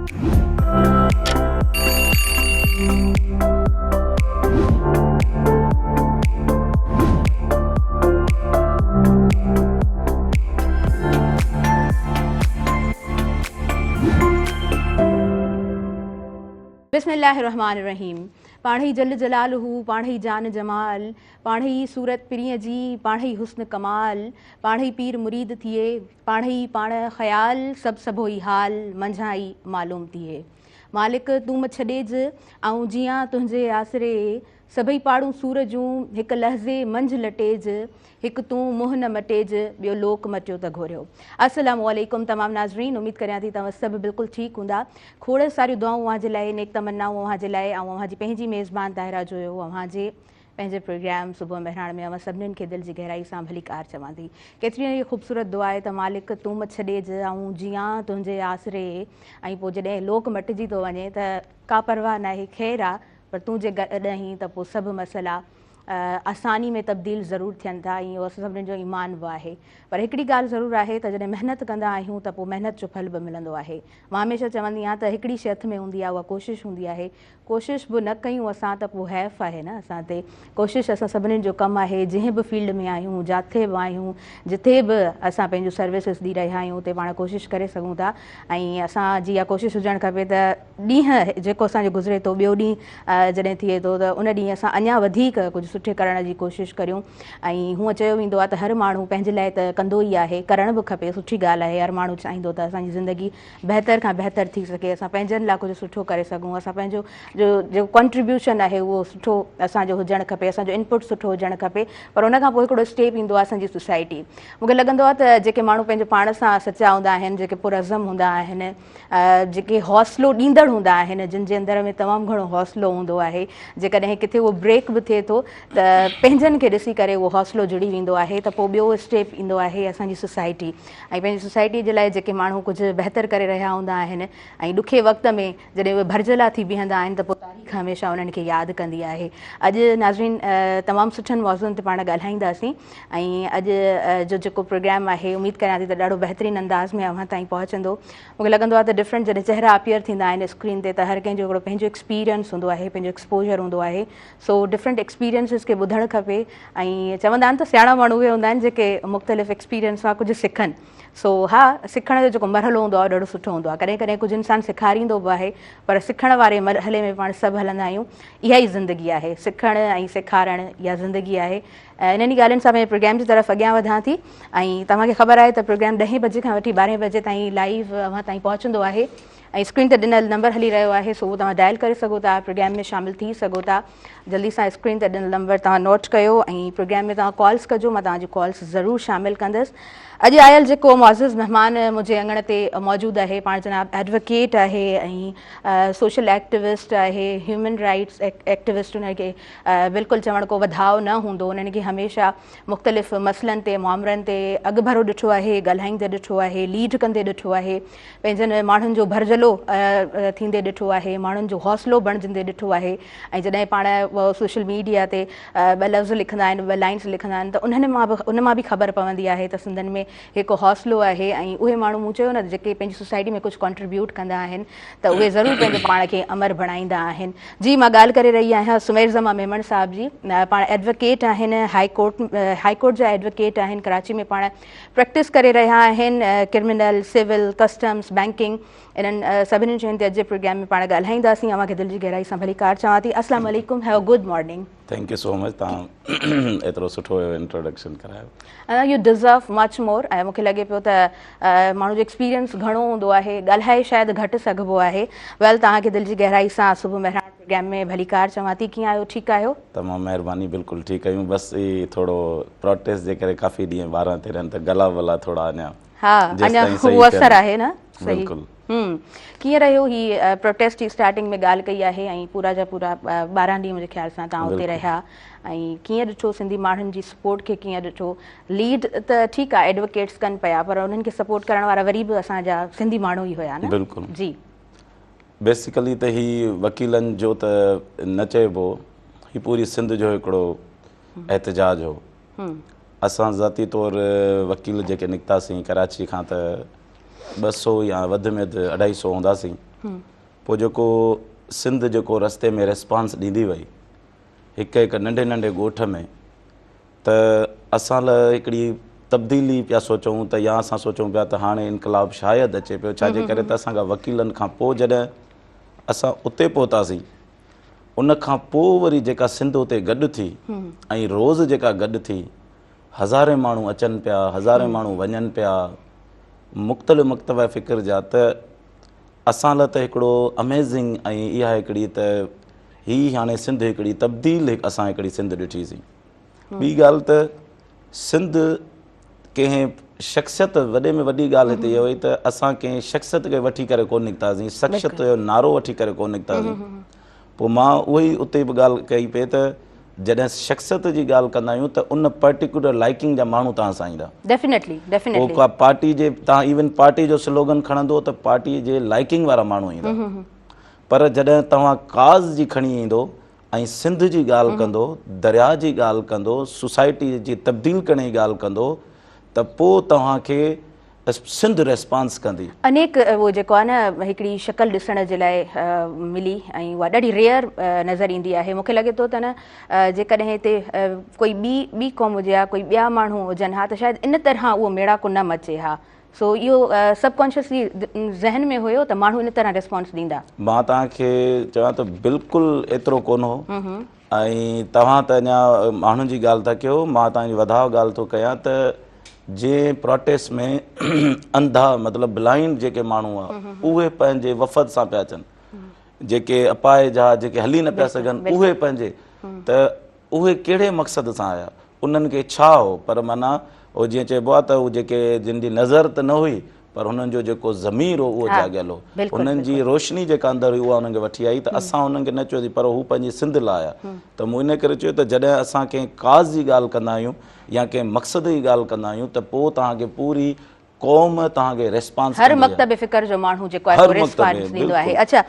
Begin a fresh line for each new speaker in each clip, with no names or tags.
بسم الله الرحمٰن الرحيم پاڻهئي جل جلاله پاڻهئي جان جمال پاڻهئي صورت پرينء جي پاڻهئي حسن ڪمال پاڻهئي پير مريد ٿئي پاڻهئي پاڻ خيال سڀ سڀوئي حال منجهان ئي معلوم ٿئي مالڪ تون م ڇڏيج آئون جيان تنهنجي آسري سڀئي پاڙون سور جون هڪ لحظي منجهه لٽيج هڪ تون منهن نه مٽيج ٻيو لوڪ مٽيو ته گهوريو. السلام عليڪم تمام ناظرين اميد ڪريان ٿي توهان سڀ بلڪل ٺيڪ هوندا کوڙ ساريون دعائون اوهان جي لاء نيڪ تمنائون اوهان جي لاء آئون اوهان جي پنهنجي ميزبان طاهره جويو اوهان جي پنهنجي پروگرام صبح مهراڻ ۾ اوهان سڀنين کي دل جي گهرائي سان ڀليڪار چوان ٿي. ڪيتري نه هي خوبصورت دعا آهي ته مالڪ تون م ڇڏيج آئون جيان تنهنجي آسري ۽ پوء جڏهن لوڪ مٽجي ٿو وڃي ته ڪا پرواهه ناهي خير آ پر تون جي گڏ آهين ته پوء سڀ مسئلا آساني ۾ تبديل ضرور ٿين ٿا ۽ اهو اسان سڀنين جو ايمان به آهي پر هڪڙي ڳالهه ضرور آهي ته جڏهن محنت ڪندا آهيون ته پوء محنت جو ڦل به ملندو آهي. مان هميشه چوندي آهيان ته هڪڙي شيء هٿ ۾ هوندي آهي اها ڪوشش هوندي آهي ڪوشش به نه ڪيون اسان ته پوء حيف آهي نه اسان تي. ڪوشش اسان سڀنين جو ڪم آهي جنهن به فيلڊ ۾ آهيون جاٿي به آهيون جٿي به اسان پنهنجون سروسز ڏئي رهيا آهيون اتي پاڻ ڪوشش ڪري سگهون ٿا ۽ اسان جي اها ڪوشش هجڻ کپي ته ڏينهن جيڪو اسان جو گذري ٿو ٻيو ڏينهن جڏهن ٿئي ٿو ته ان ڏينهن اسان اڃا وڌيڪ ڪجهه سٺي ڪرڻ جي ڪوشش ڪريون ۽ هونء چيو ويندو آهي ته هر ماڻهو پنهنجي لاء ته ڪندو ئي آهي ڪرڻ به کپي سٺي ڳالهه آهي هر ماڻهو چاهيندو ته اسان جي زندگي بهتر کان بهتر ٿي سگهي اسان پنهنجن لاء ڪجهه سٺو ڪري سگهون اسان پنهنجو جو جيڪو ڪنٽريبيوشن آهي اهو سٺو اسان جو هجڻ کپي اسان جو انپٽ سٺو هجڻ کپي پر ان کان پوء هڪڙو اسٽيپ ايندو آهي اسان جي سوسائٽي مون کي لڳندو آهي ته جيڪي ماڻهو پنهنجو پاڻ سان سچا هوندا آهن جيڪي پرعزم هوندا آهن جيڪي حوصلو ڏيندڙ هوندا آهن جن جي اندر ۾ تمام گهڻو حوصلو هوندو آهي جيڪڏهن ڪٿي اهو بريڪ به ٿئي ٿو ته پنهنجن کي ڏسي ڪري اهو حوصلو جڙي ويندو آهي ته پوء ٻيو اسٽيپ ايندو آهي اسان جي سوسائٽي ۽ پنهنجي سوسائٽي جي لاء جيڪي ماڻهو ڪجهه بهتر ڪري رهيا هوندا آهن ۽ ڏکي وقت ۾ جڏهن اهي ڀرجهلا ٿي بيهندا آهن ته پوء تاريخ هميشه انهن کي ياد ڪندي آهي. اڄ ناظرين تمام سٺن موضوعن تي پاڻ ڳالهائينداسين ۽ اڄ جو جيڪو پروگرام آهي اميد ڪريان ٿي ته ڏاڍو بهترين انداز ۾ اوهان تائين پهچندو. مون کي لڳندو آهي ته ڊفرنٽ جڏهن چهرا اپيئر ٿيندا آهن اسڪرين تي ته هر ڪنهن جو هڪڙو پنهنجو ايڪسپيرينس هوندو آهي پنهنجو ايڪسپوجر هوندو آهي سو ڊفرنٽ ايڪسپيرينسز کي ٻڌڻ کپي ۽ چوندا آهن ته سياڻا ماڻهو اهي هوندا آهن جيڪي مختلف ايڪسپيرينس مان ڪجهه سکن سو ها سکڻ جو جيڪو مرحلو هوندو آهي ڏاڍو سٺو هوندو آهي ڪڏهن ڪڏهن ڪجهه انسان سيکاريندو به آهي پر سکڻ واري مرحلي ۾ پاڻ سڀ هلندا آهيون اها ئي زندگي آهي سکڻ ۽ سيکارڻ اها زندگي آهي انهن ئي ڳالهين سان پنهنجي پروگرام جي طرف اڳيان وڌان ٿي ۽ توهان کي خبر آهي ته پروگرام ڏهين بجي کان وٺي ٻارهين بجي تائين لائيو اوهان تائين پهچندو آهي ۽ اسڪرين تي ڏنل نمبر هلي رهيو آهي سو اهو توهان ڊائل ڪري سگهو ٿا پروگرام ۾ شامل ٿي سگهو ٿا جلدي سان اسڪرين تي ڏنل نمبر توهان نوٽ ڪيو ۽ پروگرام ۾ توهان ڪالز ڪجو مان توهان جون ڪالز ضرور شامل ڪندس اڄ آيل جيڪو معزز مهمان منهنجي اڱڻ تي موجود آهي پاڻ جناب ايڊووڪيٽ آهي ۽ سوشل ايڪٽيوسٽ آهي هيومن رائٽس ايڪٽيوسٽ ان کي بلڪل چوڻ ڪو وڌاء نه هوندو انهن کي هميشه مختلف مسئلن تي مامرن تي اڳڀرو ڏٺو آهي، ڳالهائيندي ڏٺو آهي، ليڊ ڪندي ڏٺو آهي، پنهنجن ماڻهن جو ڀرجهلو ٿيندي ڏٺو آهي، ماڻهن جو حوصلو بڻجندي ڏٺو آهي ۽ جڏهن پاڻ سوشل ميڊيا تي ٻه لفظ لکندا آهن، ٻه لائنس لکندا آهن ته انهن مان به ان مان به خبر پوندي آهي ته سندن ۾ هڪ حوصلو آهي ۽ اهي ماڻهو مون چيو نه جيڪي پنهنجي سوسائٽي ۾ ڪجهه ڪنٽريبيوٽ ڪندا آهن ته اهي ضرور پنهنجو پاڻ کي امر بڻائيندا آهن. جي مان ڳالهه ڪري رهي آهيان سمير زمان ميمڻ صاحب جي پاڻ ايڊووڪيٽ آهن هائي ڪورٽ هائي ڪورٽ جا ايڊووڪيٽ آهن ڪراچي ۾ پاڻ پريڪٽس ڪري رهيا آهن ڪرمنل سول ڪسٽمس بينڪنگ انهن سڀني شين تي اڄ جي پروگرام ۾ پاڻ ڳالهائينداسين اوهان کي دل جي گهرائي سان ڀليڪار چوان ٿي السلام عليڪم have a good morning.
Thank you so much توهان ايترو سٺو انٽروڊڪشن ڪرايو.
يو ڊزرو مچ مور ۽ مونکي لڳي پيو ته ماڻهو جو ايڪسپيرينس گهڻو هوندو آهي ڳالهائي شايد گهٽ سگهبو آهي ويل توهان کي دل جي گهرائي سان صبح مهراڻ پروگرام ۾ ڀليڪار چوان ٿي ڪيئن آهيو ٺيڪ آهيو؟
تمام مهرباني بلڪل ٺيڪ آهيون بس هي ٿورو پروٽيسٽ جي ڪري ڪافي ڏينهن 12 13 ته گلا ولا ٿورا اڃا
ها اڃا هو اثر آهي نه صحيح
بلڪل
ڪيئن رهيو هي پروٽيسٽ جي اسٽارٽنگ ۾ ڳالهه ڪئي آهي ۽ پورا جا پورا 12 ڏينهن منهنجي خيال سان توهان اتي رهيا ۽ ڪيئن ڏٺو سنڌي ماڻهن جي سپورٽ کي ڪيئن ڏٺو ليڊ ته ٺيڪ آ ايڊووڪيٽس ڪن پيا پر انهن کي سپورٽ ڪرڻ وارا وري به اسان جا سنڌي ماڻهو ئي هيا نه.
بلڪل
جي.
بيسيڪلي ته هي وڪيلن جو ته نه چئبو هي پوري سنڌ جو هڪڙو احتجاج هو. اسان ذاتي طور وڪيل جيڪي نڪتاسين ڪراچي کان ته 200 يا وڌ ۾ وڌ 250 هونداسين. پوء جيڪو سنڌ جيڪو رستي ۾ ريسپانس ڏيندي وئي هڪ هڪ ننڍي ننڍي ڳوٺ ۾ ته اسان لاء هڪڙي تبديلي پيا سوچون ته يا اسان سوچون پيا ته هاڻي انقلاب شايد اچي پيو ڇا جي ڪري ته اسان کان وڪيلن کان پوء جڏهن اسان اتي پهتاسين ان کان پوء وري جيڪا سنڌ اتي گڏ ٿي ۽ روز جيڪا گڏ ٿي هزارين ماڻهو اچن پيا هزارين ماڻهو وڃن پيا مختلف مڪتبه فڪر جا ته اسان لاء ته هڪڙو اميزنگ ۽ اها هڪڙي ته هي هاڻي سنڌ هڪڙي تبديل اسان هڪڙي سنڌ ڏٺي سين ٻي ڳالهه ته سنڌ ڪنهن شخصيت وڏي ۾ وڏي ڳالهه هتي اها هئي ته اسان ڪنهن شخصيت کي وٺي ڪري ڪونه نڪتاسين شخصيت جو نعرو وٺي ڪري ڪونه نڪتاسين پوء مان اهو ئي اتي به ڳالهه ڪئي پئي ته جڏهن شخصيت جي ڳالهه ڪندا آهيون ته ان پرٽيڪولر لائيڪنگ جا ماڻهو توهان سان ايندا.
Definitely definitely.
پوء ڪا پارٽي جي توهان ايون پارٽي جو سلوگن کڻندو ته پارٽي جي لائيڪنگ وارا ماڻهو ايندا. پر جڏهن توهان ڪاز جي کڻي ايندو ۽ سنڌ جي ڳالهه ڪندو، درياء جي ڳالهه ڪندو، سوسائٽي جي تبديل ڪرڻ جي ڳالهه ڪندو ته پوء توهان کي سنڌ ريسپانس ڪندي.
انيڪ اهو جيڪو آهي نه هڪڙي شڪل ڏسڻ جي لاء ملي ۽ اها ڏاڍي ريئر نظر ايندي آهي مونکي لڳي ٿو ته نه جيڪڏهن هتي ڪوئي ٻي ٻي قوم هجي ها ڪوئي ٻيا ماڻهو هجن ها ته شايد ان طرح اهو ميڙاڪو نه مچي ها سو اهو سب ڪانشسلي ذهن ۾ هيو ته ماڻهو ان طرح ريسپانس ڏيندا.
مان توهان کي چوان ته بلڪل ايترو ڪونه هو ۽ توهان ته اڃا ماڻهن جي ڳالهه ٿا ڪيو مان توهان جي وڌاء ڳالهه ٿو ڪيان ته جنهن پروٽيسٽ ۾ انڌا مطلب بلائنڊ جيڪي ماڻهو هئا اهي پنهنجي وفد سان پيا اچن جيڪي اپاهج ها جيڪي هلي نه پيا سگهن اهي پنهنجي ته اهي ڪهڙي مقصد سان آيا انهن کي ڇا هو پر معنيٰ هو جيئن چئبو آهي ته هو جيڪي جن جي نظر ته نه هئي پر هنن جو جيڪو ضمير هو اهو جاڳيل هو هنن جي روشني جيڪا اندر هئي اها انهن کي وٺي آئي ته اسان انهن کي نه چيوسين پر هو پنهنجي سنڌ لاء آيا ته مون ان ڪري چيو ته جڏهن اسان ڪنهن ڪاز جي ڳالهه ڪندا آهيون يا ڪنهن مقصد جي ڳالهه ڪندا آهيون ته پوء توهان کي پوري قوم توهان کي ريسپانس
هر مڪتب فڪر جو ماڻهو جيڪو آهي ريسپانس ڏيندو آهي. اڇا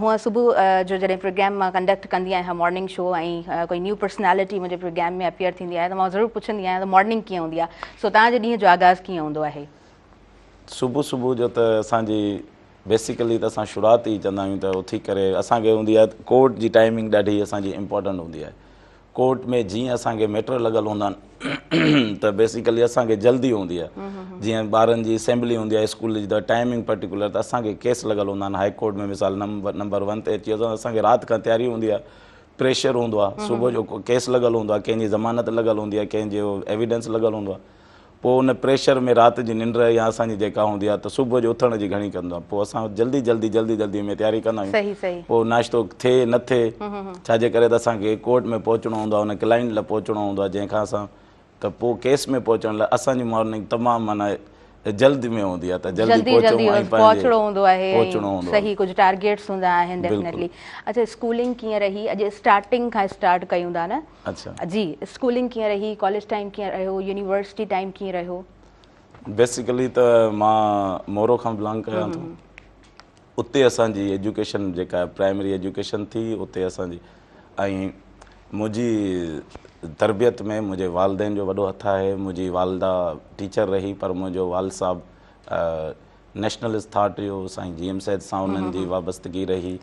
هونء صبح جو جڏهن پروگرام مان ڪنڊڪٽ ڪندي آهيان مارننگ شو ۽ ڪوئي نيو پرسنالٽي منهنجي پروگرام ۾ اپيئر ٿيندي آهي ته مان ضرور پڇندي آهيان ته مارننگ ڪيئن هوندي آهي سو توهان جي ڏينهن جو آغاز ڪيئن هوندو آهي؟
صبح صبح جو ته اسان جي بيسيڪلي ته اسان شروعات ئي چوندا آهيون ته اٿي ڪري اسان کي هوندي آهي ڪورٽ جي ٽائمنگ ڏاڍي اسان جي امپورٽنٽ هوندي آهي ڪورٽ ۾ جيئن اسان کي ميٽر لڳل هوندا آهن ته بيسيڪلي اسان کي جلدي هوندي آهي جيئن ٻارن جي اسيمبلي هوندي آهي اسڪول جي ته ٽائمنگ پرٽيڪولر ته اسان کي ڪيس لڳل هوندا آهن هائي ڪورٽ ۾ مثال نمبر ون تي اچي ويو اسان کي رات کان تياري هوندي آهي پريشر هوندو آهي صبح جو ڪيس لڳل هوندو آهي ڪنهن جي ضمانت لڳل هوندي آهي ڪنهن جو ايويڊنس لڳل هوندو آهي پوء ان پريشر ۾ رات جي ننڊ يا اسان جي جيڪا هوندي آهي ته صبح جو اٿڻ جي گهڻي ڪندو آهي پوء اسان جلدي جلدي جلدي جلدي ۾ تياري ڪندا آهيون
صحيح صحيح
پوء ناشتو ٿئي نه ٿئي ڇا جي ڪري ته اسان کي ڪورٽ ۾ پهچڻو هوندو آهي ان ڪلائنٽ لاء پهچڻو هوندو آهي جنهن کان اسان ته پوء ڪيس ۾ پهچڻ لاء اسان جي مارننگ تمام معنيٰ جلد ۾ هوندي آهي ته جلدي پهچون ۽ پنهنجي
پهچڻو هوندو آهي
پهچڻو هوندو آهي
صحيح ڪجهه ٽارگيٽس هوندا آهن ڊيفينيٽلي اڇا اسڪولنگ ڪيئن رهي اڄ اسٽارٽنگ کان اسٽارٽ ڪيون ٿا نه
اڇا
جي اسڪولنگ ڪيئن رهي ڪاليج ٽائيم ڪيئن رهيو يونيورسٽي ٽائيم ڪيئن رهيو؟
بيسيڪلي ته مان مورو کان بلانگ ڪيان ٿو اتي اسان جي ايجوڪيشن جيڪا پرائمري ايجوڪيشن ٿي اتي اسان جي ۽ منهنجي تربيت ۾ منهنجي والدين جو وڏو هٿ آهي منهنجي والده ٽيچر رهي پر منهنجو والد صاحب نيشنلسٽ ٿاٽ جو سائين جي ايم سيد سان انهن جي وابستگي رهي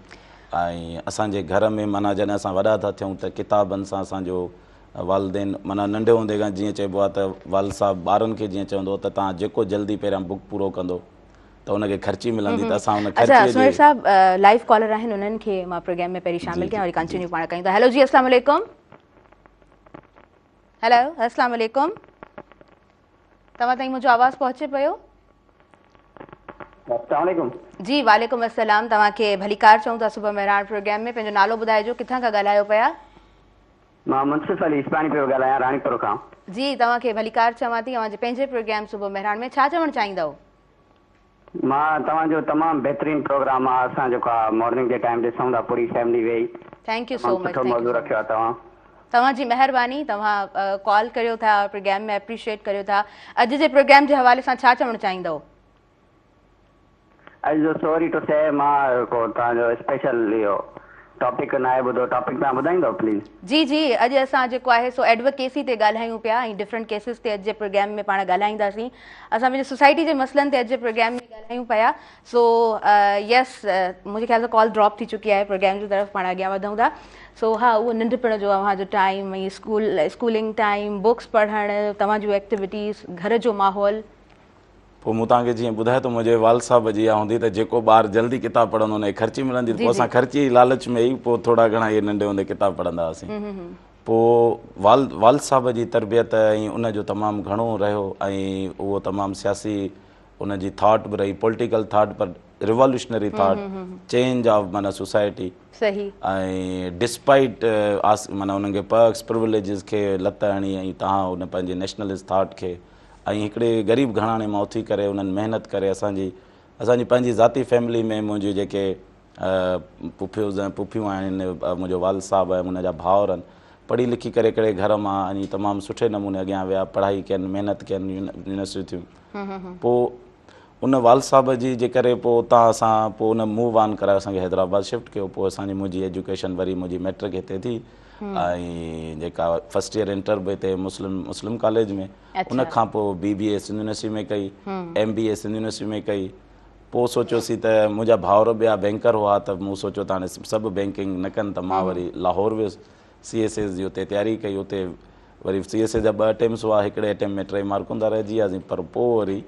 ۽ اسان جي گهر ۾ معنيٰ جڏهن اسان وڏا ٿا ٿيون ته ڪتابن سان اسان جو والدين معنيٰ ننڍي هوندي کان جيئن چئبو آهي ته والد صاحب ٻارن کي جيئن چوندو هو ته توهان جيڪو جلدي پهريان بڪ پورو ڪندو ته ان کي خرچي ملندي ته اسان ان
خرچي جي اڇا سهيل صاحب لائيو ڪالر آهن انهن کي مان پروگرام ۾ پهرين شامل ڪيان وري ڪنٽينيو پاڻ ڪيون ٿا هيلو جي السلام عليڪم هيلو السلام عليڪم توهان تائين منهنجو آواز پهچي پيو؟
السلام عليڪم.
جي وعليڪم السلام توهان کي ڀليڪار چئون ٿا صبح مهراڻ پروگرام ۾ پنهنجو نالو ٻڌائجو ڪٿان کان ڳالهايو پيا؟
مان منصف علي اسپاڻي پيو ڳالهايان راڻيپور کان.
جي توهان کي ڀليڪار چوان ٿي اوهان جي پنهنجي پروگرام صبح مهراڻ ۾ ڇا چوڻ چاهيندؤ؟
مان توهان جو تمام بهترين پروگرام آ اسان جيڪو آ مارننگ جي ٽائيم ڏسون ٿا پوري فيملي ويهي
thank you سو
تمام
مچ
سٺو
thank you
موضوع
سو
رکيو آ توهان.
توهان جي مهرباني توهان ڪال ڪريو ٿا پروگرام ۾ اپريشيٽ ڪريو ٿا اڄ جي پروگرام جي حوالي سان ڇا چوڻ چاهيندؤ؟
اڄ جو سوري ٽو سي مان ڪو توهان جو اسپيشل اهو ٽاپڪ ناهي ٻڌو ٽاپڪ توهان ٻڌائيندؤ پليز.
جي جي اڄ اسان جيڪو آهي سو ايڊوڪيسي تي ڳالهايون پيا ۽ ڊفرنٽ ڪيسز تي اڄ جي پروگرام ۾ پاڻ ڳالهائينداسين اسان پنهنجي سوسائٽي جي مسئلن تي اڄ جي پروگرام ۾ ڳالهايون. ڳالهايون پيا سو يس منهنجي خيال سان ڪال ڊراپ ٿي چڪي آهي پروگرام جي طرف پاڻ اڳيان وڌون ٿا سو ها اهو ننڍپڻ جو اوهان جو time ۽ school schooling time books پڙهڻ توهان جون ايڪٽيوٽيز گهر جو ماحول.
پوء مون توهان کي جيئن ٻڌايو ته منهنجي والد صاحب جي اها هوندي ته جيڪو ٻار جلدي ڪتاب پڙهندو ان کي خرچي ملندي پوء اسان خرچي جي لالچ ۾ ئي پوء ٿورا گهڻا اهي ننڍي هوندي ڪتاب پڙهندا هئاسين پوء والد والد صاحب جي تربيت ۽ ان جو تمام گهڻو رهيو ۽ اهو تمام سياسي ان جي ٿاٽ به رهي پوليٽيڪل ٿاٽ پر ريوالوشنري ٿاٽ چينج آف معنيٰ سوسائٽي
صحيح
۽ ڊسپائيٽ آس معنيٰ انهن کي پرڪس پرويليجز کي لت هڻي ۽ تهان ان پنهنجي نيشنلسٽ ٿاٽ کي ۽ هڪڙي غريب گهراڻي مان اٿي ڪري انهن محنت ڪري اسان جي اسان جي پنهنجي ذاتي فيملي ۾ منهنجي جيڪي پڦيوز ۽ پڦيون آهن منهنجو والد صاحب ۽ ان جا ڀائر آهن پڙهي لکي ڪري هڪڙي گهر مان ۽ تمام سٺي نموني اڳيان ويا پڙهائي ڪين محنت ڪين يونيورسٽي ٿيون پوء ان والد صاحب جي جي ڪري پوء اتان اسان پوء ان موو آن ڪرائي اسان کي حيدرآباد شفٽ ڪيو پوء اسان جي منهنجي ايجوڪيشن وري منهنجي ميٽرڪ هتي ٿي ۽ جيڪا فرسٽ ايئر انٽر به هتي مسلم مسلم ڪاليج ۾ ان کان پوء بي بي اي سنڌ يونيورسٽي ۾ ڪئي ايم بي اي سنڌ يونيورسٽي ۾ ڪئي پوء سوچيوسين ته منهنجا ڀائر ٻيا بينڪر هئا ته مون سوچيو ته هاڻي سڀ بينڪنگ نه ڪن ته مان وري لاهور ويس سي ايس ايس جي اتي تياري ڪئي اتي وري سي ايس ايس جا ٻه اٽيمپس هئا هڪڙي اٽيمپٽ ۾ ٽي مارڪن تان رهجي وياسين پر پوء وري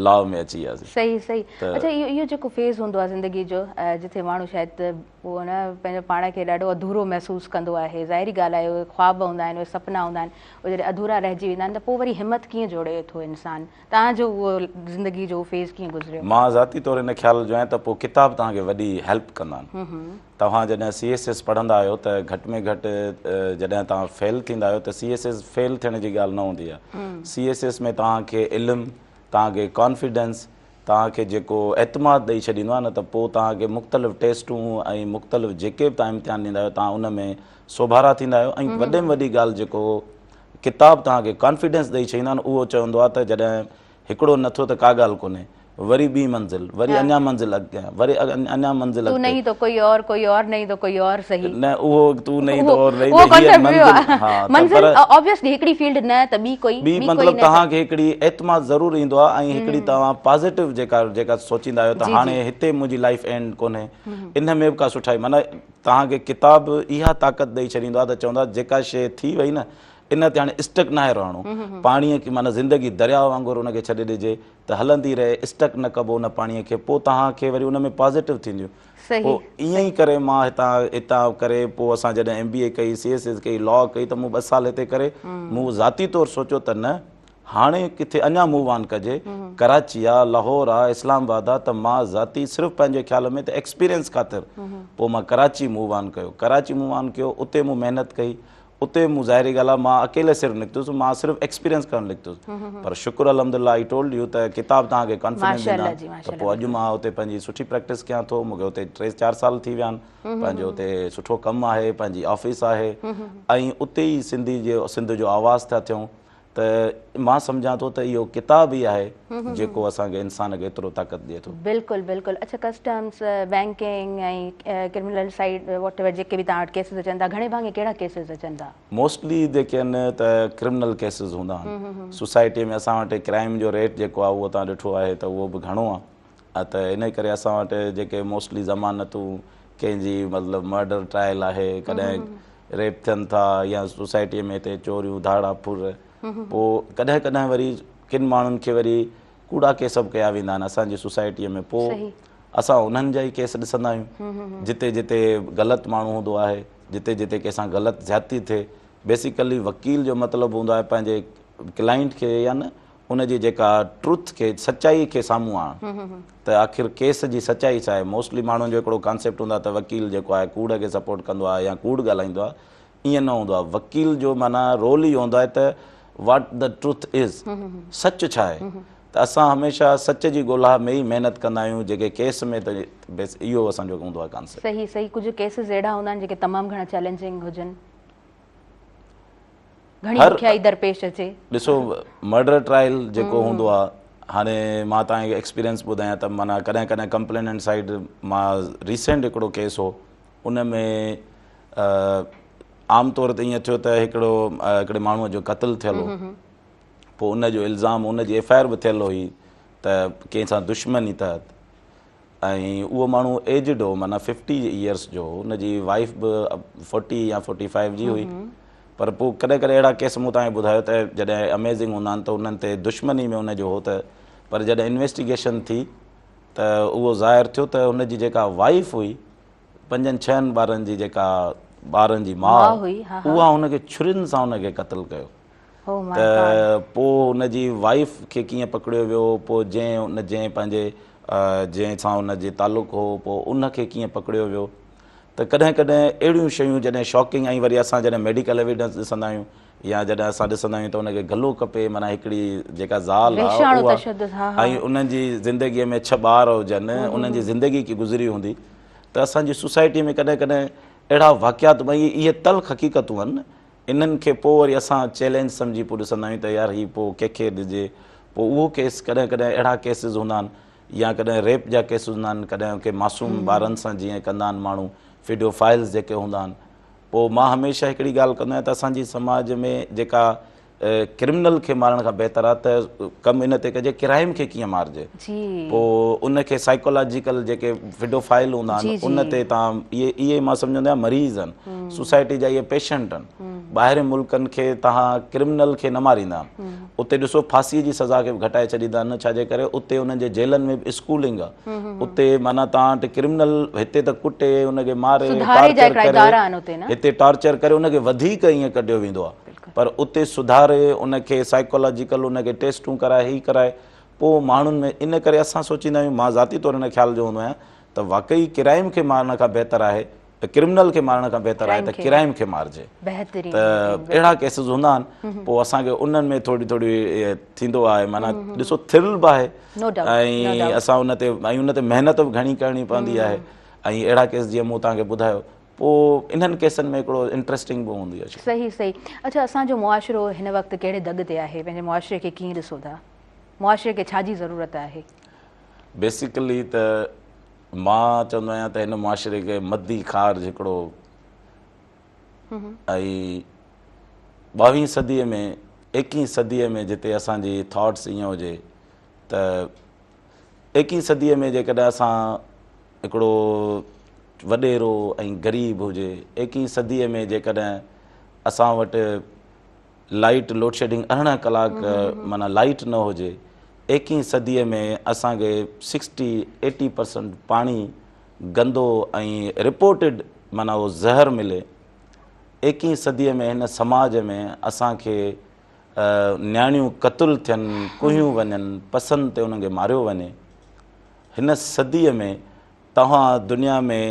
لا ۾ اچي وياسين.
صحيح صحيح اڇا اهو اهو جيڪو فيز هوندو آهي زندگي جو جتي ماڻهو شايد پوء نه پنهنجو پاڻ کي ڏاڍو اڌورو محسوس ڪندو آهي ظاهري ڳالهه آهي اهي خواب هوندا آهن اهي سپنا هوندا آهن اهي جڏهن اڌورا رهجي ويندا آهن ته پوء وري همت ڪيئن جوڙي ٿو انسان توهان جو اهو زندگي جو فيز ڪيئن گذريو؟
مان ذاتي طور ان خيال جو آهيان ته پوء ڪتاب توهان کي وڏي هيلپ ڪندا آهن. توهان جڏهن سي ايس ايس پڙهندا آهيو ته گهٽ ۾ گهٽ جڏهن توهان فيل ٿيندا آهيو ته سي ايس ايس فيل ٿيڻ جي ڳالهه نه هوندي آهي. سي ايس ايس ۾ توهان کي علم، توهان کي ڪانفيڊنس، توهان کي جيڪو اعتماد ڏئي ڇڏيندو آهي نه ته پوء توهان کي مختلف ٽيسٽون ۽ مختلف جيڪي به توهان امتحان ڏيندا آهيو توهان ان ۾ سوڀارا ٿيندا آهيو ۽ وڏي ۾ وڏي ڳالهه جيڪو ڪتاب توهان کي ڪانفيڊنس ڏئي ڇڏيندا آهن اهو چوندو آهي ته جڏهن هڪڙو نه ٿيو ته ڪا ڳالهه ڪونهي وري ٻي منزل وري اڃا منزل اڳيان وري اڃا منزل
اڳتي. تو نهين تو ڪوئي اور ڪوئي اور نهين تو ڪوئي اور سهي.
نه اهو تو نهين تو اور نهين ته هيء منزل
ها منزل آبويسلي هڪڙي فيلڊ نه ته ٻي ڪوئي
ٻي مطلب توهان کي هڪڙي اعتماد ضرور ايندو آهي ۽ هڪڙي توهان پازيٽو جيڪا جيڪا سوچيندا آهيو ته هاڻي هتي منهنجي لائيف اينڊ ڪونهي ان ۾ به ڪا سٺائي معنيٰ توهان کي ڪتاب اها طاقت ڏئي ڇڏيندو آهي ته چوندو آهي جيڪا شيء ٿي وئي نه ان تي هاڻي اسٽڪ ناهي رهڻو پاڻيء کي معنيٰ زندگي درياء وانگر ان کي ڇڏي ڏجي ته هلندي رهي اسٽڪ نه ڪبو ان پاڻيء کي پوء توهان کي وري ان ۾ پازيٽو ٿينديون پوء ائين ئي ڪري مان هتان هتان ڪري پوء اسان جڏهن ايم بي اي ڪئي سي ايس ايس ڪئي لا ڪئي ته مون ٻه سال هتي ڪري مون ذاتي طور سوچيو ته نه هاڻي ڪٿي اڃا موو آن ڪجي، ڪراچي آ، لاهور آ، اسلام آباد آ ته مان ذاتي صرف پنهنجي خيال ۾ ته ايڪسپيرينس خاطر پوء مان ڪراچي موو آن ڪيو، ڪراچي موو آن ڪيو اتي مون محنت ڪئي، اتي مون ظاهري ڳالهه آ مان اڪيلي سر نڪتس مان صرف ايڪسپيرينس ڪرڻ نڪتس پر شڪر الحمدلله I told you ته ڪتاب توهان کي ڪانفيڊنس ڏيندا آهن ته پوء اڄ مان اتي پنهنجي سٺي پريڪٽس ڪيان ٿو مون کي اتي ٽي چار سال ٿي ويا آهن پنهنجو اتي سٺو ڪم آهي پنهنجي آفيس آهي ۽ اتي ئي سنڌي جي سنڌ جو آواز ٿا ٿيون ته مان سمجهان ٿو ته اهو ڪتاب ئي آهي جيڪو اسان کي انسان کي ايترو طاقت ڏئي ٿو.
بلڪل بلڪل اڇا customs banking ۽ criminal side what ever جيڪي به توهان وٽ ڪيسز اچن ٿا گهڻي ڀاڱي ڪهڙا ڪيسز اچن ٿا؟
موسٽلي جيڪي آهن ته ڪرمنل ڪيسز هوندا آهن سوسائٽي ۾ اسان وٽ ڪرائيم جو ريٽ جيڪو آهي اهو توهان ڏٺو آهي ته اهو به گهڻو آهي ته انهي ڪري اسان وٽ جيڪي موسٽلي ضمانتون ڪنهن جي مطلب مرڊر ٽرائل آهي ڪڏهن ريپ ٿين ٿا يا سوسائٽي ۾ هتي چوريون ڌاڙا ڦر پوء ڪڏهن ڪڏهن وري ڪن ماڻهن کي وري ڪوڙا ڪيس به ڪيا ويندا آهن اسان جي سوسائٽي ۾ پوء اسان انهن جا ئي ڪيس ڏسندا آهيون جتي جتي غلط ماڻهو هوندو آهي جتي جتي ڪنهن سان غلط زيادتي ٿئي بيسيڪلي وڪيل جو مطلب هوندو آهي پنهنجي ڪلائنٽ کي يا نه ان جي جيڪا ٽروٿ کي سچائي کي سامهون آڻڻ ته آخر ڪيس جي سچائي ڇا آهي موسٽلي ماڻهن جو هڪڙو ڪانسيپٽ هوندو آهي ته وڪيل جيڪو آهي ڪوڙ کي سپورٽ ڪندو آهي يا ڪوڙ ڳالهائيندو آهي ائين نه هوندو آهي وڪيل جو معنيٰ رول ئي هوندو آهي ته واٽ the truth از سچ ڇا آهي ته اسان هميشه سچ جي ڳولا ۾ ئي محنت ڪندا آهيون جيڪي ڪيس ۾ ته بس اهو اسان جو هوندو آهي ڪانسيپٽ.
صحيح صحيح ڪجهه ڪيسز اهڙا هوندا آهن جيڪي تمام گهڻا چئلينجنگ هجن. گهڻي ڏکيائي درپيش اچي.
ڏسو مرڊر ٽرائل جيڪو هوندو آ هاڻي مان توهان کي ايڪسپيرينس ٻڌايان ته معنيٰ ڪڏهن ڪڏهن ڪمپليننٽ سائيڊ مان ريسينٽ هڪڙو ڪيس هو ان ۾ عام طور تي ائين ٿيو ته هڪڙو هڪڙي ماڻهوء جو قتل ٿيل هو پوء ان جو الزام ان جي ايف I R به ٿيل هئي. ته ڪنهن سان دشمني تحت ۽ اهو ماڻهو ايجڊ هو معنيٰ ففٽي ايئرس جو هو ان جي وائيف به فورٽي يا فورٽي فائيو جي هئي پر پوء ڪڏهن ڪڏهن اهڙا ڪيس مون توهان کي ٻڌايو ته جڏهن اميزنگ هوندا آهن ته انهن تي دشمني ۾ ان جو هو ته پر جڏهن انويسٽيگيشن ٿي ته اهو ظاهر ٿيو ته هن جي جيڪا وائيف هئي پنجن ڇهن ٻارن جي جيڪا ٻارن جي ماء اها هن کي ڇرين سان هن کي قتل ڪيو ته پوء ان جي وائيف کي ڪيئن پڪڙيو ويو پوء جنهن ان جنهن پنهنجي جنهن سان ان جي تعلق هو پوء ان کي ڪيئن پڪڙيو ويو ته ڪڏهن ڪڏهن اهڙيون شيون جڏهن شاڪنگ ۽ وري اسان جڏهن ميڊيڪل ايويڊنس ڏسندا آهيون يا جڏهن اسان ڏسندا آهيون ته ان کي گلو ڪپي معنيٰ هڪڙي جيڪا زال آهي اها ۽ انهن جي زندگي ۾ ڇهه ٻار هجن انهن جي زندگي ڪي گذري هوندي ته اسان جي سوسائٽي ۾ ڪڏهن ڪڏهن اهڙا واقعات اهي تلخ حقيقتون آهن انهن کي پوء وري اسان چئلينج سمجهي پوء ڏسندا آهيون ته يار هي پوء ڪنهن کي ڏجي پوء اهو ڪيس ڪڏهن ڪڏهن اهڙا ڪيسز هوندا آهن يا ڪڏهن ريپ جا ڪيس هوندا آهن ڪڏهن ڪي معصوم ٻارن سان جيئن ڪندا آهن ماڻهو فيڊو فائلز جيڪي هوندا آهن پوء مان هميشه هڪڙي ڳالهه ڪندو آهيان ته اسان جي سماج ۾ جيڪا ڪرمنل کي مارڻ کان بهتر آهي ته ڪم ان تي ڪجي ڪرائم کي ڪيئن مارجي پوء ان کي سائيڪولاجيڪل جيڪي فيڊو فائل هوندا آهن ان تي تان اهي اهي مان سمجهندو آهيان مريض آهن سوسائٽي جا اهي پيشنٽ آهن ٻاهرين ملڪن کي تهان ڪرمنل کي نه ماريندا آهن اتي ڏسو ڦاسي جي سزا کي به گهٽائي ڇڏيندا آهن ڇا جي ڪري اتي انهن جي جيلن ۾ به اسڪولنگ آهي اتي معنيٰ تهان وٽ ڪرمنل هتي ته ڪٽي ان کي ماري ٽارچر ڪري هتي ٽارچر ڪري ان کي وڌيڪ ائين ڪڍيو ويندو آهي پر اتي سڌاري ان کي سائيڪالاجيڪل ان کي ٽيسٽون ڪرائي هي ڪرائي پوء ماڻهن ۾ ان ڪري اسان سوچيندا آهيون مان ذاتي طور ان خيال جو هوندو آهيان ته واقعي ڪرائم کي مارڻ کان بهتر آهي ته ڪرمنل کي مارڻ کان بهتر آهي ته ڪرائم کي مارجي ته اهڙا ڪيسز هوندا آهن پوء اسان کي انهن ۾ ٿوري ٿوري ٿيندو آهي معنيٰ ڏسو ٿرل به آهي ۽ اسان ان تي ۽ ان تي محنت به گهڻي ڪرڻي پوندي آهي ۽ اهڙا ڪيس جيئن مون توهان کي ٻڌايو پوء انهن ڪيسن ۾ هڪڙو انٽريسٽنگ به هوندي آهي.
صحيح صحيح اڇا اسان جو معاشرو هن وقت ڪهڙي دڳ تي آهي پنهنجي معاشري کي ڪيئن ڏسو ٿا معاشري کي ڇا جي ضرورت آهي؟
بيسيڪلي ته مان چوندو آهيان ته هن معاشري کي مدي خارج هڪڙو ۽ ٻاويهين صدي ۾ ايڪيهين صدي ۾ جتي اسان جي ٿاٽس ائين هجي ته ايڪيهين صدي ۾ جيڪڏهن اسان هڪڙو وڏيرو ۽ غريب هجي، ايڪيهين صديء ۾ جيڪڏهن اسان وٽ لائيٽ لوڊشيڊنگ 18 ڪلاڪ معنيٰ لائيٽ نه هجي، ايڪيهين صديء ۾ اسان کي سڪسٽي ايٽي پرسنٽ پاڻي گندو ۽ رپورٽيڊ معنيٰ اهو زهر ملي، ايڪيهين صديء ۾ هن سماج ۾ اسان کي نياڻيون قتل ٿين، ڪهيون وڃن، پسند تي انهن کي ماريو وڃي. هن صديء ۾ توهان دنيا ۾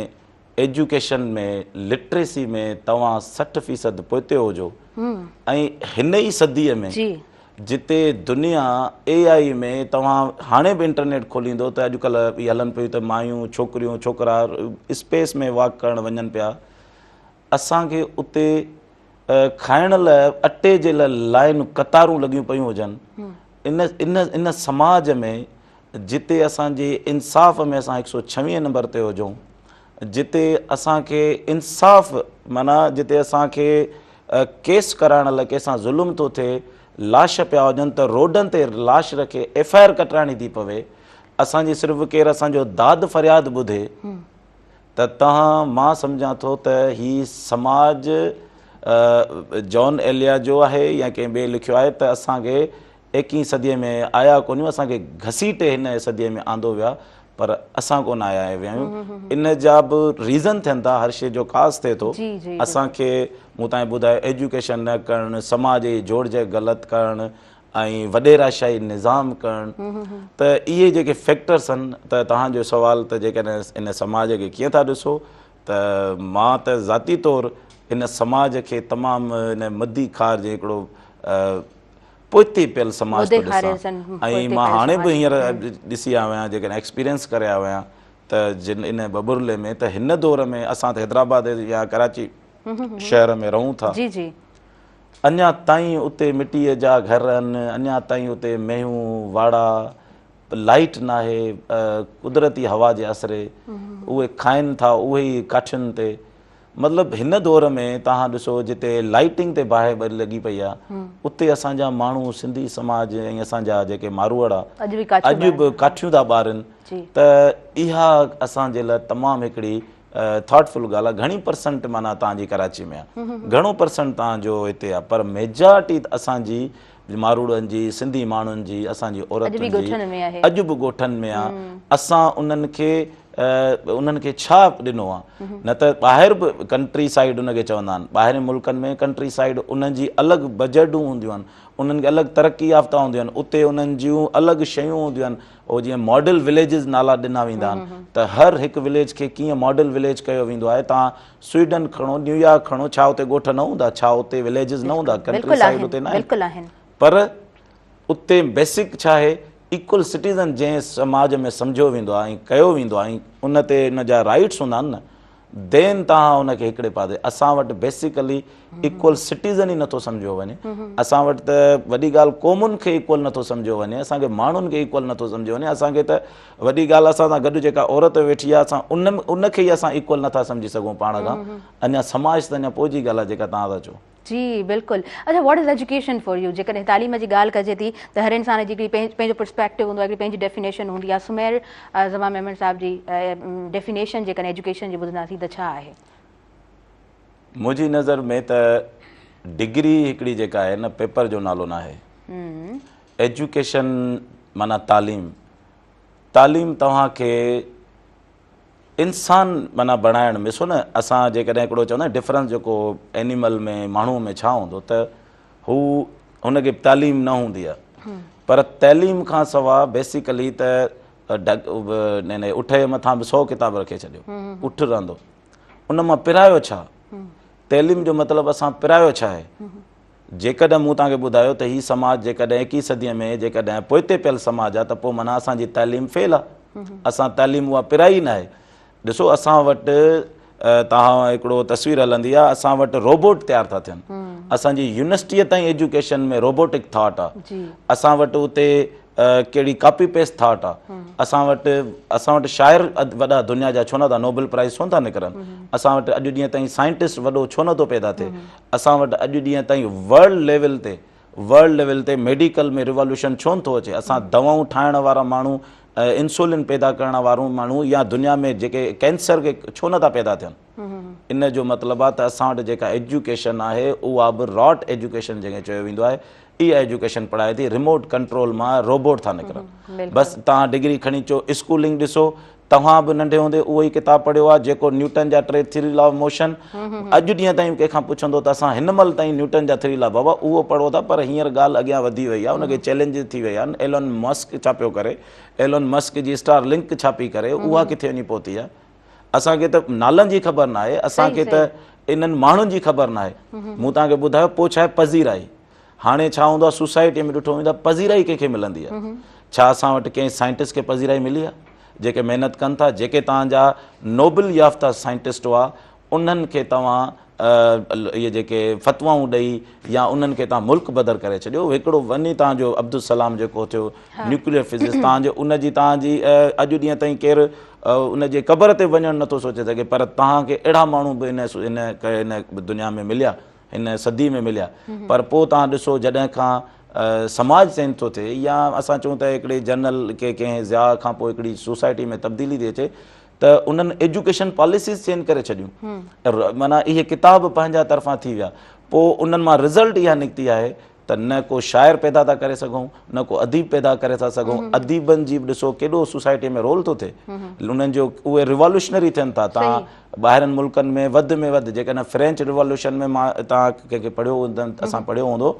ايجوڪيشن ۾ لٽريسي ۾ توهان 60 فيصد پوئتي هجو ۽ هن ئي صديء ۾ جتي دنيا اي آئي ۾ توهان هاڻي به انٽرنيٽ کوليندو ته اڄڪلهه اهي هلن پيون ته مايون ڇوڪريون ڇوڪرا اسپيس ۾ واڪ ڪرڻ وڃن پيا اسان کي اتي کائڻ لاء اٽي جي لاء لائن قطارون لڳيون پيون هجن ان ان ان سماج ۾ جتي اسان جي انصاف ۾ اسان هڪ سو ڇويهه نمبر تي هجون جتي اسان کي انصاف معنيٰ جتي اسان کي ڪيس ڪرائڻ لاء ڪنهن سان ظلم ٿو ٿئي لاش پيا هجن ته روڊن تي لاش رکي ايف I R ڪٽرائڻي ٿي پوي اسان جي صرف ڪير اسان جو داد فرياد ٻڌي ته تهان مان سمجهان ٿو ته هي سماج جان ايليا جو آهي يا ڪنهن ٻئي لکيو آهي ته اسان کي ايڪيهين صديء ۾ آيا ڪونهيون اسان کي گهسيٽي هن صديء ۾ آندو ويو آهي پر اسان ڪونه آيا ويا آهيون ان جا به ريزن ٿين ٿا هر شيء جو ڪاز ٿئي ٿو اسان کي مون تائين ٻڌايو ايجوڪيشن نه ڪرڻ سماج جي جوڙجڪ غلط ڪرڻ ۽ وڏيراشاهي نظام ڪرڻ ته اهي جيڪي فيڪٽرس آهن ته توهان جو سوال ته جيڪڏهن ان سماج کي ڪيئن ٿا ڏسو ته مان ته ذاتي طور ان سماج کي تمام ان مدي خارج هڪڙو پوئتي پيل سماج ٿو ڏسان ۽ مان هاڻي به هينئر ڏسي آيو آهيان جيڪڏهن ايڪسپيرينس ڪري آيو آهيان ته جن ان ٻٻرلي ۾ ته هن دور ۾ اسان ته حيدرآباد يا ڪراچي شهر ۾ رهون ٿا جي جي اڃا تائين اتي مٽيء جا گهر آهن اڃا تائين اتي مينهون واڙا لائيٽ ناهي قدرتي هوا جي آسري اهي کائن ٿا اهي ئي ڪاٺين تي. مطلب هن دور ۾ توهان ڏسو جتي لائيٽنگ تي باهه ٻري لڳي پئي آ اتي اسان جا ماڻهو سنڌي سماج ۽ اسان جا جيڪي ماروئڙا اڄ به ڪاٺيون ٿا ٻارن ته اها اسان جي لاء تمام هڪڙي ٿاٽ فل ڳالهه آ گهڻي پرسنٽ معنيٰ توهان جي ڪراچي ۾ آ گهڻو پرسنٽ توهان جو هتي آ پر ميجارٽي اسان جي ماروئڙن جي سنڌي ماڻهن جي اسان جي عورتن جي اڄ به ڳوٺن ۾ آ اسان انهن کي انهن کي ڇا ڏنو آ نه ته ٻاهر به ڪنٽري سائيڊ ان کي چوندا آهن ٻاهرين ملڪن ۾ ڪنٽري سائيڊ انهن جي الڳ بجيٽون هونديون آهن انهن کي الڳ ترقي يافته هونديون آهن اتي انهن جون الڳ شيون هونديون آهن او جيئن ماڊل وليجز نالا ڏنا ويندا آهن ته هر هڪ وليج کي ڪيئن ماڊل وليج ڪيو ويندو آهي تان سوئيڊن کڻو نيويارڪ کڻو ڇا اتي ڳوٺ نه هوندا ڇا اتي وليجز نه هوندا ڪنٽري سائيڊ اتي نه آهن پر اتي بيسڪ ڇا آهي ايڪول سٽيزن جنهن سماج ۾ سمجهيو ويندو آهي ۽ ڪيو ويندو آهي ۽ ان تي ان جا رائيٽس هوندا آهن نه دين توهان ان کي هڪڙي پاسي اسان وٽ بيسيڪلي ايڪول سٽيزن ئي نٿو سمجهيو وڃي اسان وٽ ته وڏي ڳالهه قومن کي ايڪول نٿو سمجهيو وڃي اسان کي ماڻهن کي ايڪول نٿو سمجهيو وڃي اسان کي ته وڏي ڳالهه اسان سان گڏ جيڪا عورت ويٺي آهي اسان ان ان کي ئي اسان ايڪول نٿا سمجهي سگهون پاڻ کان اڃا سماج ته اڃا پوء جي ڳالهه آهي جيڪا توهان ٿا چئو.
جي بلڪل اڇا what is education for you جيڪڏهن تعليم جي ڳالهه ڪجي ٿي ته هر انسان جي هڪڙي پنهنجو پرسپيڪٽو هوندو آهي هڪڙي پنهنجي ڊيفينيشن هوندي آهي سمير زمان ميمڻ صاحب جي ڊيفينيشن جيڪڏهن ايجوڪيشن جي ٻڌنداسين ته ڇا آهي؟
منهنجي نظر ۾ ته ڊگري هڪڙي جيڪا آهي نه پيپر جو نالو ناهي ايجوڪيشن معنيٰ تعليم تعليم توهان کي انسان معنيٰ بڻائڻ ۾ ڏسو نه اسان جيڪڏهن هڪڙو چوندا آهيون ڊفرنس جيڪو اينيمل ۾ ماڻهو ۾ ڇا هوندو ته هو هن کي تعليم نه هوندي آهي پر تعليم کان سوا بيسيڪلي ته اٺ جي مٿان به سو ڪتاب رکي ڇڏيو اٺ رهندو ان مان پرايو ڇا تعليم جو مطلب اسان پرايو ڇا آهي جيڪڏهن مون توهان کي ٻڌايو ته هي سماج جيڪڏهن ايڪيهين صديء ۾ جيڪڏهن پوئتي پيل سماج آهي ته پوء معنيٰ اسان جي تعليم فيل آهي. اسان تعليم اها پرائي ئي ناهي. ڏسو اسان وٽ توهان هڪڙو تصوير هلندي آهي اسان وٽ روبوٽ تيار ٿا ٿين. اسان جي يونيورسٽيء تائين ايجوڪيشن ۾ روبوٽڪ ٿاٽ آهي. اسان وٽ اتي ڪهڙي ڪاپي پيسٽ ٿاٽ آ اسان وٽ اسان وٽ شاعر وڏا دنيا جا ڇو نه ٿا نوبل پرائز ڇو نه ٿا نڪرن اسان وٽ اڄ ڏينهن تائين سائنٽسٽ وڏو ڇو نه ٿو پيدا ٿئي اسان وٽ اڄ ڏينهن تائين ورلڊ ليول تي ورلڊ ليول تي ميڊيڪل ۾ ريوالوشن ڇو نه ٿو اچي اسان دوائون ٺاهڻ وارا ماڻهو انسولين پيدا ڪرڻ وارو ماڻهو يا دنيا ۾ جيڪي ڪينسر کي ڇو نه ٿا پيدا ٿين ان جو مطلب آ ته اسان وٽ جيڪا ايجوڪيشن آهي اها به راٽ ايجوڪيشن جنهن کي چيو ويندو آهي اها ايجوڪيشن پڙهائي ٿي ريموٽ ڪنٽرول مان روبوٽ ٿا نڪرن بس توهان ڊگري کڻي اچو اسڪولنگ ڏسو توهان به ننڍي هوندي اهو ئي ڪتاب پڙهيو آهي جيڪو نيوٽن جا ٽي ٿري لا آف موشن اڄ ڏينهن تائين ڪنهن کان پڇندو ته اسان هن مهل تائين نيوٽن جا ٿري لا بابا اهو پڙهو ٿا پر هينئر ڳالهه اڳيان وڌي وئي آهي ان کي چئلينجز ٿي ويا آهن ايلون مسڪ ڇا پيو ڪري ايلون مسڪ جي اسٽار لنڪ ڇا پئي ڪري اها ڪٿي وڃي پهتي آهي اسان کي ته نالن جي خبر ناهي اسان کي ته انهن ماڻهن جي خبر ناهي مون توهان کي ٻڌايو پوء ڇا آهي پذيرائي هاڻي ڇا هوندو آهي سوسائٽي ۾ ڏٺو ويندو آهي پذيرائي ڪنهن کي ملندي آهي ڇا اسان وٽ ڪنهن سائنٽسٽ کي پذيرائي ملي آهي جيڪي محنت ڪن ٿا جيڪي توهان جا نوبل يافته سائنٽسٽ هئا انهن کي توهان اهي جيڪي فتوائون ڏئي يا انهن کي توهان ملڪ بدر ڪري ڇڏيو هڪڙو وڃي توهان جو عبدالسلام جيڪو ٿيو نيوڪليئر فزڪس توهان جو ان جي توهان جي اڄ ڏينهن تائين ڪير ان جي قبر تي وڃڻ نٿو سوچي سگهي پر توهان کي اهڙا ماڻهو به ان ان دنيا ۾ مليا هن صدي ۾ مليا پر پوء توهان ڏسو جڏهن کان سماج چينج ٿو ٿئي يا اسان چئون ته هڪڙي جنرل ڪي ڪنهن ضياء کان پوء هڪڙي سوسائٽي ۾ تبديلي ٿي اچي ته انهن ايجوڪيشن پاليسيز چينج ڪري ڇڏيون معنيٰ اهي ڪتاب پنهنجا طرفان ٿي ويا پوء انهن مان رزلٽ اها نڪتي آهي ته نه ڪو شاعر پيدا ٿا ڪري سگهون نه ڪو اديب پيدا ڪري ٿا سگهون اديبن جي به ڏسو ڪيڏو سوسائٽي ۾ رول ٿو ٿئي انهن جو اهي ريوالوشنري ٿين ٿا تان ٻاهرن ملڪن ۾ وڌ ۾ وڌ جيڪڏهن فرينچ ريوالوشن ۾ مان تان ڪنهن کي پڙهيو هوندو اسان پڙهيو هوندو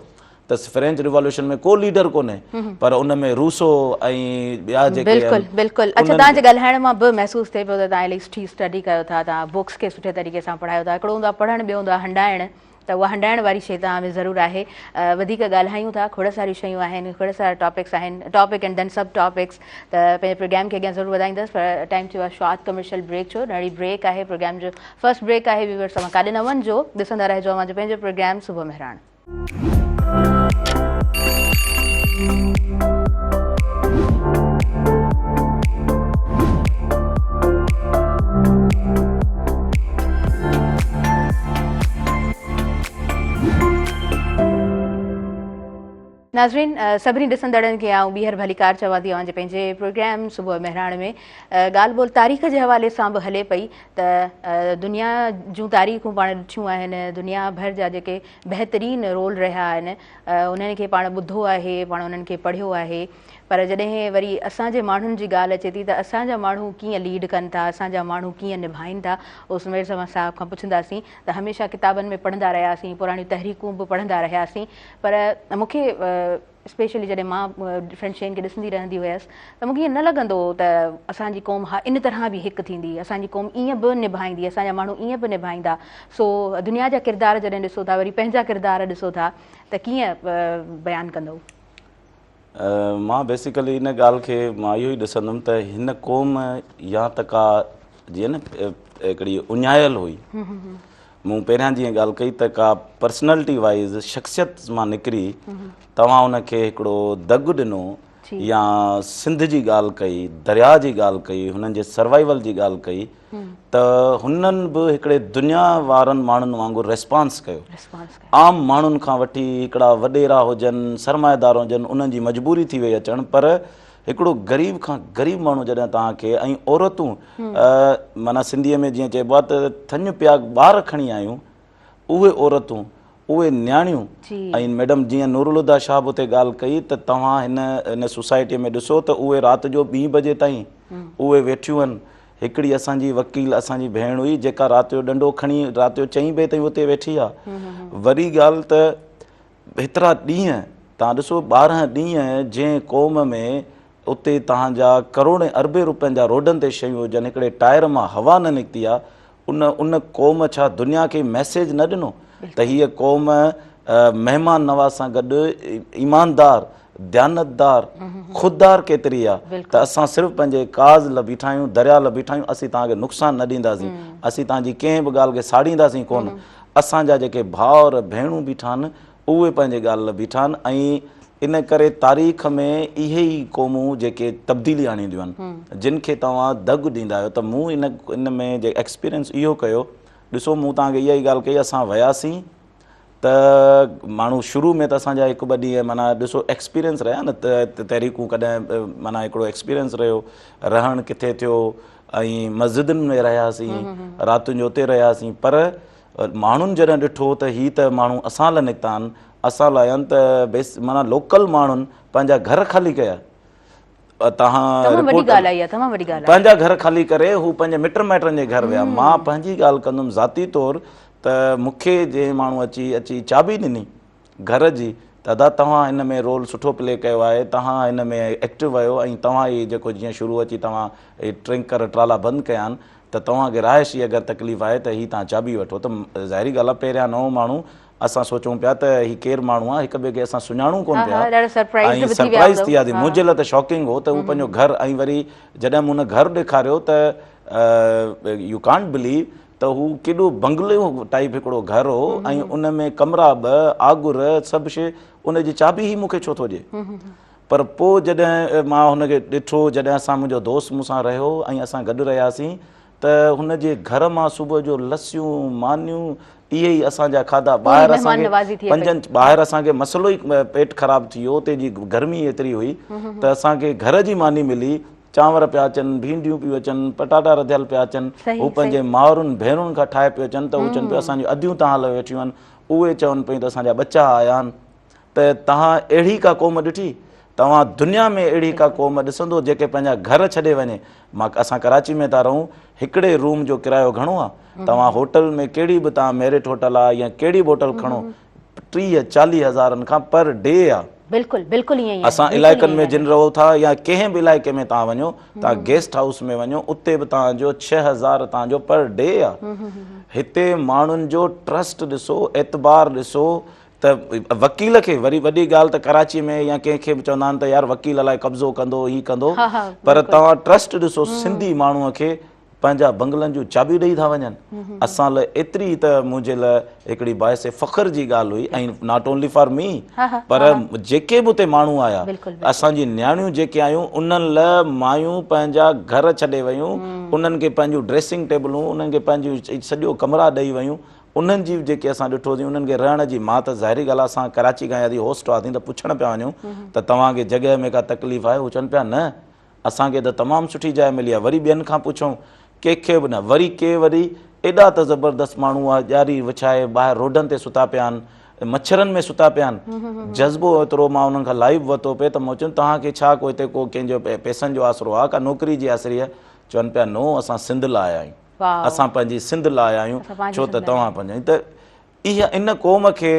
ته فرينچ ريوالوشن ۾ ڪو ليڊر ڪونهي پر ان ۾ روسو ۽ ٻيا جيڪي
بلڪل بلڪل اڇا توهان جي ڳالهائڻ مان به محسوس ٿئي پيو ته توهان الائي سٺي اسٽڊي ڪيو ٿا توهان بڪس کي سٺي طريقي سان پڙهايو ٿا هڪڙو هوندو آهي پڙهڻ ٻيو هوندو آهي هنڊائڻ ته اها هنڊائڻ واري شيء توهان ۾ ضرور آهي وڌيڪ ڳالهايون ٿا کوڙ ساريون شيون آهن کوڙ سارا ٽاپڪس آهن topic and then sub topics ته پنهنجي پروگرام کي اڳيان ضرور وڌائيندس پر ٽائيم ٿيو آهي شارٽ ڪمرشل بريڪ جو نڙي بريڪ آهي پروگرام جو فرسٽ بريڪ آهي ويورس اوهان ڪاڏي نه وڃجو ڏسندا رهجو اوهان جو پنهنجو پروگرام صبح مهراڻ. ناظرين سڀني ڏسندڙن کي آئون ٻيهر ڀليڪار چوان ٿي اوهان جي پنهنجي پروگرام صبح مهراڻ ۾ ڳالهه ٻولهه تاريخ جي حوالي سان به هلي پئي ته دنيا جون تاريخون پاڻ ڏٺيون آهن دنيا ڀر جا جيڪي بهترين رول رهيا آهن انهن کي پاڻ ٻڌو آهي پاڻ انهن کي پڙهيو آهي پر جڏهن وري اسان جي ماڻهن جي ڳالهه اچي ٿي ته اسان جا ماڻهو ڪيئن ليڊ ڪن ٿا اسان جا ماڻهو ڪيئن نڀائين ٿا اهو سمير زمان صاحب کان پڇنداسين ته هميشه ڪتابن ۾ پڙهندا رهياسين پراڻيون تحريڪون به پڙهندا رهياسين پر مون کي اسپيشلي جڏهن مان ڊفرنٽ شين کي ڏسندي رهندي هيس ته مون کي ائين نه لڳندو هو ته اسان جي قوم ها ان طرح به هڪ ٿيندي اسان جي قوم ائين به نڀائيندي اسان جا ماڻهو ائين به نڀائيندا سو دنيا جا ڪردار جڏهن ڏسو ٿا وري پنهنجا ڪردار ڏسو ٿا ته ڪيئن بيان ڪندؤ؟
مان بيسيڪلي ان ڳالهه کي مان اهو ئي ڏسندم ته هن قوم يا ته ڪا جيئن نه هڪڙي اڃايل هئي مون پهريان جيئن ڳالهه ڪئي ته ڪا پرسنالٽي وائز شخصيت مان نڪري توهان ان کي هڪڙو دڳ ڏنو يا سنڌ جي ڳالهه ڪئي درياء جي ڳالهه ڪئي هنن جي سروائيول جي ڳالهه ڪئي ته هنن به هڪڙي دنيا وارن ماڻهن وانگر ريسپانس ڪيو عام ماڻهن کان وٺي هڪڙا وڏيرا هجن سرمائيدار هجن انهن جي مجبوري ٿي وئي اچڻ پر هڪڙو غريب کان غريب ماڻهو جڏهن توهان کي ۽ عورتون معنيٰ سنڌيء ۾ جيئن چئبو آهي ته ٿڃ پيا ٻار کڻي آيون اهي عورتون اهي نياڻيون ۽ ميڊم جيئن نورالهديٰ شاهه به اتي ڳالهه ڪئي ته توهان هن هن سوسائٽيء ۾ ڏسو ته اهي رات جو ٻين بجي تائين اهي ويٺيون آهن هڪڙي اسان جي وڪيل اسان جي ڀيڻ هئي جيڪا رات جو ڏنڊو کڻي رات جو چئين بجي تائين اتي ويٺي آ وري ڳالهه ته هيترا ڏينهن توهان ڏسو 12 ڏينهن جنهن قوم ۾ اتي توهان جا ڪروڙين اربين روپين جا روڊن تي شيون هجن هڪڙي ٽائر مان هوا نه نڪتي آ ان ان قوم ڇا دنيا کي ميسيج نه ڏنو ته هيء قوم مهمان نواز سان گڏ ايماندار ديانتدار خوددار ڪيتري آ ته اسان صرف پنهنجي ڪاز ل بيٺا آهيون دريا ل بيٺا آهيون اسين توهان کي نقصان نه ڏينداسين اسين توهان جي ڪنهن به ڳالهه کي ساڙينداسين ڪونه اسان جا جيڪي ڀائر ڀيڻون بيٺا آهن اهي پنهنجي ڳالهه ل بيٺا آهن ۽ ان ڪري تاريخ ۾ اهي ئي قومون جيڪي تبديلي آڻينديون آهن جن کي توهان دڳ ڏيندا آهيو ته مون ان ان ۾ جي ايڪسپيرينس اهو ڪيو ڏسو مون توهان کي اها ئي ڳالهه ڪئي اسان وياسين ته ماڻهو شروع ۾ ته اسان جا هڪ ٻه ڏينهن معنيٰ ڏسو ايڪسپيرينس رهيا نه ته تحريڪون ڪڏهن معنيٰ هڪڙو ايڪسپيرينس رهيو رهڻ ڪٿي ٿيو ۽ مسجدن ۾ رهياسين راتين جو اتي رهياسين پر ماڻهن جڏهن ڏٺو ته هي ته ماڻهو اسان لاء نڪتا آهن اسان لاء آهن ته بيس معنيٰ لوڪل ماڻهن پنهنجا گهر خالي ڪيا تهان
تمام وڏي ڳالهه آهي تمام وڏي ڳالهه
پنهنجا گهر خالي ڪري هو پنهنجي مٽ مائٽن جي گهر ويا مان پنهنجي ڳالهه ڪندم ذاتي طور ته مون کي جنهن ماڻهو اچي اچي چاٻي ڏني گهر جي ته ادا توهان هن ۾ رول سٺو پلي ڪيو آهي توهان هن ۾ ايڪٽو آهيو ۽ توهان ئي جيڪو جيئن شروع اچي توهان هي ٽرينڪر ٽرالا بند ڪيا آهن ته توهان کي رهائش جي اگر تڪليف آهي ته هي توهان چاٻي وٺو ته ظاهري ڳالهه آهي پهريان نئون ماڻهو اسان سوچون پيا ته هي ڪير ماڻهو آهي هڪ ٻئي کي اسان سڃاڻون ڪونه پيا
۽ سرپرائز
ٿي وياسين منهنجي لاء ته شاڪنگ هو ته هو پنهنجو گهر ۽ وري جڏهن مون گهر ڏيکاريو ته يو ڪانٽ بليو ته هو ڪيڏو بنگلي ٽائيپ هڪڙو گهر هو ۽ ان ۾ ڪمرا ٻه آڳر سڀ شي ان جي چاٻي هي مون کي ڇو ٿو ڏي پر پوء جڏهن مان هن کي ڏٺو جڏهن اسان منهنجو دوست مون سان رهيو ۽ اسان گڏ رهياسين ته هن جي گهر مان صبح جو لسيون مانيون اهي ئي اسان جا کاڌا ٻاهر اسان کي پنجن ٻاهر اسان کي مسئلو ئي پيٽ خراب ٿي ويو اتي جي گرمي ايتري هئي ته اسان کي گهر جي ماني ملي چانور پيا اچن ڀينڊيون پيون اچن پٽاٽا رڌيل پيا اچن هو پنهنجي مائرن ڀينرن کان ٺاهي پيو اچن ته هو چون پيو اسان جون اديون توهان لاء ويٺيون آهن اهي چون پيون ته اسان جا ٻچا آيا آهن ته توهان اهڙي ڪا قوم ڏٺي؟ توهان دنيا ۾ اهڙي ڪا قوم ڏسندو جيڪي پنهنجا گهر ڇڏي وڃي؟ مان اسان ڪراچي ۾ ٿا رهون هڪڙي روم جو ڪرايو گهڻو آ؟ توهان هوٽل ۾ ڪهڙي به توهان ميرٽ هوٽل آ يا ڪهڙي به هوٽل کڻو 30 40 هزارن کان پر ڊي آ.
بلڪل بلڪل ائين ئي آهي
اسان علائقن ۾ جن رهو ٿا يا ڪنهن به علائقي ۾ توهان وڃو توهان گيسٽ هائوس ۾ وڃو اتي به توهان جو 6000 توهان جو پر ڊي آ. هتي ماڻهن جو ٽرسٽ ڏسو اعتبار ڏسو ته وڪيل کي وري وڏي ڳالهه ته ڪراچي ۾ يا ڪنهن کي به چوندا آهن ته يار وڪيل الائي قبضو ڪندو هي ڪندو پر توهان ٽرسٽ ڏسو سنڌي ماڻهو کي پنهنجا بنگلن جون چاٻيون ڏئي ٿا وڃن اسان لاء ايتري ته منهنجي لاء هڪڙي باعث فخر جي ڳالهه هئي ۽ not only for مي پر جيڪي به اتي ماڻهو آيا اسان جي نياڻيون جيڪي آيون انهن لاء مايون پنهنجا گهر ڇڏي ويون انهن کي پنهنجون ڊريسنگ ٽيبلون انهن کي پنهنجون سڄو ڪمرا ڏئي ويون. انهن جي جيڪي اسان ڏٺوسين انهن کي رهڻ جي مان ته ظاهري ڳالهه آهي اسان ڪراچي کان آياسين هوسٽ هئاسين ته پڇڻ پيا وڃون ته توهان کي جڳهه ۾ ڪا تڪليف آهي هو چون پيا نه اسان کي ته تمام سٺي جاء ملي آهي وري ٻين کان پڇون ڪنهن کي به نه وري ڪي وري ايڏا ته زبردست ماڻهو هئا ڄاري وڇائي ٻاهر روڊن تي ستا پيا آهن مڇرن ۾ ستا پيا آهن جذبو ايترو مان انهن کان لائيو ورتو پئي ته مون چيو توهان کي ڇا ڪو هتي ڪو ڪنهن جو پئسن جو آسرو آهي ڪا نوڪري جي آسري آهي چون پيا نو اسان سنڌ لاء آيا آهيون اسان پنهنجي سنڌ لاء آيا آهيون ڇو ته توهان پنهنجي ته اها ان قوم کي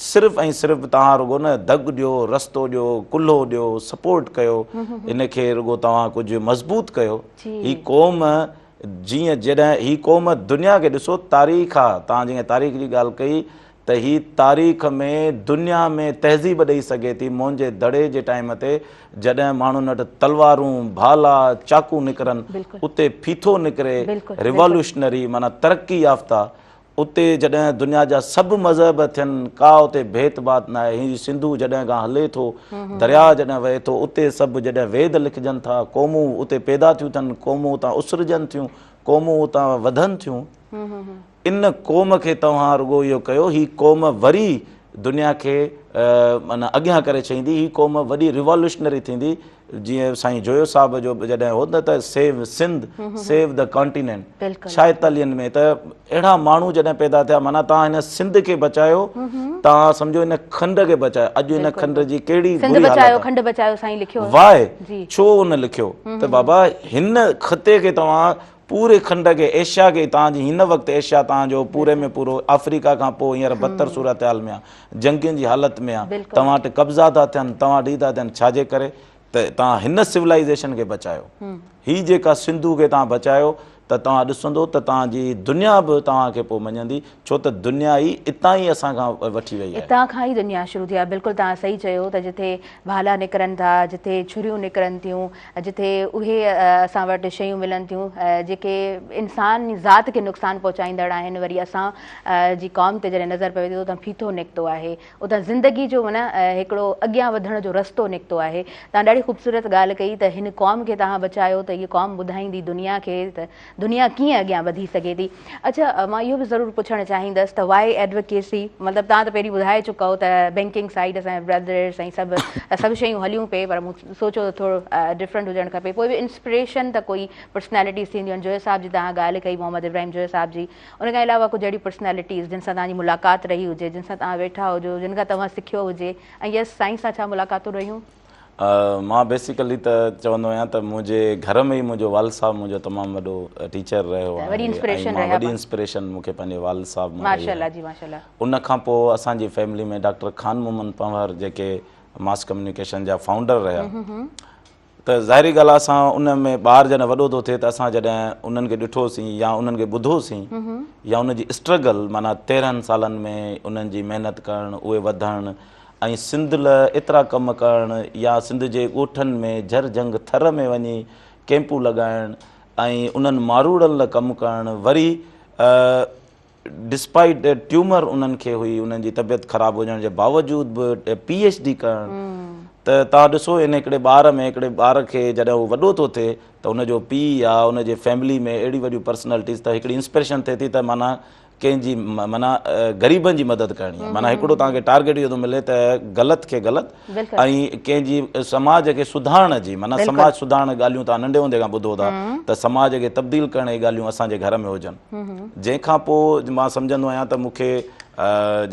صرف ۽ صرف توهان رڳو نه دڳ ڏيو رستو ڏيو ڪلهو ڏيو سپورٽ ڪيو ان کي رڳو توهان ڪجهه مضبوط ڪيو هي قوم جيئن جڏهن هي قوم دنيا کي ڏسو تاريخ آ توهان جيئن تاريخ جي ڳالهه ڪئي ته هي تاريخ ۾ دنيا ۾ تهذيب ڏئي سگهي ٿي، موهن جي دڙي جي ٽائيم تي جڏهن ماڻهن وٽ تلوارون، ڀالا، چاقو نڪرن، اتي ڦيٿو نڪري، ريوالوشنري معنيٰ ترقي يافته، اتي جڏهن دنيا جا سڀ مذهب ٿين، ڪا اتي ڀيت ڀات ناهي، هي سنڌو جڏهن کان هلي ٿو، درياء جڏهن وهي ٿو، اتي سڀ جڏهن ويد لکجن ٿا، قومون اتي پيدا ٿيون ٿين، قومون اتان اسرجن ٿيون، قومون اتان وڌن ٿيون. ان قوم کي توهان رڳو اهو ڪيو، هي قوم وري دنيا کي معنيٰ اڳيان ڪري ڇڏيندي، هي قوم وڏي ريوالوشنري ٿيندي، جيئن سائين جويو صاحب جو به جڏهن هو نه ته save Sindh, save the continent, ڇائيتاليهن ۾ ته اهڙا ماڻهو جڏهن پيدا ٿيا معنيٰ توهان هن سنڌ کي بچايو، توهان سمجهو هن کنڊ کي بچايو، اڄ هن کنڊ جي ڪهڙي
سنڌ
بري حالت
بچايو
آهي.
کنڊ بچايو سائين لکيو.
واء ڇو ان لکيو ته بابا هن خطي کي توهان پوري کنڊ کي ايشيا کي توهان جي هن وقت ايشيا توهان جو پوري ۾ پورو آفريڪا کان پوء هينئر بدتر صورتحال ۾ آ جنگين جي حالت ۾ آ توهان وٽ قبضا ٿا ٿين توهان وٽ هي ٿا ٿين ڇا جي ڪري ته توهان هن سولائيزيشن کي بچايو هي جيڪا سنڌو کي توهان بچايو ته توهان ڏسندو ته توهان جي دنيا به توهان کي پوء مڃندي ڇو ته دنيا ئي اتان ئي اسان کان وٺي وئي آهي.
اتان کان ئي دنيا شروع ٿي آهي. بلڪل توهان صحيح چيو ته جتي ڀالا نڪرن ٿا، جتي ڇريون نڪرن ٿيون، جتي اهي اسان وٽ شيون ملن ٿيون جيڪي انسان ذات کي نقصان پهچائيندڙ آهن وري اسان جي قوم تي جڏهن نظر پوي ٿي ته اتان ڦيٿو نڪتو آهي اتان زندگي جو معنيٰ هڪڙو اڳيان وڌڻ جو رستو نڪتو آهي توهان ڏاڍي خوبصورت ڳالهه ڪئي ته هن قوم کي توهان بچايو ته هيء قوم ٻڌائيندي دنيا کي ته دنيا ڪيئن اڳيان وڌي سگهي ٿي. اڇا مان اهو به ضرور پڇڻ چاهيندس ته وائي ايڊووڪيسي مطلب توهان ته پهرين ٻڌائي چڪا آهيو ته بينڪنگ سائيڊ اسان جا برادرس ۽ سڀ سڀ شيون هليون پئي پر مون سوچيو ته ٿورو ڊفرنٽ هجڻ کپي پوء به انسپريشن ته ڪوئي پرسنالٽيز ٿينديون آهن جويو صاحب جي توهان ڳالهه ڪئي محمد ابراهيم جويو صاحب جي ان کان علاوه ڪجهه اهڙيون پرسنالٽيز جن سان توهان جي ملاقات رهي هجي جن سان توهان ويٺا هجو جن کان توهان سکيو هجي ۽ يس سائين سان ڇا ملاقاتون رهيون؟
مان بيسيڪلي ته چوندو آهيان ته منهنجي گهر ۾ ئي منهنجو والد صاحب منهنجو تمام وڏو ٽيچر رهيو آهي
وڏي انسپريشن
رهيا وڏي انسپريشن مون کي پنهنجي والد صاحب مان
ماشاء الله جي ماشاء الله
ان کان پوء اسان جي فيملي ۾ ڊاڪٽر خان محمد پنهور جيڪي ماس ڪميونيڪيشن جا فائونڊر رهيا ته ظاهري ڳالهه اسان ان ۾ ٻار جڏهن وڏو ٿو ٿئي ته اسان جڏهن انهن کي ڏٺوسين يا انهن کي ٻڌوسين يا ان جي اسٽرگل معنيٰ 13 سالن ۾ انهن جي محنت ڪرڻ اهي وڌڻ ۽ سنڌ لاء ايترا ڪم ڪرڻ يا سنڌ جي ڳوٺن ۾ جھر جھنگ ٿر ۾ وڃي ڪئمپون لڳائڻ ۽ انهن ماروئڙن لاء ڪم ڪرڻ وري ڊسپائيٽ ٽيومر انهن کي هئي انهن جي طبيعت خراب هجڻ جي باوجود به پي ايڇ ڊي ڪرڻ ته توهان ڏسو ان هڪڙي ٻار ۾ هڪڙي ٻار کي جڏهن هو وڏو ٿو ٿئي ته ان جو پيء يا ان جي فيملي ۾ اهڙي وڏيون پرسنالٽيز ته هڪڙي انسپريشن ٿئي ٿي ته معنيٰ ڪنهن جي معنيٰ غريبن جي مدد ڪرڻي آهي معنيٰ هڪڙو توهان کي ٽارگيٽ اهو ٿو ملي ته غلط کي غلط ۽ ڪنهن جي سماج کي سڌارڻ جي معنيٰ سماج سڌارڻ ڳالهيون توهان ننڍي هوندي کان ٻڌو ٿا ته سماج کي تبديل ڪرڻ جي ڳالهيون اسان جي گهر ۾ هجن جنهن کان پوء مان سمجهندو آهيان ته مون کي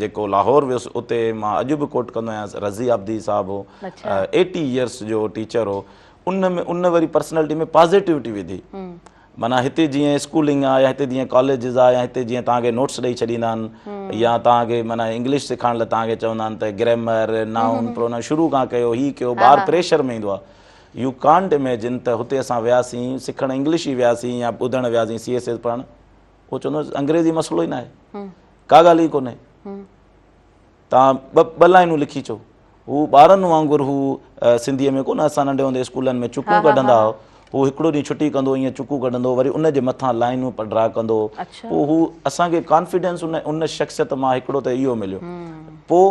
جيڪو لاهور ويس اتي مان اڄ به ڪوٽ ڪندو آهيان رضي عابدي صاحب هو ايٽي ايئرس جو ٽيچر هو ان ۾ ان وري پرسنالٽي ۾ پازيٽيوٽي وڌي معنيٰ هتي جيئن اسڪولنگ آ يا هتي جيئن ڪاليجز آ يا هتي جيئن توهان کي نوٽس ڏئي ڇڏيندا آهن يا توهان کي معنيٰ انگلش سيکارڻ لاء توهان کي چوندا آهن ته گريمر نائون پرونائون شروع کان ڪيو هي ڪيو ٻار پريشر ۾ ايندو آ يو ڪانٽ اميجن ته هتي اسان وياسين سکڻ انگلش ئي وياسين يا ٻڌڻ وياسين سي ايس ايس پڙهڻ هو چوندو انگريزي مسئلو ئي ناهي ڪا ڳالهه ئي ڪونهي توهان ٻه ٻه لائنون لکي اچو. هو ٻارن وانگر هو سنڌيء ۾ ڪونه اسان ننڍي هوندي اسڪولن ۾ چڪون ڪڍندا هئا. هو هڪڙو ڏينهن ڇٽي ڪندو ائين چڪون ڪڍندو وري ان جي مٿان لائنون ڊرا ڪندو هو. پوء هو اسان کي ڪانفيڊنس ان ان شخصيت مان هڪڙو ته اهو مليو. پوء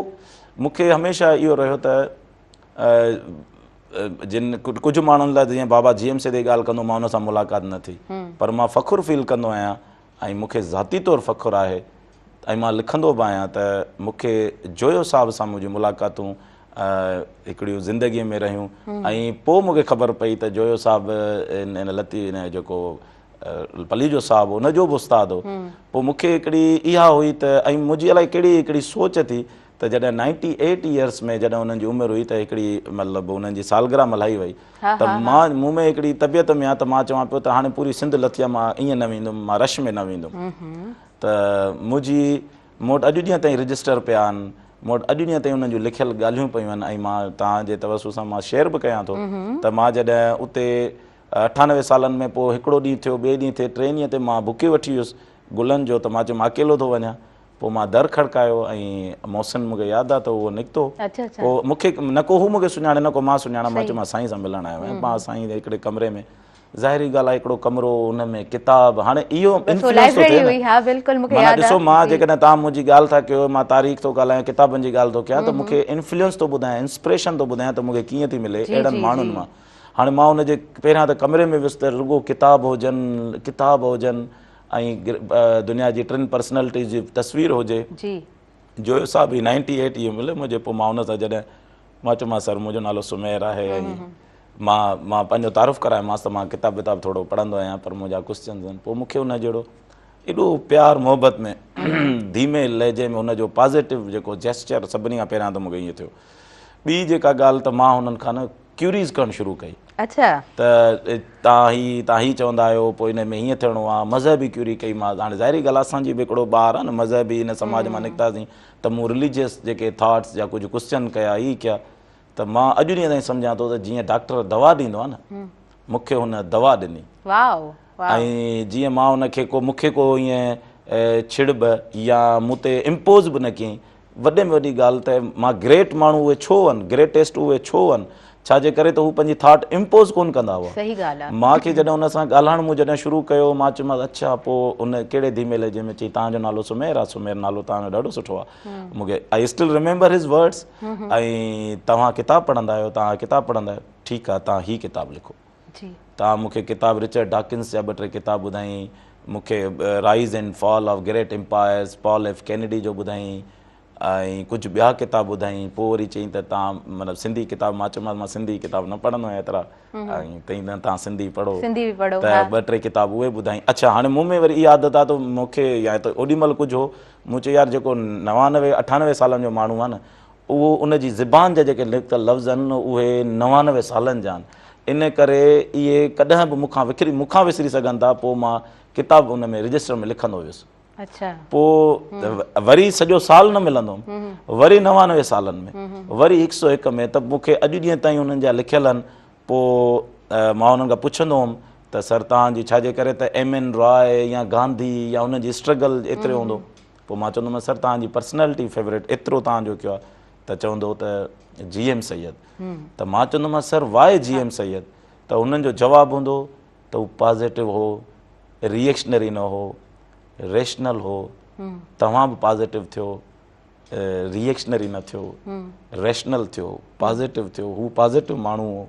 مون کي هميشه اهو رهيو ته جن ڪجهه ماڻهن لاء جيئن بابا جي ايم سيد جي ڳالهه ڪندو مان ان سان ملاقات نه ٿي پر مان فخر فيل ڪندو آهيان ۽ مون کي ذاتي طور فخر آهي. ۽ مان لکندو به آهيان ته مون کي جويو صاحب سان منهنجون ملاقاتون هڪڙيون زندگيء ۾ رهيون ۽ پوء مون کي خبر پئي ته جويو صاحب هن لطيف هن جيڪو پليجو صاحب ان جو به استاد هو. پوء مون کي هڪڙي اها هئي ته ۽ منهنجي الائي ڪهڙي هڪڙي سوچ ٿي ته جڏهن نائنٽي ايٽ ايئرس ۾ جڏهن انهن جي عمر هئي ته هڪڙي مطلب انهن جي سالگرهه ملهائي وئي ته مان مون ۾ هڪڙي طبيعت ۾ آ ته مان چوان پيو ته هاڻي پوري سنڌ لٿي آ مان ائين نه ويندم مان رش ۾ نه ويندم ته منهنجي مون وٽ اڄ ڏينهن تائين رجسٽر پيا آهن مون وٽ اڄ ڏينهن تائين انهن جون لکيل ڳالهيون پيون آهن ۽ مان توهان جي توسط سان مان شيئر به ڪيان ٿو ته مان جڏهن اتي 98 سالن ۾ پوء هڪڙو ڏينهن ٿيو ٻئي ڏينهن ٿئي ٽئين ڏينهن تي مان بڪي وٺي ويس گلن جو ته مان چيو مان اڪيلو ٿو وڃان پوء مان در کڙڪايو ۽ محسن مون کي ياد آ ته اهو نڪتو پوء مون کي نه ڪو هو مون کي سڃاڻي نه ڪو مان سڃاڻان مان چيو مان سائين سان ملڻ آيو آهيان پاڻ سائين جي هڪڙي ڪمري ۾ ظاهري ڳالهه آهي هڪڙو ڪمرو ان ۾ ڪتاب هاڻي اهو انفلوئنس ٿو ٿئي نه معنيٰ ڏسو مان جيڪڏهن توهان منهنجي ڳالهه ٿا ڪيو مان تاريخ ٿو ڳالهايان ڪتابن جي ڳالهه ٿو ڪيان ته مون کي انفلوئنس ٿو ٻڌايان انسپريشن ٿو ٻڌايان ته مون کي ڪيئن ٿي ملي اهڙن ماڻهن مان هاڻي مان ان جي پهريان ته ڪمري ۾ ويس ته رڳو ڪتاب هجن ڪتاب هجن ۽ دنيا جي ٽن پرسنلٽيز جي تصوير هجي.
جي.
جويو صاحب هي نائنٽي ايٽ اهو مليو منهنجي پوء مان ان سان جڏهن مان چيومانس سر منهنجو نالو سمير آهي ۽ مان مان پنهنجو تعارف ڪرايومانس ته مان ڪتاب وتاب ٿورو پڙهندو آهيان پر منهنجا ڪوسچنز آهن پوء مون کي ان جهڙو ايڏو پيار محبت ۾ ڌيمي لهجي ۾ ان جو پازيٽو جيڪو جيسچر سڀني کان پهريان ته مون کي ائين ٿيو ٻي جيڪا ڳالهه ته مان هنن کان نه ڪيوريز ڪرڻ شروع ڪئي.
اڇا.
ته تان هي تان هي چوندا آهيو پوء ان ۾ هيئن ٿيڻو آ مذهبي ڪيوري ڪئي مان هاڻي ظاهري ڳالهه اسان جي به هڪڙو ٻار آ نه مذهبي ان سماج مان نڪتاسين ته مون رليجيس جيڪي ٿاٽس يا ڪجهه ڪوسچن ڪيا هي ڪيا ته مان اڄ ڏينهن تائين سمجهان ٿو ته جيئن ڊاڪٽر دوا ڏيندو آ نه مون کي هن دوا ڏني.
واو واو.
۽ جيئن مان ان کي ڪو مون کي ڪو ائين ڇڙٻ يا مون تي امپوز به نه ڪيائين وڏي ۾ وڏي ڳالهه ته مان گريٽ ماڻهو اهي ڇو هن، گريٽيسٽ اهي ڇو هن، ڇا جي ڪري ته هو پنهنجي ٿاٽ امپوز ڪونه ڪندا هئا.
صحيح ڳالهه آ.
مان کي جڏهن ان سان ڳالهائڻ مون جڏهن شروع ڪيو مان چيومانس اڇا پوء ان ڪهڙي ڌيمي لهجي ۾ چئي توهان جو نالو سمير آ، سمير نالو توهان جو ڏاڍو سٺو آ. مون کي I still remember his words ۽ توهان ڪتاب پڙهندا آهيو، توهان ڪتاب پڙهندا آهيو، ٺيڪ آ توهان هي ڪتاب لکو. توهان مون کي ڪتاب رچرڊ ڊاڪنس جا ٻه ٽي ڪتاب ٻڌائين، مون کي rise and fall of great empires Paul F Kennedy جو ٻڌائين ۽ ڪجهه ٻيا ڪتاب ٻڌائين پوء وري چيائين ته توهان مطلب سنڌي ڪتاب مان چيومانس مان سنڌي ڪتاب نه پڙهندو آهيان ايترا ۽ چيائين نه توهان سنڌي پڙهو
سنڌي به پڙهو
ته ٻه ٽي ڪتاب اهي ٻڌائين اڇا هاڻي مون ۾ وري اها عادت آهي ته مون کي يا ته اوڏي مهل ڪجهه هو مون چيو يار جيڪو 99 98 سالن جو ماڻهو آهي نه اهو ان جي زبان جا جيڪي نڪتل لفظ آهن اهي 99 سالن جا آهن ان ڪري اهي ڪڏهن به مون کان وکري مون کان وسري سگهن ٿا پوء مان ڪتاب ان ۾ رجسٽر ۾ لکندو ويس
اڇا
پوء وري سڄو سال نه ملندو هوم وري 99 سالن ۾ وري 101 ۾ ته مون کي اڄ ڏينهن تائين انهن جا لکيل آهن پوء مان انهن کان پڇندو هوم ته سر توهان جي ڇا جي ڪري ته ايم اين راء يا گانڌي يا انهن جي اسٽرگل ايتري هوندو پوء مان چوندو هوم سر توهان جي پرسنالٽي فيوريٽ ايترو توهان جو ڪيو آهي ته چوندو هو ته جي ايم سيد ته مان چوندو هوم سر واء جي ايم سيد ته انهن جو جواب هوندو ته هو پازيٽو هو ريئڪشنري نه هو ريشنل هو توهان به پازيٽو ٿيو ريئڪشنري نه ٿيو ريشنل ٿيو پازيٽو ٿيو هو پازيٽو ماڻهو هو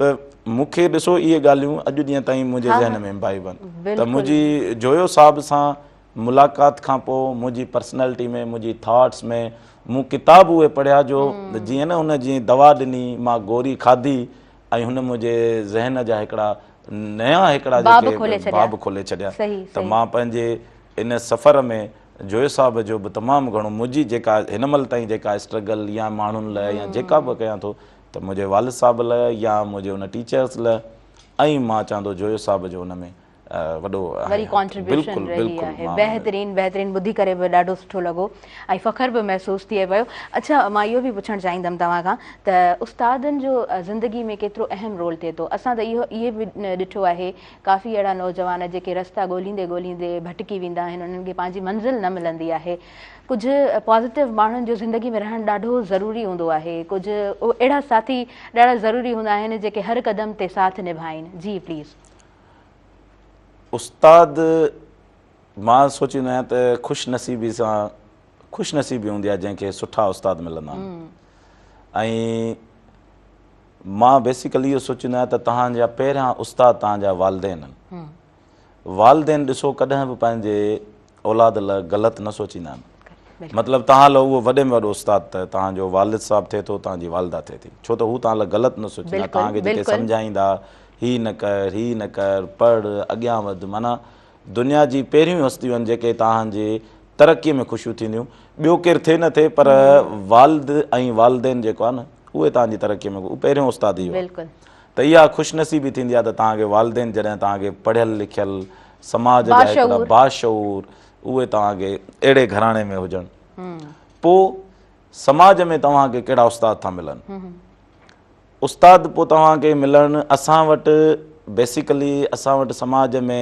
ته مون کي ڏسو اهي ڳالهيون اڄ ڏينهن تائين منهنجي ذهن ۾ امبائب آهن ته منهنجي جويو صاحب سان ملاقات کان پوء منهنجي پرسنالٽي ۾ منهنجي ٿاٽس ۾ مون ڪتاب اهي پڙهيا جو جيئن نه هن جيئن دوا ڏني مان گوري کاڌي ۽ هن منهنجي ذهن جا هڪڙا نيا هڪڙا جيڪي باب کولي ڇڏيا ته مان پنهنجي ان سفر ۾ جويو صاحب جو به تمام گهڻو منهنجي جيڪا هن مهل تائين جيڪا اسٽرگل يا ماڻهن لاء يا جيڪا به ڪيان ٿو ته منهنجي والد صاحب لاء يا منهنجي ان ٽيچرس لاء ۽ مان چوان ٿو جويو صاحب جو ان ۾ وڏو
وري ڪانٽريبيوشن رهي آهي بهترين بهترين ٻڌي ڪري به ڏاڍو سٺو لڳو ۽ فخر به محسوس ٿئي پيو اڇا مان اهو به پڇڻ چاهيندم توهان کان ته استادن جو زندگي ۾ ڪيترو اهم رول ٿئي ٿو اسان ته اهو اهي به ڏٺو آهي ڪافي اهڙا نوجوان جيڪي رستا ڳوليندي ڳوليندي ڀٽڪي ويندا آهن انهن کي پنهنجي منزل نه ملندي آهي ڪجهه پازيٽو ماڻهن جو زندگي ۾ رهڻ ڏاڍو ضروري هوندو آهي ڪجهه اهڙا ساٿي ڏاڍا ضروري هوندا آهن جيڪي هر قدم تي ساٿ نڀائين جي پليز.
استاد مان سوچيندو آهيان ته خوش نصيبي سان خوش نصيبي هوندي آهي جنهن کي سٺا استاد ملندا آهن ۽ مان بيسيڪلي اهو سوچيندو آهيان ته توهان جا پهريان استاد توهان جا والدين آهن والدين ڏسو ڪڏهن به پنهنجي اولاد لاء غلط نه سوچيندا آهن. مطلب توهان لاء اهو وڏي ۾ وڏو استاد ته توهان جو والد صاحب ٿئي ٿو توهان جي والده ٿئي ٿي ڇو ته هو توهان لاء غلط نه سوچيندا توهان کي جيڪي سمجهائيندا هي نه ڪر هي نه ڪر پڙهه اڳيان وڌ معنيٰ دنيا جي پهريون هستيون آهن جيڪي توهان جي ترقي ۾ خوشيون ٿينديون ٻيو ڪير ٿئي نه ٿئي پر والد ۽ والدين جيڪو آهي نه اهي توهان جي ترقي ۾ اهو پهريون استاد ئي آهي ته اها خوش نصيبي ٿيندي آهي ته توهان کي والدين جڏهن توهان کي پڙهيل لکيل سماج جا هڪڙا باشعور اهي توهان کي اهڙي گهراڻي ۾ هجن پوء سماج ۾ توهان کي ڪهڙا استاد ٿا ملن استاد پوء توهان کي ملن اسان وٽ بيسيڪلي اسان وٽ سماج ۾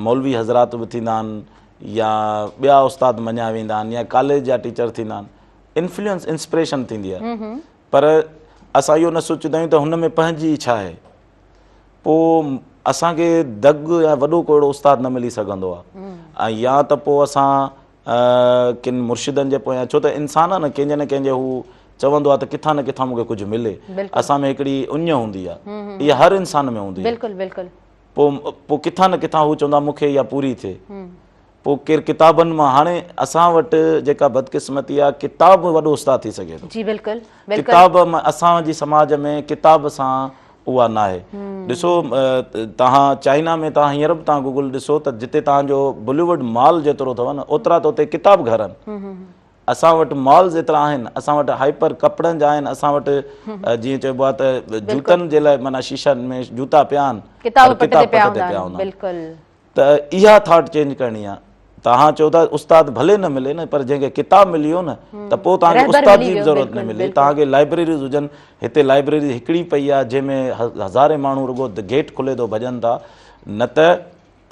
مولوي حضرات به ٿيندا آهن يا ٻيا استاد مڃيا ويندا آهن يا ڪاليج جا ٽيچر ٿيندا آهن انفلوئنس انسپريشن ٿيندي آهي پر اسان اهو نه سوچيندا آهيون ته هن ۾ پنهنجي ڇا آهي پوء اسان کي دڳ يا وڏو ڪو اهڙو استاد نه ملي سگهندو آهي ۽ يا ته پوء اسان ڪن مرشدن جي پويان ڇو ته انسان آهي نه ڪنهن جي نه ڪنهن جي هو چوندو آهي ته ڪٿان نه ڪٿان مون کي ڪجهه ملي اسان ۾ هڪڙي اڃ هوندي آهي اها هر انسان ۾ هوندي آهي
بلڪل بلڪل
پوء پوء ڪٿان نه ڪٿان هو چوندو آهي مون کي اها پوري ٿئي پوء ڪير ڪتابن مان هاڻي اسان وٽ جيڪا بدقسمتي آهي ڪتاب وڏو استاد ٿي سگهي ٿو
جي بلڪل بلڪل
ڪتاب اسان جي سماج ۾ ڪتاب سان اها ناهي ڏسو توهان چائنا ۾ توهان هينئر به توهان گوگل ڏسو ته جتي توهان جو بليووڊ مال جيترو اٿو نه اوترا ته اتي ڪتاب گهر آهن اسان وٽ مالز ايترا آهن اسان وٽ هائپر ڪپڙن جا آهن اسان وٽ جيئن چئبو آهي ته جوتن جي لاء معنيٰ شيشن ۾ جوتا پيا آهن
ڪتاب پٽ تي پيا هوندا آهن بلڪل
ته اها ٿاٽ چينج ڪرڻي آهي توهان چئو ٿا استاد ڀلي نه ملي نه پر جنهن کي ڪتاب ملي ويو نه ته پوء توهان کي استاد جي به ضرورت نه ملي توهان کي لائبريريز هجن هتي لائبريري هڪڙي پئي آهي جنهن ۾ هزارين ماڻهو رڳو گيٽ کلي ٿو ڀڄن ٿا نه ته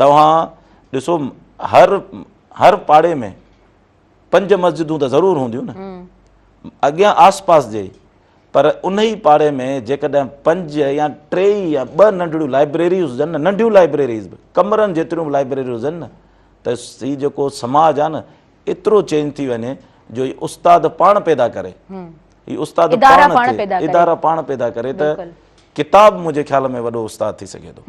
توهان ڏسو هر هر پاڙي ۾ پنج مسجدون ته ضرور هونديون نه اڳيان آس پاس جي پر ان ئي پاڙي ۾ جيڪڏهن پنج يا ٽي يا ٻه ننڍڙيون لائبريريز هجن نه ننڍيون لائبريريز به ڪمرن جيتريون به لائبريريز هجن نه ته هي جيڪو سماج آهي نه ايترو چينج ٿي وڃي جو هي استاد پاڻ پيدا ڪري هي استاد پاڻ ادارا پاڻ پيدا ڪري ته ڪتاب منهنجي خيال ۾ وڏو استاد ٿي سگهي ٿو.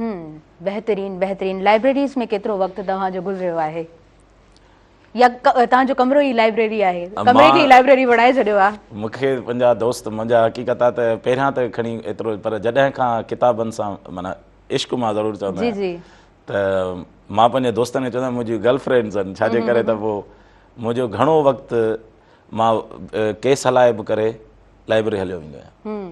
بهترين بهترين لائبريريز ۾ ڪيترو وقت توهان جو گذريو آهي يا توهان جو ڪمرو ئي لائبريري آهي ڪمري کي ئي لائبريري بڻائي ڇڏيو آهي.
مون کي پنهنجا دوست منهنجا حقيقت آهي ته پهريان ته کڻي ايترو پر جڏهن کان ڪتابن سان معنيٰ عشق مان ضرور چوندو آهيان ته مان پنهنجي دوستن کي چوندو آهيان منهنجي گرل فرينڊز آهن ڇا جي ڪري ته پوء منهنجو گهڻو وقت مان ڪيس هلائي به ڪري لائبريري هليو ويندو آهيان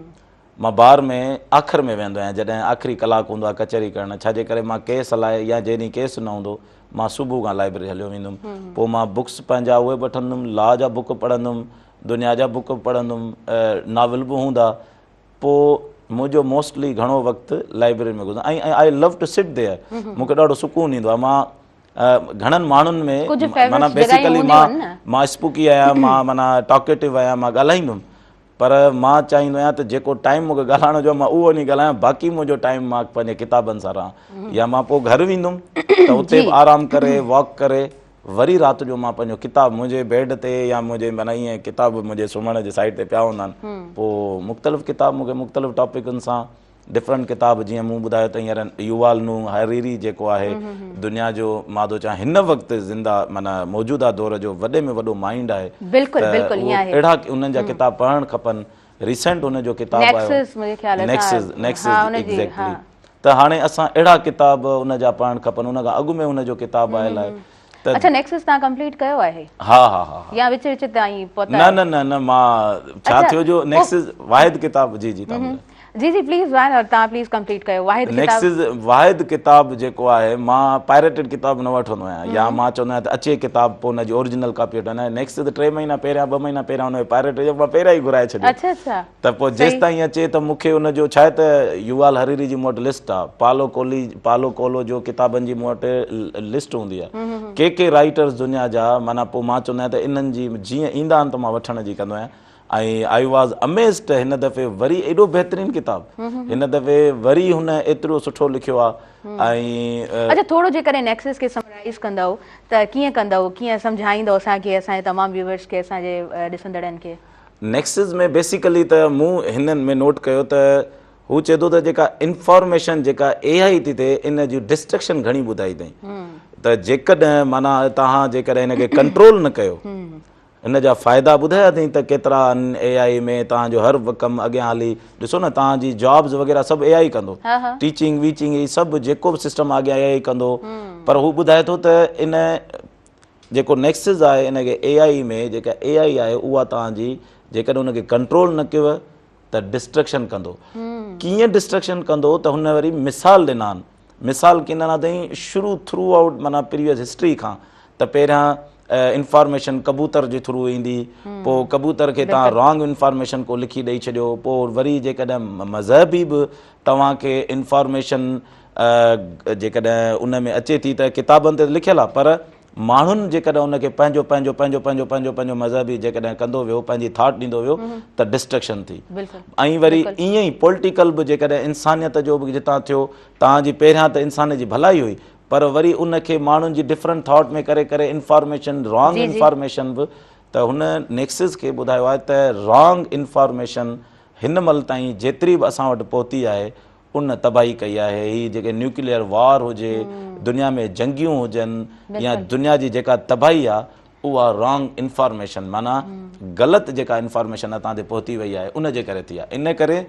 مان بار ۾ آخر ۾ ويهندو آهيان جڏهن آخري ڪلاڪ هوندو آهي ڪچهري ڪرڻ ڇا جي ڪري مان ڪيس هلائي يا جنهن ڏينهن ڪيس نه هوندو مان صبح کان لائبريري هليو ويندم پوء مان بڪس پنهنجا اهي به وٺندم لا جا بڪ پڙهندم دنيا جا بڪ به پڙهندم ناول به هوندا پوء منهنجو موسٽلي گهڻو وقت لائبريري ۾ گذرندو ۽ آء لو ٽو سٽ there مون کي ڏاڍو سڪون ايندو آهي مان گهڻن ماڻهن ۾ معنيٰ بيسيڪلي مان مان اسپوڪي آهيان مان معنيٰ ٽاڪيٽو آهيان مان ڳالهائيندم پر مان چاهيندو آهيان ته جيڪو ٽائيم مون کي ڳالهائڻ جو آهي مان اهو وڃي ڳالهايان باقي منهنجو ٽائيم مان پنهنجي ڪتابن سان رهان يا مان پوء گهر ويندم ته اتي به آرام ڪري واڪ ڪري وري رات جو مان پنهنجو ڪتاب منهنجي بيڊ تي يا منهنجي معنيٰ ائين ڪتاب منهنجي سمهڻ جي سائيڊ تي پيا هوندا آهن پوء مختلف ڪتاب مون کي مختلف ٽاپڪن سان ڊفرنٽ ڪتاب جيئن مون ٻڌايو ته هينئر يووال نوح هريري جيڪو آهي دنيا جو مان ٿو چوان هن وقت زنده معنيٰ موجوده دور جو وڏي ۾ وڏو مائنڊ آهي
بلڪل بلڪل ائين آهي
اهڙا انهن جا ڪتاب پڙهڻ کپن ريسنٽ ان جو ڪتاب آيو
نيڪسس منهنجي خيال
سان نيڪسس نيڪسس ايگزيڪٽلي ته هاڻي اسان اهڙا ڪتاب ان جا پڙهڻ کپن ان کان اڳ ۾ ان جو ڪتاب آيل آهي
ته اڇا نيڪسس توهان ڪمپليٽ ڪيو آهي؟
ها ها ها
يا وچ وچ تائين پهتا
نه نه نه نه مان ڇا ٿيو جو نيڪسس واحد ڪتاب جي جي توهان
جي جي پليز why not توهان پليز ڪمپليٽ ڪيو واحد
ڪتاب نيڪسس واحد ڪتاب جيڪو آهي مان پائريٽڊ ڪتاب نه وٺندو آهيان يا مان چوندو آهيان ته اچي ڪتاب پوء ان جي اوريجنل ڪاپي وٺندو آهيان نيڪسس ٽي مهينا پهريان ٻه مهينا پهريان ان جو پائريٽڊ مان پهريان ئي گهرائي ڇڏيو
اڇا اڇا
ته پوء جيستائين اچي ته مون کي ان جو ڇا آهي ته يووال هريري جي مون وٽ لسٽ آهي پالو ڪولي پالو ڪولو جو ڪتابن جي مون وٽ لسٽ هوندي آهي ڪي ڪي رائيٽرز دنيا جا معنيٰ پوء مان چوندو آهيان ته انهن جي جيئن ايندا آهن ته مان وٺڻ جي ڪندو آهيان ۽ I was amazed ته هن دفعي وري ايڏو بهترين ڪتاب هن دفعي وري هن ايترو سٺو لکيو آهي ۽
اڇا ٿورو جيڪڏهن نيڪسس کي سمرائيز ڪندؤ ته ڪيئن ڪندؤ ڪيئن سمجهائيندؤ اسان کي اسان جي تمام ويوئرس کي اسان جي ڏسندڙن کي.
نيڪسز ۾ بيسيڪلي ته مون هنن ۾ نوٽ ڪيو ته هو چئي ٿو ته جيڪا انفارميشن جيڪا اي آئي ٿي ٿئي ان جي ڊسٽرڪشن گهڻي ٻڌائي اٿئي. ته جيڪڏهن معنيٰ توهان جيڪڏهن هن کي ڪنٽرول نه ڪيو ان جا فائدا ٻڌايا اٿئي ته ڪيترا آهن اي آئي ۾ توهان جو هر ڪم اڳيان هلي ڏسو نه توهان جي جابز وغيره سڀ اي آئي ڪندو ٽيچنگ ويچنگ هي سڀ جيڪو به سسٽم اڳيان اي آئي ڪندو پر هو ٻڌائي ٿو ته ان جيڪو نيڪسز آهي ان کي اي آئي ۾ جيڪا اي آئي آهي اها توهان جي جيڪڏهن ان کي ڪنٽرول نه ڪيو ته ڊسٽرڪشن ڪندو ڪيئن ڊسٽرڪشن ڪندو ته هن وري مثال ڏنا آهن مثال ڪيئن ڏنا اٿئي شروع ٿرو آئوٽ معنيٰ پريويس هسٽري کان ته پهريان انفارميشن ڪبوتر جي ٿرو ايندي پوء ڪبوتر کي تان رانگ انفارميشن کو لکي ڏئي ڇڏيو پوء وري جيڪڏهن مذهبي به توهان کي انفارميشن جيڪڏهن ان ۾ اچي ٿي ته ڪتابن تي لکيل آهي پر ماڻهن جيڪڏهن ان کي پنهنجو پنهنجو پنهنجو پنهنجو پنهنجو پنهنجو مذهبي جيڪڏهن ڪندو ويو پنهنجي ٿاٽ ڏيندو ويو ته ڊسٽرڪشن ٿي ۽ وري ائين ئي پولٽيڪل به جيڪڏهن انسانيت جو به جتان ٿيو تان جي پهريان ته انسان جي ڀلائي هئي پر وري ان کي ماڻهن جي ڊفرنٽ ٿاٽ ۾ ڪري ڪري انفارميشن رانگ انفارميشن به ته هن نيڪسس کي ٻڌايو آهي ته رانگ انفارميشن هن مهل تائين جيتري به اسان وٽ پهتي آهي ان تباهي ڪئي آهي هي جيڪي نيوڪليئر وار هجي دنيا ۾ جنگيون هجن يا دنيا جي جيڪا تباهي آهي اها رانگ انفارميشن معنيٰ غلط جيڪا انفارميشن اتان تي پهتي وئي آهي ان جي ڪري ٿي آهي ان ڪري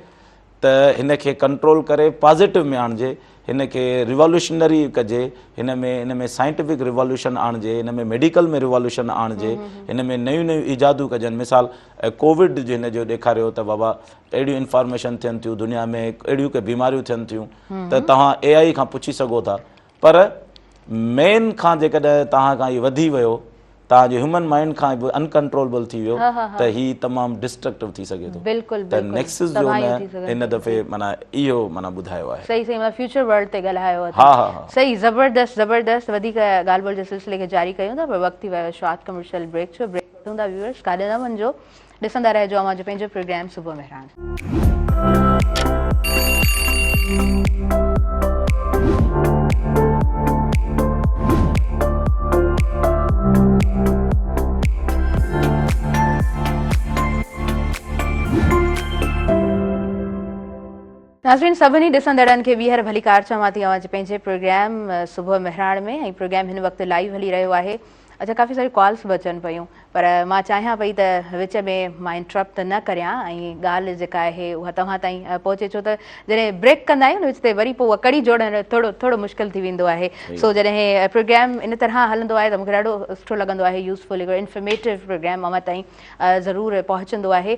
ته هن کي ڪنٽرول ڪري پازيٽو ۾ آڻجي هن کي ريوالوشنري ڪجي هن ۾ هن ۾ سائنٽيفڪ ريوالوشن آڻجي هن ۾ ميڊيڪل ۾ ريوالوشن آڻجي هن ۾ نيون نيون ايجادون ڪجن مثال ڪووڊ جي هن جو ڏيکاريو ته بابا اهڙيون انفارميشن ٿين ٿيون دنيا ۾ اهڙيون ڪي بيماريون ٿين ٿيون ته توهان اي آئي کان پڇي سگهو ٿا پر مين کان جيڪڏهن توهان کان هي وڌي ويو توهان جي هيومن مائنڊ کان به انڪنٽرولبل ٿي ويو ته هي تمام ڊسٽرڪٽو ٿي سگهي ٿو
بلڪل
ته نيڪسس جو نه هن دفعي معنيٰ اهو معنيٰ ٻڌايو آهي
صحيح صحيح معنيٰ فيوچر ورلڊ تي ڳالهايو
اٿو ها ها
صحيح زبردست زبردست وڌيڪ ڳالهه ٻولهه جي سلسلي کي جاري ڪيون ٿا پر وقت ٿي ويو شارٽ ڪمرشل بريڪ جو بريڪ وٺون ٿا ويورس ڪاڏي نه وڃجو ڏسندا رهجو اوهان جو پنهنجو پروگرام صبح مهراڻ. ناظرين سڀني ڏسندڙن کي ٻيهر ڀليڪار چوان ٿي اوهان جي پنهنجي پروگرام صبح مهراڻ ۾ ۽ پروگرام هن وقت لائيو هلي رهيو آهي اڇا ڪافي ساريون ڪالس به اچن پيون پر مان چاهيان پئي ته وچ ۾ مان انٽرپٽ نه ڪريان ۽ ڳالهه جيڪا آهي اها توهان تائين پهچي ڇو ته جڏهن بريڪ ڪندا آهيون نه وچ تي وري پوء اها ڪڙي جوڙڻ ٿورو ٿورو مشڪل ٿي ويندو آهي سو جڏهن پروگرام ان طرح هلندو آهي ته مونکي ڏاڍو سٺو لڳندو آهي يوزفل هڪڙو انفارميٽو پروگرام اوهان تائين ضرور پهچندو آهي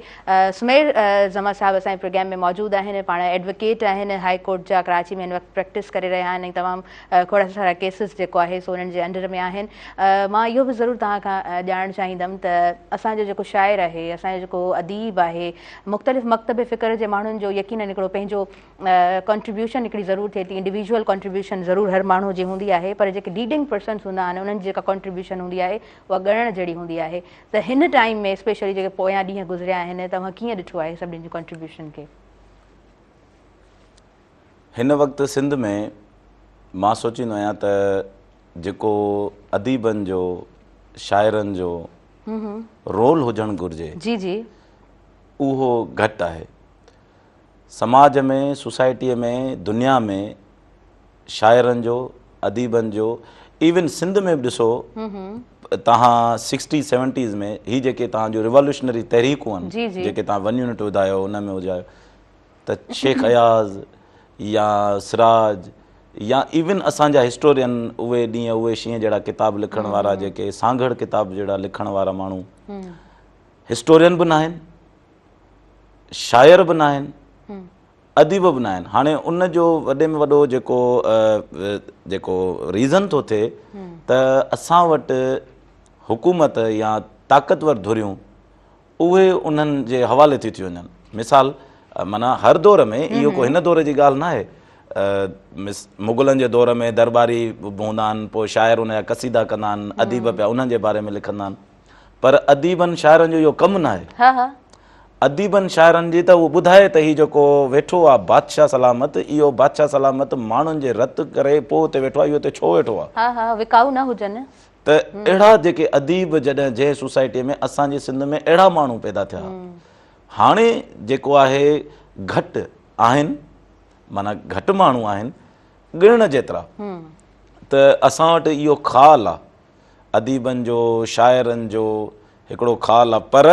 سمير زمان صاحب اسان جي پروگرام ۾ موجود آهن پاڻ ايڊووڪيٽ آهن هاء ڪورٽ جا ڪراچي ۾ هن وقت پريڪٽس ڪري رهيا آهن ۽ تمام کوڙ سارا ڪيسز جيڪو آهي سو انهن جي انڊر ۾ آهن. مان اهو به ضرور توهان کان ڄاڻڻ چاهيندم ته اسان جو جيڪو شاعر آهي، اسان جو جيڪو اديب آهي، مختلف مڪتب فڪر جي ماڻهن جو يقينن هڪڙو پنهنجو ڪنٽريبيوشن هڪڙي ضرور ٿئي ٿي، انڊيويجوئل ڪنٽريبيوشن ضرور هر ماڻهو جي هوندي آهي پر جيڪي ليڊنگ پرسنس هوندا آهن انهن جي جيڪا ڪنٽريبيوشن هوندي آهي اها ڳڻڻ جهڙي هوندي آهي ته هن ٽائيم ۾ اسپيشلي جيڪي پويان ڏينهن گذريا آهن توهان ڪيئن ڏٺو آهي سڀني جي ڪنٽريبيوشن کي؟
هن وقت سنڌ ۾ مان سوچيندو آهيان ته جيڪو اديبن جو شاعرن جو رول هجڻ گهرجي
جي جي
اهو گهٽ آهي سماج ۾ سوسائٽيء ۾ دنيا ۾ شاعرن جو اديبن جو ايون سنڌ ۾ به ڏسو تهان سڪسٽيز سيونٽيز ۾ هي جيڪي تهان جو ريوالوشنري تحريڪون آهن جيڪي تهان ون يونٽ ٻڌايو ان ۾ ٻڌايو ته شيخ اياز يا سراج يا ايون اسان جا هسٽورين اهي ڏينهن اهي شينهن جهڙا ڪتاب لکڻ وارا جيڪي سانگهڙ ڪتاب جهڙا لکڻ وارا ماڻهو هسٽورين به ناهن شاعر به ناهن اديب به ناهن هاڻي ان جو وڏي ۾ وڏو جيڪو جيڪو ريزن ٿو ٿئي ته اسان وٽ حڪومت يا طاقتور ڌريون اهي انهن جي حوالي ٿي ٿيون وڃن. مثال معنيٰ هر دور ۾ اهو ڪو هن دور جي ڳالهه ناهي. مغلن جي دور ۾ درٻاري به هوندا آهن، پوء شاعر ان جا قصيدا ڪندا آهن، اديب پيا انهن جي باري ۾ لکندا آهن. پر اديبن شاعرن جو اهو ڪم ناهي. اديبن شاعرن جي ته اهو ٻڌائي ته هي جيڪو ويٺو آهي بادشاهه سلامت، اهو بادشاهه سلامت ماڻهن جي رت ڪري پوء اتي ويٺو آهي، اهو اتي ڇو ويٺو آهي؟
وڪائو نه هجن.
ته اهڙا جيڪي اديب جڏهن جنهن سوسائٽيء ۾ اسان جي سنڌ ۾ اهڙا ماڻهو پيدا ٿيا هاڻي جيڪو آهي گهٽ آهن معنيٰ گهٽ ماڻهو آهن ڳڻڻ جيترا. ته اسان وٽ اهو خال آ اديبن جو شاعرن جو هڪڙو خال آ پر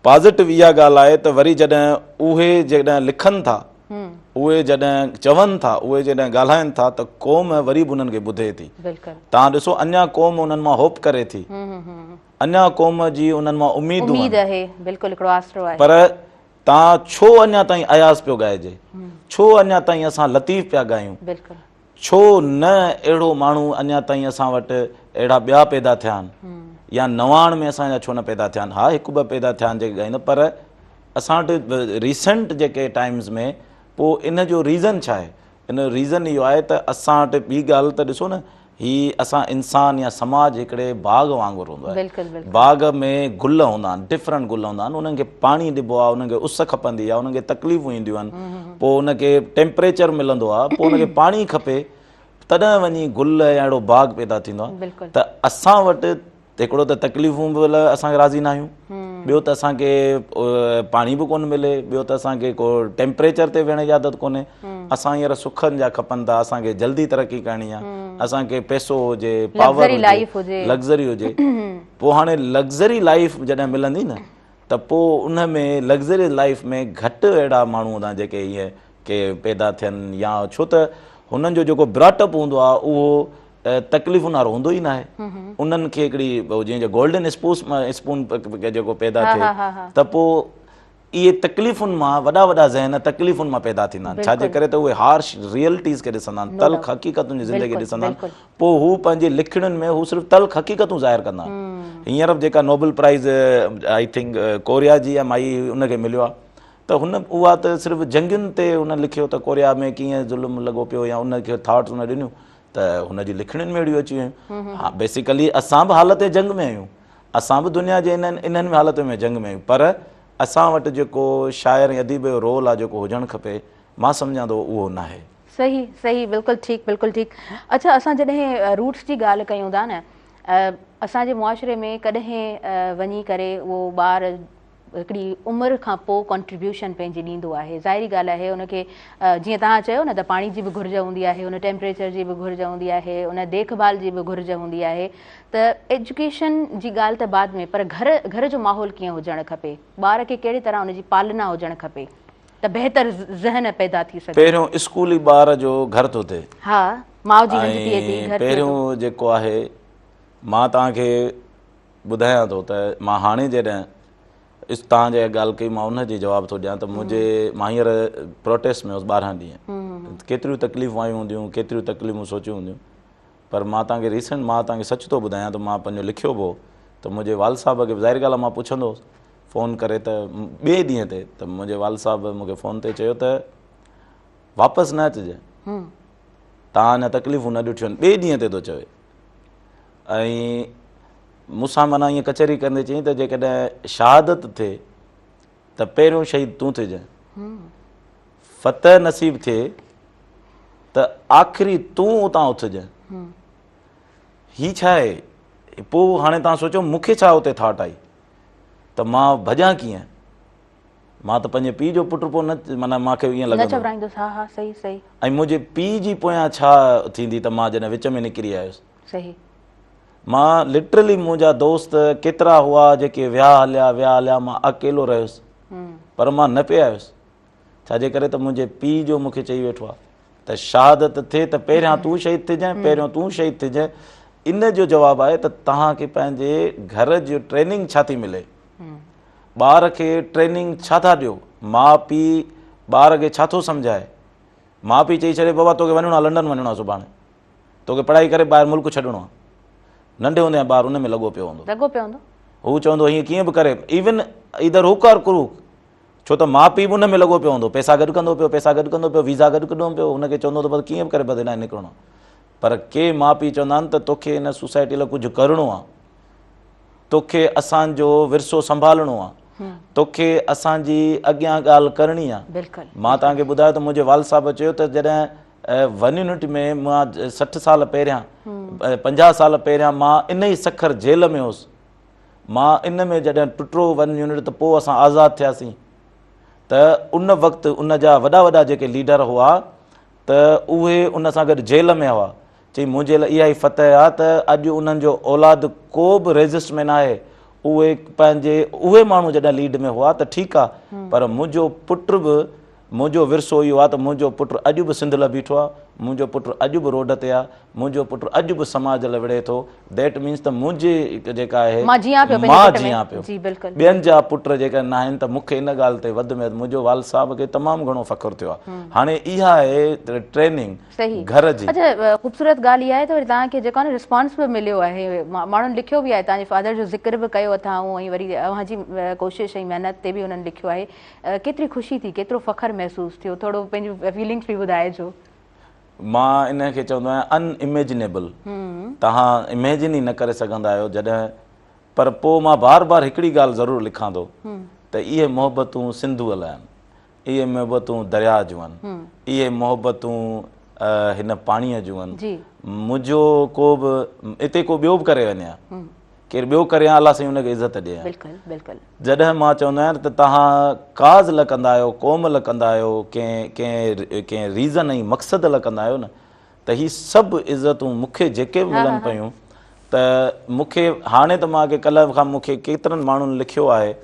پازيٽو اها ڳالهه آهي ته وري جڏهن اهي جڏهن لکن ٿا اهي جڏهن چون ٿا اهي جڏهن ڳالهائن ٿا ته قوم وري به انهن کي ٻڌي ٿي توهان ڏسو اڃا قوم انهن مان هوپ ڪري ٿي اڃا قوم جي انهن مان اميدون
اميد آهي بلڪل هڪڙو آسرو آهي
پر توهان ڇو اڃا تائين اياز پيو ڳائجي ڇو اڃا تائين اسان لطيف پيا ڳايون
بلڪل
ڇو نه اهڙو ماڻهو اڃا تائين اسان وٽ اهڙا ٻيا پيدا ٿيا آهن يا نواڻ ۾ اسان جا ڇو نه پيدا ٿيا آهن ها هڪ ٻه پيدا ٿيا آهن جيڪي ڳائيندا پر اسان وٽ ريسنٽ جيڪي ٽائمز ۾ پوء ان جو ريزن ڇا آهي ان جو ريزن اهو آهي ته اسان وٽ ٻي ڳالهه ته ڏسو نه هي اسان انسان يا سماج هڪڙي باغ وانگر هوندو آهي
بلڪل بلڪل
باغ ۾ گل هوندا آهن ڊفرنٽ گل هوندا آهن انهن کي پاڻي ڏبو آهي انهن کي اس کپندي آهي انهن کي تڪليفون اينديون آهن پوء ان کي ٽيمپريچر ملندو آهي پوء ان کي پاڻي کپي تڏهن وڃي گل يا اهڙو باغ پيدا ٿيندو آهي ته اسان وٽ هڪڙو ته تڪليفون به اسان کي راضي نه آهيون ٻيو ته اسان کي پاڻي به ڪونه ملي ٻيو ته اسان کي ڪو ٽيمپريچر تي ويهڻ جي عادت ڪونهي اسان هينئر سکن جا کپن ٿا اسان کي جلدي ترقي ڪرڻي آهي اسان کي پئسو هجي پاور هجي لگزري هجي پوء هاڻي لگزري لائف جڏهن ملندي نه ته پوء ان ۾ لگزري لائف ۾ گهٽ اهڙا ماڻهو هوندا جيڪي ائين ڪي پيدا ٿين يا ڇو ته هنن جو جيڪو براٽ اپ هوندو آهي اهو تڪليفن وارو هوندو ئي ناهي انهن کي هڪڙي جيئن گولڊن اسپون جيڪو پيدا ٿئي ته پوء اهي تڪليفن مان وڏا وڏا ذهن تڪليفن مان پيدا ٿيندا آهن ڇا جي ڪري ته اهي هارش ريئلٽيز کي ڏسندا آهن تلخ حقيقتن جي زندگي ڏسندا آهن پوء هو پنهنجي لکڻين ۾ هو صرف تلخ حقيقتون ظاهر ڪندا آهن هينئر به جيڪا Nobel prize I think Korea جي مائي ان کي مليو آهي ته هن اها ته صرف جنگين تي هن لکيو ته ڪوريا ۾ ڪيئن ظلم لڳو پيو يا ان کي ٿاٽس هن ڏنيون ته هن جي لکڻين ۾ اهڙيون اچي ويون ها بيسيڪلي اسان به حالت جنگ ۾ آهيون اسان به دنيا جي انهن انهن حالتن ۾ جنگ ۾ آهيون پر اسان وٽ جيڪو شاعر ۽ اديب جو رول آهي جيڪو هجڻ کپي مان سمجهان ٿو اهو ناهي.
صحيح صحيح بلڪل ٺيڪ بلڪل ٺيڪ اڇا اسان جڏهن روٽس جي ڳالهه ڪيون ٿا نه اسان جي معاشري ۾ ڪڏهن وڃي ڪري اهو ٻار هڪڙي عمر کان پوء ڪنٽريبيوشن پنهنجي ڏيندو آهي ظاهري ڳالهه آهي ان کي جيئن توهان چيو نه ته پاڻي جي به گهرج هوندي آهي ان ٽيمپريچر جي به گهرج هوندي آهي ان ديک ڀال جي به گهرج هوندي آهي ته ايجوڪيشن جي ڳالهه ته بعد ۾ پر گهر گهر جو ماحول ڪيئن هجڻ کپي ٻار کي ڪهڙي طرح ان جي پالنا هجڻ کپي ته بهتر ذهن پيدا ٿي سگهي.
پهريون اسڪول ئي ٻار جو گهر ٿو ٿئي.
ها ماء جي هنج ٿئي ٿي گهر ٿئي ٿو.
پهريون جيڪو آهي مان توهان کي ٻڌايان ٿو ته مان هاڻي جڏهن اس توهان جيڪا ڳالهه ڪئي مان ان جي جواب ٿو ڏيان ته منهنجي مان هينئر پروٽيسٽ ۾ هوس 12 ڏينهن ڪيتريون تڪليفون آيون هونديون ڪيتريون تڪليفون سوچيون هونديون پر مان توهان کي ريسنٽ مان توهان کي سچ ٿو ٻڌايان ته مان پنهنجو لکيو به هو ته منهنجي والد صاحب کي ظاهر ڳالهه مان پڇندو هوس فون ڪري ته ٻئي ڏينهن تي ته منهنجي والد صاحب مون کي فون تي چيو ته واپس نه اچجي توهان اڃا تڪليفون نه ڏٺيون آهن ٻئي ڏينهن تي ٿو چوي ۽ مون سان معنيٰ ائين ڪچهري ڪندي چيائين ته جيڪڏهن شهادت ٿئي ته پهريون شهيد تون ٿجين، فتح نصيب ٿئي ته آخري تون اتان اٿجين. هي ڇا آهي؟ پوء هاڻي توهان سوچو مون کي ڇا اتي ٿاٽ آئي ته مان ڀڄان ڪيئن؟ مان ته پنهنجي پيء جو پٽ پوء نه معنيٰ مان کي ائين
نه
لڳندو.
چورائيندس ها ها صحيح صحيح.
۽ منهنجي پيء جي پويان ڇا ٿيندي ته مان جڏهن وچ ۾ نڪري آيس.
صحيح.
مان لٽرلي منهنجا دوست ڪيترا هئا جيڪي ويا هليا ويا هليا مان اڪيلو رهيس پر مان نه پئي آيس ڇا جي ڪري ته منهنجي پيء جو مون کي چئي ويٺو آهي ته شهادت ٿئي ته پهريان تون شهيد ٿجين پهريون تون شهيد ٿجين ان جو جواب آهي ته توهان کي پنهنجي گهر جو ٽريننگ ڇا ٿي ملي ٻار کي ٽريننگ ڇا ٿا ڏيو ماء پيء ٻار کي ڇا ٿو سمجهائي ماء پيء چئي ڇڏي بابا توکي وڃڻو آهي لنڊن وڃڻو آهي سڀاڻي توکي پڙهائي ڪري ٻاهر ملڪ ڇڏڻو آهي ننڍي هوندي ٻار ان ۾ لڳو پيو هوندو
لڳو پيو هوندو
هو چوندو هيئن ڪيئن به ڪري ايون ايدر هڪ اور ڪروڪ ڇو ته ماء پيء به ان ۾ لڳو پيو هوندو پئسا گڏ ڪندو پيو پئسا گڏ ڪندو پيو ويزا گڏ ڪندو پيو هن کي چوندو ته بس ڪيئن به ڪري بس هيڏانهن نڪرڻو پر ڪي ماء پيء چوندا آهن ته توکي هن سوسائٽي لاء ڪجهه ڪرڻو آهي توکي اسان جو ورثو سنڀالڻو آ توکي اسان جي اڳيان ڳالهه ڪرڻي آ مان توهان کي ٻڌايو ته منهنجي والد صاحب چيو ته جڏهن ون يونٽ ۾ مان 60 سال پهريان 50 سال پهريان مان ان ئي سکر جيل ۾ هوس مان ان ۾ جڏهن ٽٽو ون يونٽ ته پوء اسان آزاد ٿياسين ته ان وقت ان جا وڏا وڏا جيڪي ليڊر هئا ته اهي ان سان گڏ جيل ۾ هئا. چئي منهنجي لاء اها ئي فتح آ ته اڄ انهن جو اولاد ڪو به ريزسٽ ۾ ناهي اهي پنهنجي اهي ماڻهو جڏهن ليڊ ۾ هئا ته ٺيڪ آ پر منهنجو پٽ به منهنجو ورثو اهو آ ته منهنجو پٽ اڄ به سنڌ لاء بيٺو آ منهنجو پٽ اڄ به روڊ تي آ منهنجو پٽ اڄ به سماج لاء وڙهي ٿو that means ته منهنجي جيڪا آهي
مان جيان پيو
مان جيان پيو جي بلڪل ٻين جا پٽ جيڪا ناهن ته مون کي ان ڳالهه تي وڌ ۾ وڌ منهنجو والد صاحب کي تمام گهڻو فخر ٿيو آ هاڻي اها آهي ٽريننگ
صحيح
گهر جي.
اڇا خوبصورت ڳالهه اها آهي ته وري توهان کي جيڪو آهي نه رسپانس به مليو آهي ماڻهن لکيو به آهي توهان جي فادر جو ذڪر به ڪيو اٿائون ۽ وري اوهان جي ڪوشش ۽ محنت تي به انهن لکيو آهي ڪيتري خوشي ٿي ڪيترو فخر محسوس ٿيو ٿورو پنهنجون فيلنگس به ٻڌائجو.
مان ان کي چوندو آهيان ان اميجنيبل توهان اميجن ئي نه ڪري سگهندا آهيو جڏهن پر پوء مان بار بار هڪڙي ڳالهه ضرور لکان ٿو ته اهي محبتون سنڌوء لاء آهن اهي محبتون درياء جون آهن، اهي محبتون هن پاڻيء جون آهن. منهنجو ڪو به اتي ڪو ٻيو به ڪري وڃي ها، ڪير ٻيو ڪري ها، الله سائين ان کي عزت ڏئي ها. جڏهن مان چوندو آهيان ته توهان ڪاز لاء ڪندا آهيو، قوم لاء ڪندا آهيو، ڪنهن ڪنهن ڪنهن ريزن ۽ مقصد لاء ڪندا آهيو نه ته هي سڀ عزتون مون کي جيڪي به ملن پيون ته مون کي هاڻي ته مان کي ڪلهه کان مون کي ڪيترن ماڻهن لکيو آهي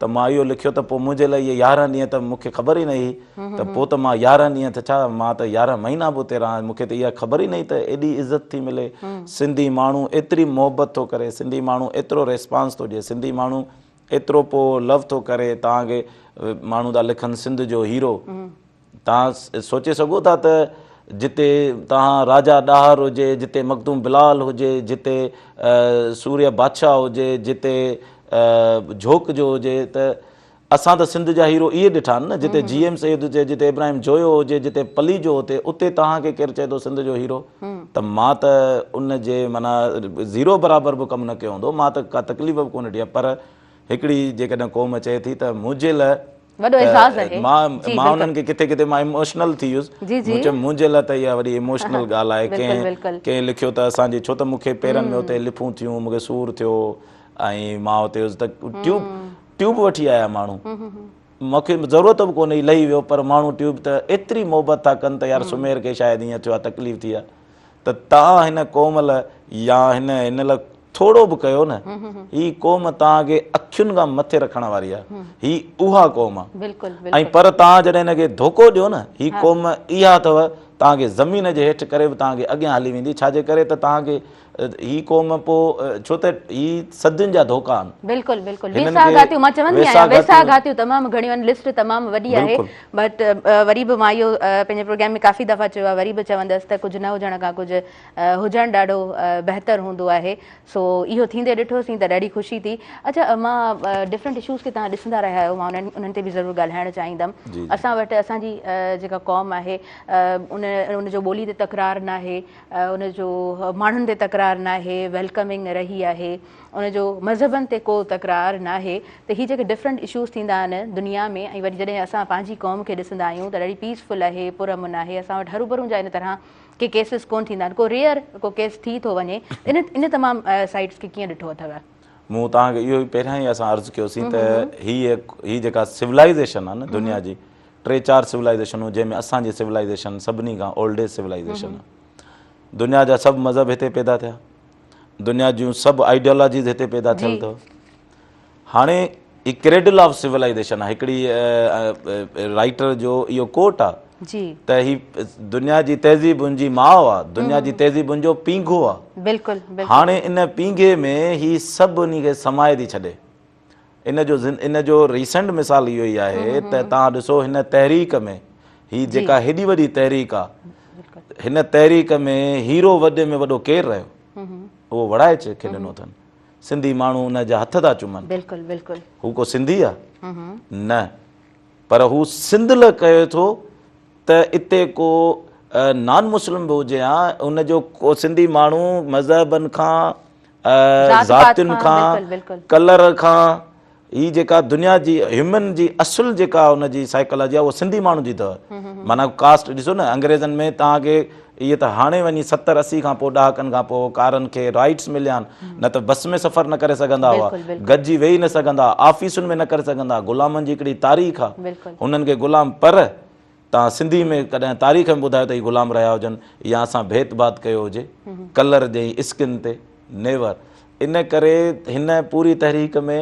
ته مان اهو لکيو ته پوء منهنجي لاء اهي 11 ڏينهن ته مون کي خبر ئي نه هئي ته پوء ته مان 11 ڏينهن ته ڇا مان ته 11 مهينا به اتي رهان مون کي ته اها خبر ئي نه هئي ته ايڏي عزت ٿي ملي سنڌي ماڻهو ايتري محبت ٿو ڪري سنڌي ماڻهو ايترو ريسپانس ٿو ڏئي سنڌي ماڻهو ايترو پوء لو ٿو ڪري توهان کي ماڻهو ٿا لکن سنڌ جو هيرو توهان سوچي سگهو ٿا ته جتي توهان راجا ڏاهر هجي، جتي مخدوم بلال هجي، جتي سورهيه بادشاهه هجي، جتي جهوڪ جو هجي ته اسان ته سنڌ جا هيرو اهي ڏٺا آهن نه جتي جي ايم سيد هجي، جتي ابراهيم جويو هجي، جتي پليجو هتي اتي توهان کي ڪير چئي ٿو سنڌ جو هيرو ته مان ته ان جي معنيٰ زيرو برابر به ڪم نه ڪيو هوندو مان ته ڪا تڪليف به ڪونه ڏٺي آهي پر هڪڙي جيڪڏهن قوم چئي ٿي ته منهنجي لاء
وڏو اعزاز آهي
مان مان انهن کي ڪٿي ڪٿي مان ايموشنل ٿي ويس مون چيو منهنجي لاء ته اها وڏي ايموشنل ڳالهه آهي ڪنهن ڪنهن لکيو ته اسان جي ڇو ته مون کي پيرن ۾ اتي لڦون ٿيون مون کي سور ٿيو ۽ مان اتي هيس ته ٽيوب ٽيوب وٺي آيا ماڻهو مون کي ضرورت به ڪونه هئي لهي ويو پر ماڻهو ٽيوب ته ايتري محبت ٿا ڪن ته يار سمير کي شايد ائين ٿيو آهي تڪليف ٿي آهي ته توهان هن قوم لاء يا هن هن لاء ٿورو به ڪيو نه هي قوم توهان کي اکين کان مٿي رکڻ واري آهي هي اها قوم آهي
بلڪل
۽ پر توهان جڏهن هن کي ڌوڪو ڏيو نه هي قوم اها اٿو توهان کي زمين جي هيٺ ڪري به توهان کي اڳيان هلي ويندي ڇا جي ڪري ته توهان کي هي قوم پو ڇو ته هي صدين جا ڌوڪا آهن.
بلڪل بلڪل ويساهه گهاتيون مان چوندي آهيان ويساهه گهاتيون تمام گهڻيون آهن لسٽ تمام وڏي آهي بٽ وري به مان اهو پنهنجي پروگرام ۾ ڪافي دفعا چيو آهي وري به چوندس ته ڪجهه نه هجڻ کان ڪجهه هجڻ ڏاڍو بهتر هوندو آهي سو اهو ٿيندي ڏٺوسين ته ڏاڍي خوشي ٿي اڇا مان ڊفرنٽ اشوز کي توهان ڏسندا رهيا آهيو مان انهن تي به ضرور ڳالهائڻ چاهيندم اسان وٽ اسان جي جيڪا قوم آهي ان ان جو ٻولي تي تڪرار ناهي ان جو ماڻهن تي تڪرار ناهي، ويلڪمنگ رهي آهي، ان جو مذهبن تي ڪو تڪرار ناهي ته هي جيڪي ڊفرنٽ اشوز ٿيندا آهن دنيا ۾ ۽ وري جڏهن اسان پنهنجي قوم کي ڏسندا آهيون ته ڏاڍي پيس فل آهي پر امن آهي اسان وٽ هروڀرو جا ان طرح ڪي ڪيسز ڪون ٿيندا آهن ڪو ريئر ڪو ڪيس ٿي ٿو وڃي ان ان تمام سائيڊس کي ڪيئن ڏٺو اٿو؟
مون توهان کي اهو ئي پهريان ئي اسان عرض ڪيوسين ته هي هي جيڪا سولائيزيشن آهي نه دنيا جي ٽي چار سولائيزيشنون جنهن ۾ اسان جي سولائيزيشن سڀني کان اولڊيسٽ سولائيزيشن آهي دنيا جا سڀ مذهب هتي پيدا ٿيا دنيا جون سڀ آئيڊيالاجيز هتي پيدا ٿيل اٿو هاڻي هي ڪريڊل آف سولائيزيشن آهي هڪڙي رائيٽر جو اهو ڪوٽ آهي
جي
ته هي دنيا جي تهذيبن جي ماء آهي دنيا جي تهذيبن جو پينگهو آهي
بلڪل
هاڻي ان پينگهي ۾ هي سڀ انهي کي سمائي ٿي ڇڏي ان جو ان جو ريسنٽ مثال اهو ئي آهي ته توهان ڏسو هن تحريڪ ۾ هي جيڪا هيڏي وڏي تحريڪ آ هن تحريڪ ۾ هيرو وڏي ۾ وڏو ڪير رهيو اهو وڙائچ کي ڏنو اٿن سنڌي ماڻهو ان جا هٿ ٿا چمن
بلڪل بلڪل
هو ڪو سنڌي آ نه پر هو سنڌ لاء ڪيو ٿو ته اتي ڪو نان مسلم به هجي ها ان جو ڪو سنڌي ماڻهو مذهبن کان ذاتين کان ڪلر کان هي جيڪا دنيا جي هيومن جي اصل جيڪا ان جي سائيڪالاجي آهي اها سنڌي ماڻهو جي اٿو معنيٰ ڪاسٽ ڏسو نه انگريزن ۾ توهان کي اهي ته هاڻي وڃي 70 80 کان پوء ڏهاڪن کان پوء ڪارن کي رائٽس مليا آهن نه ته بس ۾ سفر نه ڪري سگهندا هئا گڏجي ويهي نه سگهندا آفيسن ۾ نه ڪري سگهندا غلامن جي هڪڙي تاريخ آهي هنن کي غلام پر. توهان سنڌي ۾ ڪڏهن تاريخ ۾ ٻڌايو ته هي غلام رهيا هجن يا اسان ڀيت ڀات ڪيو هجي ڪلر جي اسڪن تي نيور. ان ڪري هن پوري تحريڪ ۾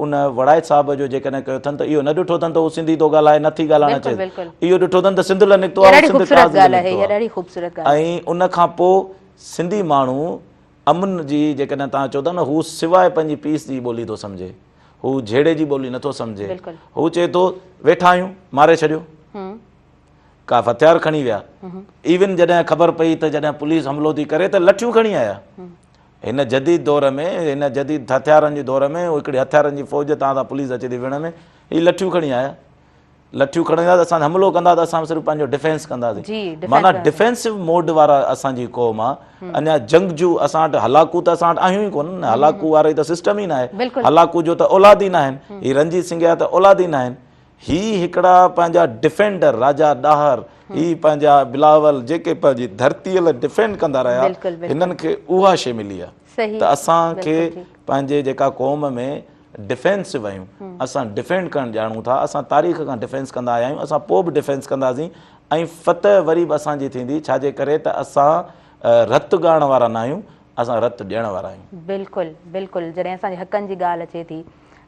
ان وڙائچ صاحب جو جيڪڏهن ڪيو اٿن ته اهو نه ڏٺو اٿن ته هو سنڌي ٿو ڳالهائي نه ٿي ڳالهائڻ اچيس اهو ڏٺو اٿن ته سنڌ لاء نڪتو آهي سنڌ ڪاز لاء نڪتو آهي ۽ ان کان پوء سنڌي ماڻهو امن جي جيڪڏهن توهان چئو ٿا نه هو سواء پنهنجي پيس جي ٻولي ٿو سمجهي هو جهيڙي جي ٻولي نٿو سمجهي هو چئي ٿو ويٺا آهيون ماري ڇڏيو ڪا هٿيار کڻي ويا ايون جڏهن خبر پئي ته جڏهن پوليس حملو ٿي ڪري ته لٺيون کڻي آيا هن جديد دور ۾ هن جديد هٿيارن جي دور ۾ هڪڙي هٿيارن جي فوج تان تان پوليس اچي ٿي وڙهڻ ۾ هي لٺيون کڻي آيا لٺيون کڻي آيا ته اسان حملو ڪندا ته اسان صرف پنهنجو ڊفينس ڪنداسين معنيٰ ڊفينسو موڊ وارا اسان جي قوم آ اڃا جنگجو اسان وٽ هلاڪو ته اسان وٽ آهيون ئي ڪونه نه هلاڪو واري ته سسٽم ئي ناهي هلاڪو جو ته اولاد ئي ناهن هي رنجيت سنگهه جا ته اولاد ئي ناهن هي هڪڙا پنهنجا ڊفينڊر راجا ڏاهر هي پنهنجا بلاول جيڪي پنهنجي ڌرتي لاء ڊفينڊ ڪندا رهيا هنن کي اها شي ملي آهي ته اسان کي پنهنجي جيڪا قوم ۾ ڊفينسو آهيون اسان ڊفينڊ ڪرڻ ڄاڻون ٿا اسان تاريخ کان ڊفينس ڪندا آيا آهيون اسان پوء به ڊفينس ڪنداسين ۽ فتح وري به اسان جي ٿيندي ڇا جي ڪري ته اسان رت ڳاڙڻ وارا نه آهيون اسان رت ڏيڻ وارا آهيون.
بلڪل بلڪل جڏهن اسان جي حقن جي ڳالهه اچي ٿي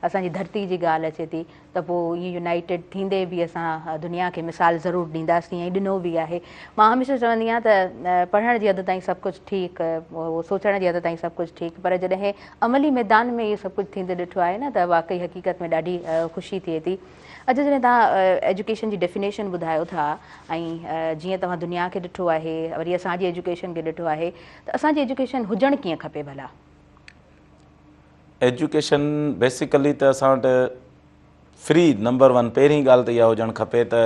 اسان جي ڌرتي جي ڳالهه اچي ٿي ته پوء ائين يونائيٽيڊ ٿيندي به اسان دنيا کي مثال ضرور ڏينداسين ۽ ڏنو به آهي. مان هميشه چوندي آهيان ته پڙهڻ جي حد تائين سڀ ڪجهه ٺيڪ، سوچڻ جي حد تائين سڀ ڪجهه ٺيڪ پر جڏهن عملي ميدان ۾ اهو سڀ ڪجهه ٿيندي ڏٺو آهي نه ته واقعي حقيقت ۾ ڏاڍي خوشي ٿئي ٿي. اچ جڏهن توهان ايجوڪيشن جي ڊيفينيشن ٻڌايو ٿا ۽ جيئن توهان دنيا کي ڏٺو آهي وري اسان جي ايجوڪيشن کي ڏٺو آهي ته اسان جي ايجوڪيشن هجڻ ڪيئن کپي ڀلا؟
ايجوڪيشن بيسيڪلي ته اسان وٽ فري نمبر ون پهرين ڳالهه ته اها هجڻ کپي ته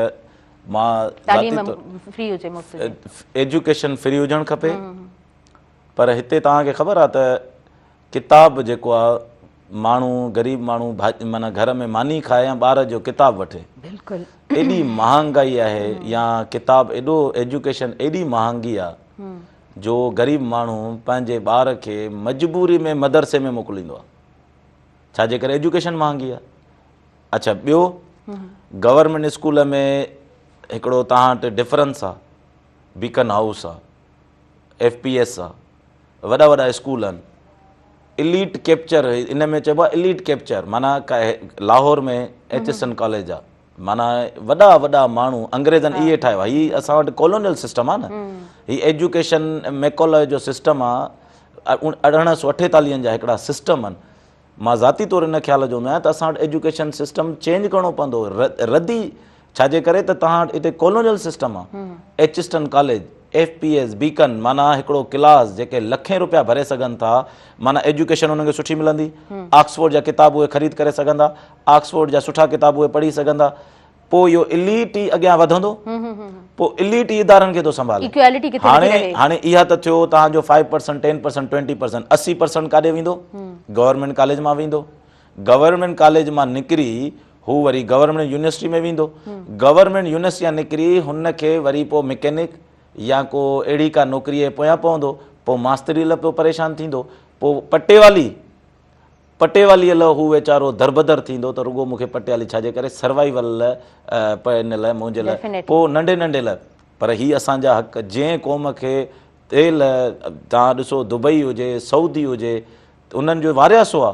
مان
تعليم فري هجي مفت هجي
ايجوڪيشن فري هجڻ کپي پر هتي توهان کي خبر آهي ته ڪتاب جيڪو آهي ماڻهو غريب ماڻهو معنيٰ گهر ۾ ماني کائي يا ٻار جو ڪتاب وٺي
بلڪل
ايڏي مهانگائي آهي يا ڪتاب ايڏو ايجوڪيشن ايڏي مهانگي آهي جو غريب ماڻهو پنهنجي ٻار کي مجبوري ۾ مدرسي ۾ موڪليندو آهي ڇا جي ڪري ايجوڪيشن مهانگي آهي اڇا ٻيو گورنمينٽ اسڪول ۾ هڪڙو توهان وٽ ڊفرنس آهي بيڪن هائوس آهي ايف پي ايس آهي وڏا وڏا اسڪول آهن اليٽ ڪيپچر ان ۾ چئبو آهي اليٽ ڪيپچر معنيٰ Lahore ۾ H S N college آهي معنيٰ وڏا وڏا ماڻهو انگريزن اهي ٺاهيو آهي هي اسان وٽ ڪولونيل سسٽم آهي نه هي ايجوڪيشن ميڪولي جو سسٽم آهي 1848 جا هڪڙا سسٽم آهن مان ذاتي طور ان خيال جو هوندو آهيان ته اسان وٽ ايجوڪيشن سسٽم چينج ڪرڻو پوندو ردي ڇا جي ڪري ته توهان وٽ هتي ڪولونيل سسٽم آهي Aitchison college F P S Beacon معنيٰ هڪڙو ڪلاس جيڪي لکين روپيا ڀري سگهن ٿا معنيٰ ايجوڪيشن انهن کي سٺي ملندي آڪسفورڊ جا ڪتاب اهي خريد ڪري سگهندا آڪسفورڊ جا سٺا ڪتاب اهي پڙهي سگهندا پوء اهو اليٽ ئي اڳيان وڌندو پوء اليٽ ئي ادارن کي ٿو سنڀالي هاڻي هاڻي اها ته ٿيو توهان جو 5% 10% 20% 80% ڪاڏي ويندو گورنمينٽ ڪاليج مان ويندو گورنمينٽ ڪاليج مان نڪري هو وري گورنمينٽ يونيورسٽي ۾ ويندو گورنمينٽ يونيورسٽي مان نڪري هن کي وري پوء مڪينڪ يا ڪو اهڙي ڪا نوڪري جي پويان پوندو پوء ماستري لاء پيو پريشان ٿيندو پوء پٽيوالي پٽيواليء لاء هو ويچارو دربدر ٿيندو ته رڳو مون کي پٽيوالي ڇا جي ڪري سروائيول لاء ان لاء منهنجي لاء پوء ننڍي ننڍي لاء پر هي اسان جا حق جنهن قوم کي تيل توهان ڏسو دبئي هجي سعودي هجي انهن جو وارياسو آ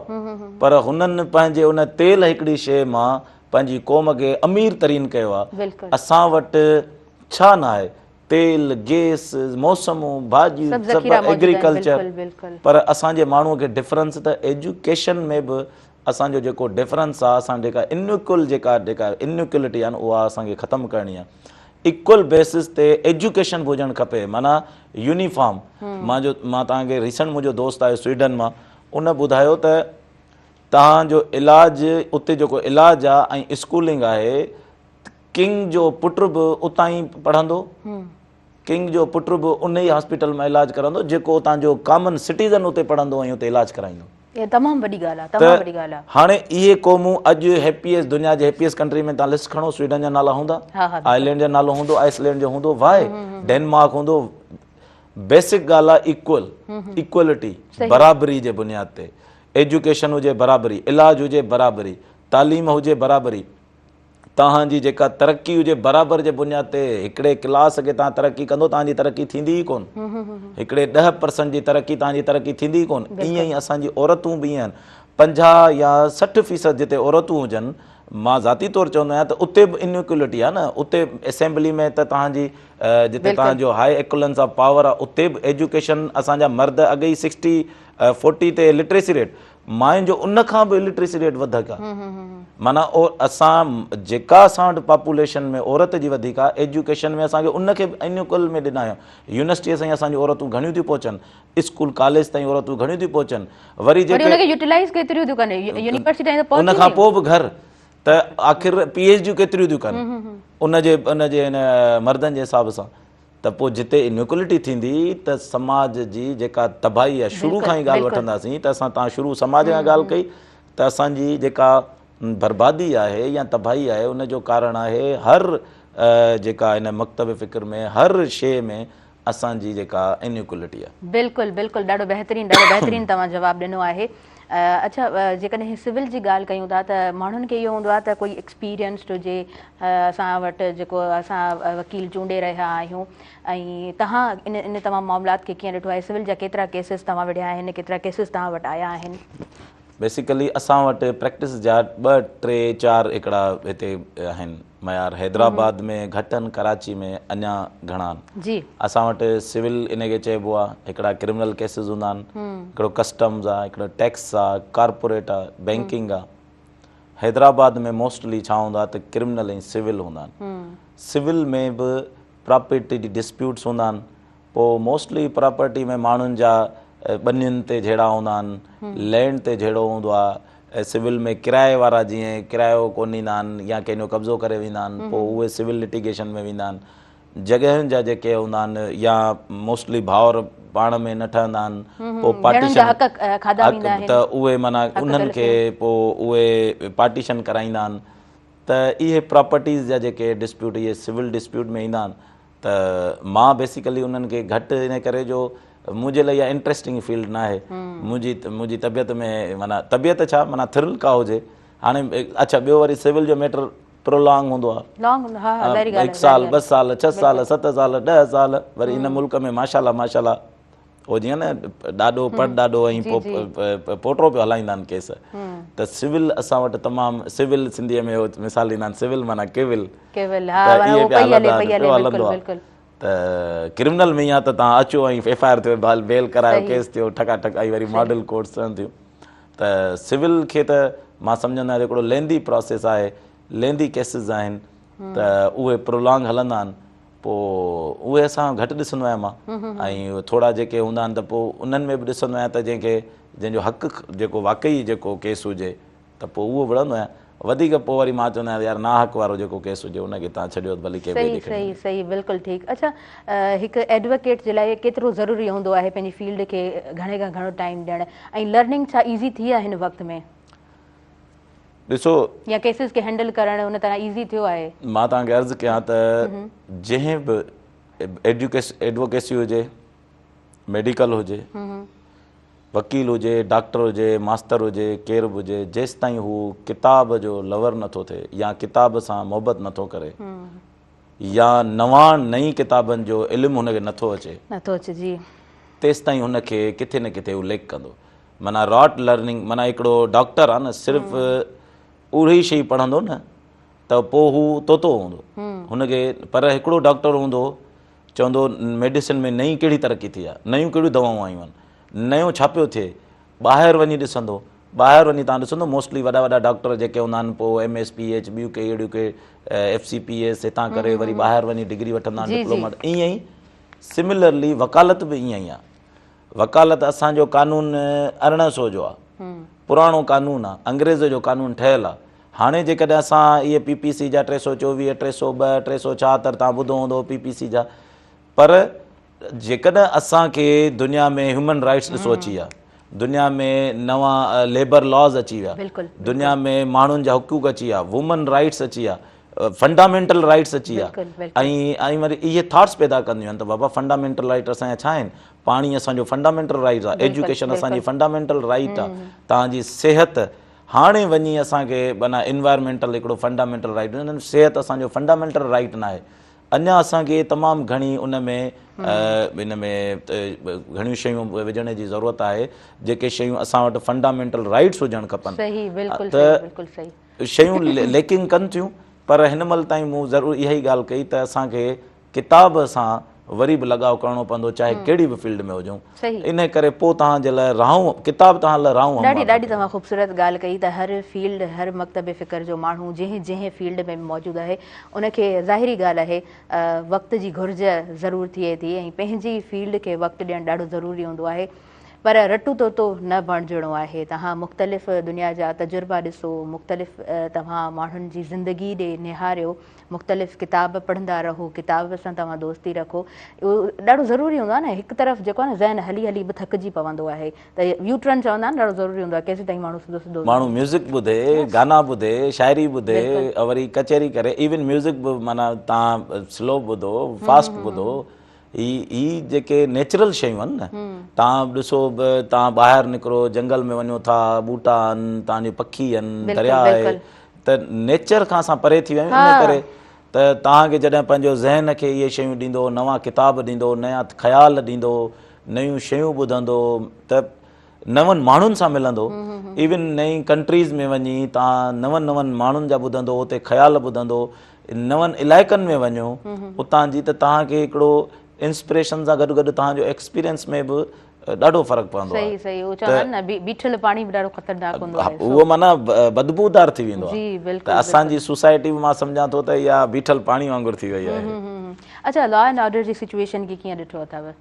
پر هنن پنهنجي ان تيل هڪڙي شيء مان پنهنجي قوم کي امير ترين ڪيو آ اسان وٽ ڇا نه آهي تيل، گيس، موسمون، ڀاڄيون، سڀ ايگريڪلچر پر اسان جي ماڻهو کي ڊفرنس ته ايجوڪيشن ۾ به اسان جو جيڪو ڊفرنس آ اسان جيڪا انيڪول جيڪا جيڪا انيڪولٽي آ نه اها اسان کي ختم ڪرڻي آ ايڪول بيسس تي ايجوڪيشن به هجڻ کپي معنيٰ يونيفارم مان جو مان توهان کي ريسنٽ منهنجو دوست آيو سوئيڊن مان ان ٻڌايو ته توهان جو علاج اتي جيڪو علاج آ ۽ اسڪولنگ آهي ڪنگ جو پٽ به اتان ئي پڙهندو، ڪنگ جو پٽ به ان ئي هاسپيٽل مان علاج ڪرندو جيڪو اتان جو ڪامن سٽيزن اتي پڙهندو ۽ اتي علاج ڪرائيندو.
اها تمام وڏي ڳالهه آهي، تمام وڏي ڳالهه آهي.
هاڻي اهي قومون اڄ هيپيئسٽ دنيا جي هيپيئسٽ ڪنٽري ۾ توهان لسٽ کڻو سوئيڊن جا نالا هوندا، آئرلينڊ جو نالو هوندو، آئسلينڊ جو هوندو، واء ڊينمارڪ هوندو، بيسڪ ڳالهه آهي ايڪول، ايڪولٽي، برابري جي بنياد تي ايجوڪيشن هجي برابري، علاج هجي برابري، تعليم هجي برابري. توهان جي جيڪا ترقي هجي برابر جي بنياد تي هڪڙي ڪلاس کي توهان ترقي ڪندو توهان جي ترقي ٿيندي ئي ڪون هڪڙي 10% جي ترقي توهان جي ترقي ٿيندي ئي ڪون ائين ئي اسان جي عورتون به ائين آهن 50 يا 60% جتي عورتون هجن مان ذاتي طور چوندو آهيان ته اتي به انيڪولٽي آهي نه اتي اسيمبلي ۾ ته توهان جي جتي توهان جو هاء ايڪولنس آف پاور آهي اتي به ايجوڪيشن اسان جا مرد اڳ ئي 60 40 تي لٽريسي ريٽ ماين جو ان کان به الٽريسي ريٽ وڌڪ آ معنيٰ اسان جيڪا اسان وٽ پاپوليشن ۾ عورت جي وڌيڪ آ ايجوڪيشن ۾ اسان کي ان کي به انيڪول ۾ ڏنا آهيون يونيورسٽي تائين اسان جون عورتون گهڻيون ٿيون پهچن اسڪول ڪاليج تائين عورتون گهڻيون ٿيون پهچن وري
جيڪي ان کي يوٽيلائز ڪيتريون ٿيون ڪن يونيورسٽي تائين ته
پهچي ان کان پوء به گهر ته آخر پي ايڇ ڊيون ڪيتريون ٿيون ڪن ان جي ان جي ان مردن جي حساب سان ته پوء جتي انيڪولٽي ٿيندي ته سماج جي جيڪا تباهي آهي شروع کان ئي ڳالهه وٺنداسين ته اسان تان شروع سماج کان ڳالهه ڪئي ته اسان جي جيڪا بربادي آهي يا تباهي آهي ان جو ڪارڻ آهي هر جيڪا ان مڪتب فڪر ۾ هر شيء ۾ اسان جي جيڪا انيڪولٽي آهي.
بلڪل بلڪل ڏاڍو بهترين ڏاڍو بهترين توهان جواب ڏنو آهي. اڇا جيڪڏهن سول جي ڳالهه ڪيون ٿا ته ماڻهن کي اهو هوندو آهي ته ڪوئي ايڪسپيرينسڊ هجي اسان وٽ جيڪو اسان وڪيل چونڊي رهيا آهيون ۽ توهان ان ان تمام معاملات کي ڪيئن ڏٺو آهي سول جا ڪيترا ڪيسز توهان وڙهيا آهن ڪيترا ڪيسز توهان وٽ آيا آهن؟
بيسيڪلي اسان وٽ پريڪٽس جا ٻه ٽي چار هڪڙا هتي آهن معيار حيدرآباد ۾ گهٽ آهن ڪراچي ۾ اڃا گهڻا آهن
جي.
اسان وٽ سول ان کي چئبو آهي هڪڙا ڪرمنل ڪيسز هوندا آهن هڪڙو ڪسٽمز آهي هڪڙو ٽيڪس آهي ڪارپوريٽ آهي بينڪنگ آهي حيدرآباد ۾ موسٽلي ڇا هوندو آهي ته ڪرمنل ۽ سول هوندا آهن سول ۾ به پراپرٽي جي ڊسپيوٽس هوندا آهن پوء موسٽلي پراپرٽي ۾ ماڻهن جا ٻنين تي جهيڙا هوندا آهن لينڊ تي جهيڙو هوندو آهي سول ۾ ڪرايي وارا جيئن ڪرايو ڪونه ڏيندا آهن يا ڪنهن جو قبضو ڪري ويندا آهن پوء اهي سول لٽيگيشن ۾ ويندا آهن جڳهين جا جيڪي هوندا آهن يا موسٽلي ڀائر پاڻ ۾ نه ٺهندا آهن پوء
پارٽيشن حق کاڌا ويندا آهن
ته اهي معنيٰ انهن کي پوء اهي پارٽيشن ڪرائيندا آهن ته اهي پراپرٽيز جا جيڪي ڊسپيوٽ اهي سول ڊسپيوٽ ۾ ايندا آهن ته مان بيسيڪلي انهن کي گهٽ ان ڪري جو منهنجي لاء اها انٽريسٽنگ فيلڊ نه آهي منهنجي منهنجي طبيعت ۾ معنيٰ طبيعت ڇا معنيٰ ٿرل ڪا هجي هاڻي اڇا ٻيو وري سول جو ميٽر پرولانگ هوندو آهي
لانگ هوندو ها ها ظاهري ڳالهه
هڪ سال ٻه سال ڇهه سال ست سال 10 سال وري هن ملڪ ۾ ماشاءالله ماشاءالله هو جيئن نه ڏاڏو پڙ ڏاڏو ۽ پوٽو پيو هلائيندا آهن ڪيس ته سول اسان وٽ تمام سول سنڌيء ۾ هو مثال ڏيندا آهن سول معنيٰ ڪيول
ڪيول ها معنيٰ هو پئي هلي پئي هلي بلڪل بلڪل
ته ڪرمنل ۾ ائين آهي ته توهان اچو ۽ ايف I R ٿيو بيل ڪرايو ڪيس ٿيو ٺڪا ٺڪ ۽ وري ماڊل ڪورٽس ٿين ٿيون ته سول کي ته مان سمجهندو آهيان هڪڙو ليندي پراسيس آهي ليندي ڪيسز آهن ته اهي پرولانگ هلندا آهن پوء اهي اسان گهٽ ڏسندو آهيان مان ۽ ٿورا جيڪي هوندا آهن ته پوء انهن ۾ به ڏسندو آهيان ته جنهن کي جنهن جو حق جيڪو واقعي جيڪو ڪيس هجي ته پوء اهو وڙهندو آهيان وڌيڪ پوء وري مان چوندو آهيان ته يار ناحق وارو جيڪو ڪيس هجي ان کي تان ڇڏيو ته ڀلي ڪنهن ٻئي
ڏي کڻي صحيح صحيح بلڪل ٺيڪ اڇا هڪ ايڊووڪيٽ جي لاء ڪيترو ضروري هوندو آهي پنهنجي فيلڊ کي گهڻي کان گهڻو ٽائيم ڏيڻ ۽ لرننگ ڇا ايزي ٿي آهي هن وقت ۾؟
ڏسو
يا ڪيسز کي هينڊل ڪرڻ ان طرح ايزي ٿيو آهي؟
مان توهان کي عرض ڪيان ته جنهن به ايڊووڪيسي هجي ميڊيڪل هجي وڪيل هجي ڊاڪٽر هجي ماستر هجي ڪير به هجي جيستائين هو ڪتاب جو لور نٿو ٿئي يا ڪتاب سان محبت نٿو ڪري يا نوان نئين ڪتابن جو علم هن کي نٿو اچي
نٿو اچي جي
تيستائين هن کي ڪٿي نه ڪٿي هو ليڪ ڪندو معنيٰ راٽ لرننگ معنيٰ هڪڙو ڊاڪٽر آ نه صرف اهڙي شي پڙهندو نه ته پوء هو طوطو هوندو هن کي پر هڪڙو ڊاڪٽر هوندو چوندو ميڊيسن ۾ نئين ڪهڙي ترقي ٿي آ نيون ڪهڙيون دوائون آيون آهن نيو ڇا پيو ٿئي ٻاهر وڃي ڏسندو ٻاهر وڃي تان ڏسندو موسٽلي وڏا وڏا ڊاڪٽر جيڪي هوندا آهن پوء ايم ايس پي ايڇ ٻيون ڪي اهڙيون K F C P S هتان ڪري وري ٻاهر وڃي ڊگري وٺندا آهن ڊپلوما ائين ئي سملرلي وڪالت به ائين ئي آ وڪالت اسان جو قانون 1800 جو آ پراڻو قانون آ انگريز جو قانون ٺهيل آ هاڻي جيڪڏهن اسان اهي پي پي سي جا 324 302 376 تان ٻڌو هوندو پي پي سي جا پر جيڪڏهن اسان کي دنيا ۾ هيومن رائٽس ڏسو اچي ويا دنيا ۾ نوان ليبر لاز اچي ويا دنيا ۾ ماڻهن جا حقوق اچي ويا وومن رائٽس اچي ويا فنڊامينٽل رائٽس اچي ويا ۽ ۽ وري اهي ٿاٽس پيدا ڪنديون آهن ته بابا فنڊامينٽل رائٽ اسان جا ڇا آهن پاڻي اسان جو فنڊامينٽل رائٽ آهي ايجوڪيشن اسان جي فنڊامينٽل رائٽ آهي توهان جي صحت هاڻي وڃي اسان کي معنيٰ انوائرمينٽل هڪڙو فنڊامينٽل رائيٽ صحت اسان جو فنڊامينٽل رائيٽ ناهي اڃا اسان کي تمام گهڻي ان ۾ ان ۾ گهڻيون شيون وجهڻ جي ضرورت آهي جيڪي شيون اسان وٽ فنڊامينٽل رائيٽس هجڻ کپن
صحيح بلڪل صحيح بلڪل
صحيح شيون ليڪنگ ڪن ٿيون پر هن مهل تائين مون ضرور اها ئي ڳالهه ڪئي ته اسان کي ڪتاب سان وري به لڳاء ڪرڻو پوندو چاهي ڪهڙي به فيلڊ ۾ هجون ان ڪري پوء توهان جي لاء راهون ڪتاب توهان لاء راهون
ڏاڍي ڏاڍي توهان خوبصورت ڳالهه ڪئي ته هر فيلڊ هر مڪتب فڪر جو ماڻهو جنهن جنهن فيلڊ ۾ به موجود آهي ان کي ظاهري ڳالهه آهي وقت جي گهرج ضرور ٿئي ٿي ۽ پنهنجي فيلڊ کي وقت ڏيڻ ڏاڍو ضروري هوندو آهي پر رٽو طوطو نه بڻجڻو آهي توهان مختلف دنيا جا تجربا ڏسو مختلف توهان ماڻهن جي زندگي ڏي نهاريو مختلف ڪتاب پڙهندا رهو ڪتاب سان توهان دوستي رکو اهو ڏاڍو ضروري هوندو آهي نه هڪ طرف جيڪو آهي نه ذهن هلي هلي به ٿڪجي پوندو آهي ته يو ٽرن چوندا آهن ڏاڍو ضروري هوندو آهي ڪيسين تائين ماڻهو سڌو سڌو
ماڻهو ميوزڪ ٻڌي گانا ٻڌي شاعري ٻڌي وري ڪچهري ڪري ايون ميوزڪ به معنيٰ توهان سلو ٻڌو فاسٽ ٻڌو هي هي جيڪي نيچرل شيون آهن نه توهان ڏسو به توهان ٻاهر نڪرو جنگل ۾ وڃو ٿا ٻوٽا آهن توهان جو پکي آهن دريا آهي ته نيچر کان اسان پري ٿي ويا آهيون ان ڪري ته توهان کي جڏهن پنهنجو ذهن کي اهي شيون ڏيندو نوان ڪتاب ڏيندو نيا خيال ڏيندو نيون شيون ٻڌندو ته نون ماڻهن سان ملندو ايون نئين ڪنٽريز ۾ وڃي توهان نون نون ماڻهن جا ٻڌندو اتي خيال ٻڌندو نون علائقن ۾ وڃو اتان جي ته توهان کي هڪڙو انسپريشن سان گڏ گڏ توهان جو ايڪسپيرينس ۾ به ڏاڍو فرق پوندو
آهي. صحيح صحيح اهو چوندا آهن نه بيٺل پاڻي به ڏاڍو خطرناڪ هوندو آهي
اهو معنيٰ بدبودار ٿي ويندو آهي جي بلڪل ته اسان جي سوسائٽي به مان سمجهان ٿو ته اها بيٺل پاڻي وانگر ٿي وئي آهي.
اڇا لا اينڊ آرڊر جي سچويشن کي ڪيئن ڏٺو اٿو؟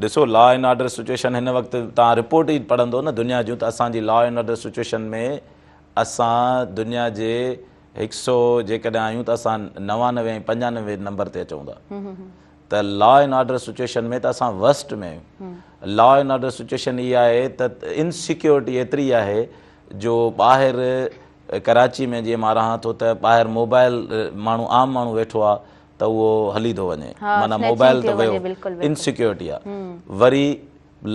ڏسو لا اينڊ آرڊر سچويشن هن وقت توهان رپورٽ ئي پڙهندو نه دنيا جون ته اسان جي لا اينڊ آرڊر سچويشن ۾ اسان دنيا جي هڪ سو جيڪڏهن آهيون ته اسان 99 ۽ 95 نمبر تي اچون ٿا ته لا اينڊ آرڊر سچويشن ۾ ته اسان ورسٽ ۾ آهيون لا اينڊ آرڊر سچويشن اها آهي ته انسيڪيورٽي ايتري آهي جو ٻاهر ڪراچي ۾ جيئن مان رهان ٿو ته ٻاهر موبائل ماڻهو عام ماڻهو ويٺو آهي ته اهو هلي ٿو وڃي معنيٰ موبائل ته ويو انسيڪيورٽي آ وري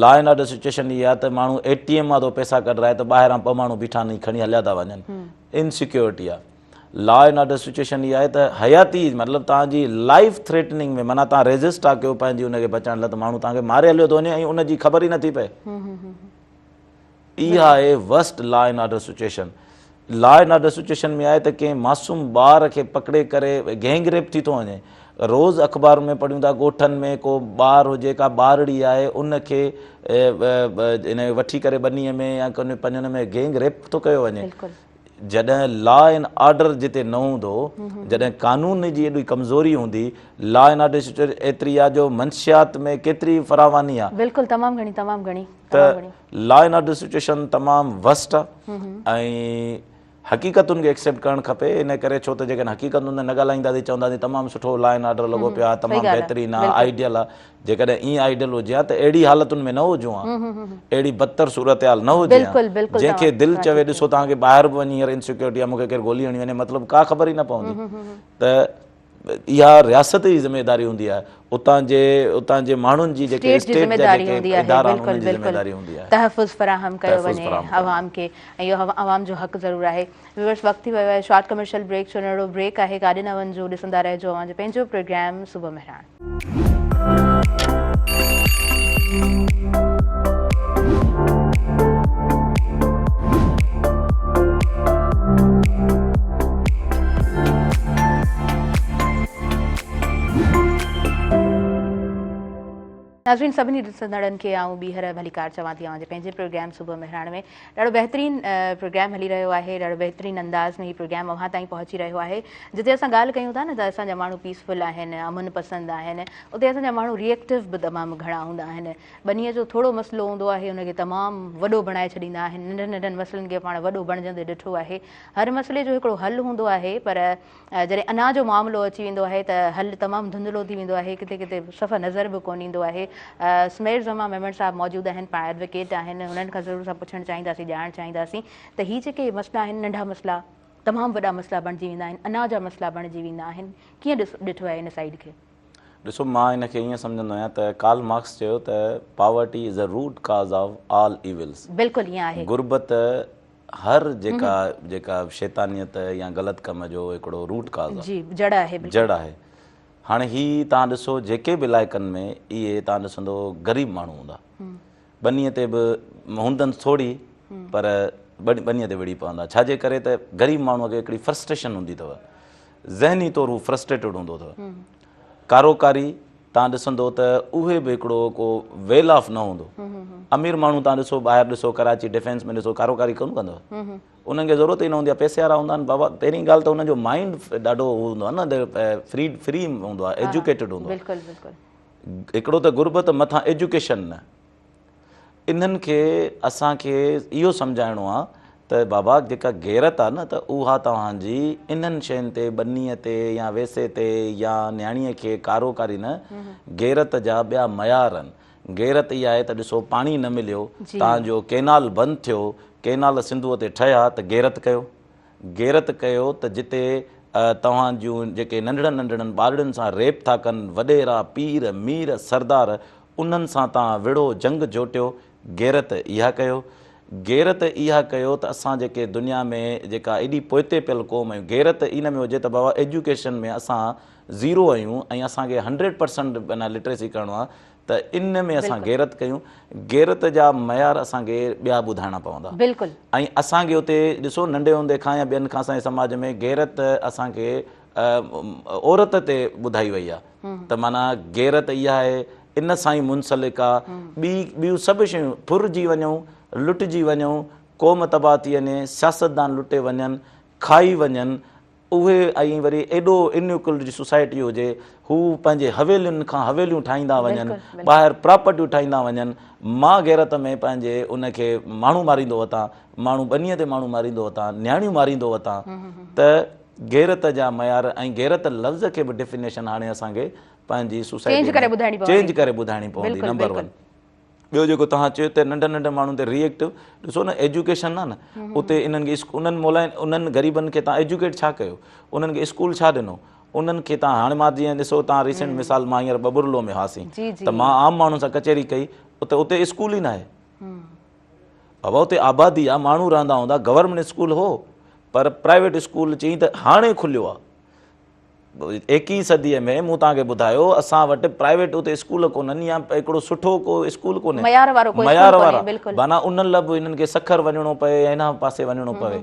لا اينڊ آرڊر سچويشن اها آ ته ماڻهو اي ٽي ايم مان ٿو پئسا ڪڍرائي ته ٻاهران ٻه ماڻهو بيٺا آهن کڻي هليا ٿا وڃن انسيڪيورٽي آ لا اينڊ آرڊر سچويشن اها آهي ته حياتي مطلب توهان جي لائف ٿريٽننگ ۾ معنيٰ توهان ريزسٽ ٿا ڪيو پنهنجي ان کي بچائڻ لاء ته ماڻهو توهان کي ماري هليو ٿو وڃي ۽ ان جي خبر ئي نٿي پئي اها آهي worst law and order situation. Law and order situation ۾ آهي ته ڪنهن معصوم ٻار کي پڪڙي ڪري گينگ ريپ ٿي ٿو وڃي. روز اخبارن ۾ پڙهيون ٿا ڳوٺن ۾ ڪو ٻار هجي ڪا ٻارڙي آهي ان کي ان وٺي ڪري ٻنيء ۾ يا ڪن پنهنجن ۾ گينگ ريپ ٿو ڪيو وڃي. جڏهن لا اينڊ آرڊر جتي نه هوندو جڏهن قانون جي ايڏي ڪمزوري هوندي لا اينڊ آرڊر سچويشن ايتري آهي جو منشيات ۾ ڪيتري فراواني آهي.
بلڪل تمام گهڻي تمام گهڻي.
ته لا اينڊ آرڊر سچويشن تمام ورسٽ آ ۽ حقيقتن کي ايڪسيپٽ ڪرڻ کپي ان ڪري ڇو ته جيڪڏهن حقيقتن تي نه ڳالهائينداسين چونداسين تمام سٺو لا اينڊ آرڊر لڳو پيو آهي تمام بهترين آهي آئيڊيل آهي جيڪڏهن ائين آئيڊيل هجي ها ته اهڙي حالتن ۾ نه هجون ها اهڙي بدتر صورتحال نه هجي ها جنهن کي دل چوي ڏسو توهان کي ٻاهر به وڃي هينئر انسيڪيورٽي آهي مون کي ڪير گولي هڻي وڃي مطلب ڪا خبر ئي نه پوندي ته اها رياست جي ذميواري هوندي آهي اتان جي اتان جي ماڻهن جي جيڪي
اسٽيٽ جا جيڪي ادارا آهن انهن جي ذميواري هوندي آهي تحفظ فراهم ڪيو وڃي عوام کي ۽ اهو عوام جو حق ضرور آهي ويورس وقت ٿي ويو آهي شارٽ ڪمرشل بريڪ جو ننڍڙو بريڪ آهي ڪاڏي نه وڃجو ڏسندا رهجو اوهان جو پنهنجو پروگرام صبح مهراڻ. ناظرين سڀني ڏسندڙن کي آئون ٻيهر ڀليڪار چوان ٿي اوهان جي پنهنجي پروگرام صبح مهراڻ ۾ ڏاڍو بهترين پروگرام هلي رهيو آهي ڏاڍو بهترين انداز ۾ هي پروگرام اوهان تائين پهچي رهيو آهي جتي اسان ڳالهه ڪيون ٿا نه ته اسان جا ماڻهو پيسفل آهن امن پسند آهن اتي اسان جا ماڻهو ريئيڪٽو به تمام گهڻا هوندا آهن ٻنيء جو ٿورو مسئلو هوندو آهي ان کي تمام وڏو بڻائي ڇڏيندا آهن ننڍن ننڍن مسئلن کي پاڻ وڏو بڻجندي ڏٺو آهي هر مسئلي جو هڪڙو حل هوندو آهي پر جڏهن انا جو معاملو اچي ويندو آهي ته حل تمام ڌنڌلو ٿي ويندو آهي ڪٿي ڪٿي صفا نظر به ڪونه ايندو آهي سمير زمان ميمڻ صاحب موجود آهن پاڻ ايڊووڪيٽ آهن هنن کان ضرور اسان پڇڻ چاهينداسين ڄاڻڻ چاهينداسين ته هي جيڪي مسئلا آهن ننڍا مسئلا تمام وڏا مسئلا بڻجي ويندا آهن، انا جا مسئلا بڻجي ويندا آهن، ڪيئن ڏٺو آهي ان سائيڊ کي؟
ڏسو مان ان کي ائين سمجهندو آهيان ته ڪارل مارڪس چيو ته poverty is the root cause of all evils
بلڪل ائين آهي.
غربت هر جيڪا جيڪا شيطانيت يا غلط ڪم جو هڪڙو روٽ ڪاز آهي.
جي جڙ آهي
بلڪل. جڙ آهي. هاڻي هي توهان ڏسو جيڪي به علائقن ۾ اهي توهان ڏسندو غريب ماڻهو هوندا. ٻنيء تي به هوندن ٿوري پر ٻنيء تي وڙهي پوندا. ڇا جي ڪري ته غريب ماڻهوء کي هڪڙي فرسٽريشن هوندي اٿو. ذهني طور هو فرسٽريٽيڊ هوندو اٿو. ڪاروڪاري توهان ڏسندو ته اهي به هڪڙو ڪو ويل آف نه هوندو. امير ماڻهو توهان ڏسو ٻاهر ڏسو ڪراچي ڊفينس ۾ ڏسو ڪاروڪاري ڪونه ڪندو. انهن کي ضرورت ئي نه هوندي آهي پئسي وارا هوندا آهن بابا پهرين ڳالهه ته انهن جو مائنڊ ڏاڍو هو هوندو آهي نه فري فري هوندو آهي ايجوڪيٽيڊ هوندو آهي.
بلڪل بلڪل.
هڪڙو ته غربت مٿان ايجوڪيشن نه. انهن کي اسان کي اهو سمجهائڻو آ ته بابا جيڪا غيرت آ نه ته اها توهان جي انهن شين تي ٻنيء تي يا ويسي تي يا نياڻيء کي ڪارو ڪاري نه غيرت جا ٻيا معيار آهن غيرت اها آهي ته ڏسو پاڻي نه مليو توهان جو ڪينال بند ٿيو ڪينال سنڌوء تي ٺهيا ته غيرت ڪيو غيرت ڪيو ته جتي توهان جون جيڪي ننڍڙن ننڍڙن ٻارڙين سان ريپ ٿا ڪن وڏيرا پير مير سردار انهن سان توهان وڙهو جنگ جوٽيو غيرت اها ڪيو غيرت اها ڪيو ته اسان جيڪي دنيا ۾ جيڪا ايڏي پوئتي پيل قوم آهيون غيرت ان ۾ هجي ته بابا ايجوڪيشن ۾ اسان زيرو آهيون ۽ اسان کي هنڊريڊ پرسنٽ معنيٰ لٽريسي ڪرڻو آهي ته ان ۾ اسان غيرت ڪيون غيرت جا معيار اسان کي ٻيا ٻڌائڻا پوندا
بلڪل
۽ اسان کي اتي ڏسو ننڍي هوندي کان يا ٻين کان اسان جي سماج ۾ غيرت اسان کي عورت تي ٻڌائي وئي آهي ته معنيٰ غيرت اها آهي ان سان ئي منسلڪ آهي ٻي ٻيون سڀ شيون ڦرجي وڃون لٽجي وڃون قوم تباهه ٿي وڃي سياستدان لٽي وڃن کائي وڃن اهي ۽ وري ايڏو ان ايڪولٽي سوسائٽي هجي هو پنهنجي حويلين کان حويليون ٺاهيندا وڃن ٻاهر پراپرٽيون ٺاهيندا وڃن مان غيرت ۾ پنهنجي ان کي ماڻهو ماريندو وتان ماڻهو ٻنيء تي ماڻهو ماريندو وتان نياڻيون ماريندو وتان ته غيرت جا معيار ۽ غيرت لفظ کي به ڊيفينيشن هاڻي اسان کي پنهنجي
سوسائٽي ۾
چينج ڪري ٻڌائڻي پوندي نمبر ون ٻيو جيڪو توهان چيو ته ننڍن ننڍن ماڻهن تي ري ايڪٽو ڏسو نه ايجوڪيشن نه نه اتي انهن کي انهن مولائن انهن غريبن کي توهان ايجوڪيٽ ڇا ڪيو انهن کي اسڪول ڇا ڏنو انهن کي توهان هاڻي مان جيئن ڏسو توهان ريسنٽ مثال مان هينئر ٻٻرلو ۾ هئاسين ته مان عام ماڻهن سان ڪچهري ڪئي اتي اتي اسڪول ئي ناهي بابا اتي آبادي آ ماڻهو رهندا هوندا گورنمينٽ اسڪول هو پر پرائيويٽ اسڪول چئي ته هاڻي کليو آ ايڪيهين صديء ۾ مون توهان کي ٻڌايو اسان وٽ پرائيويٽ اتي اسڪول ڪونهن يا هڪڙو سٺو ڪو اسڪول ڪونهي
معيار وارو ڪو
معيار وارا معنيٰ انهن لاء به انهن کي سکر وڃڻو پئي يا هن پاسي وڃڻو پوي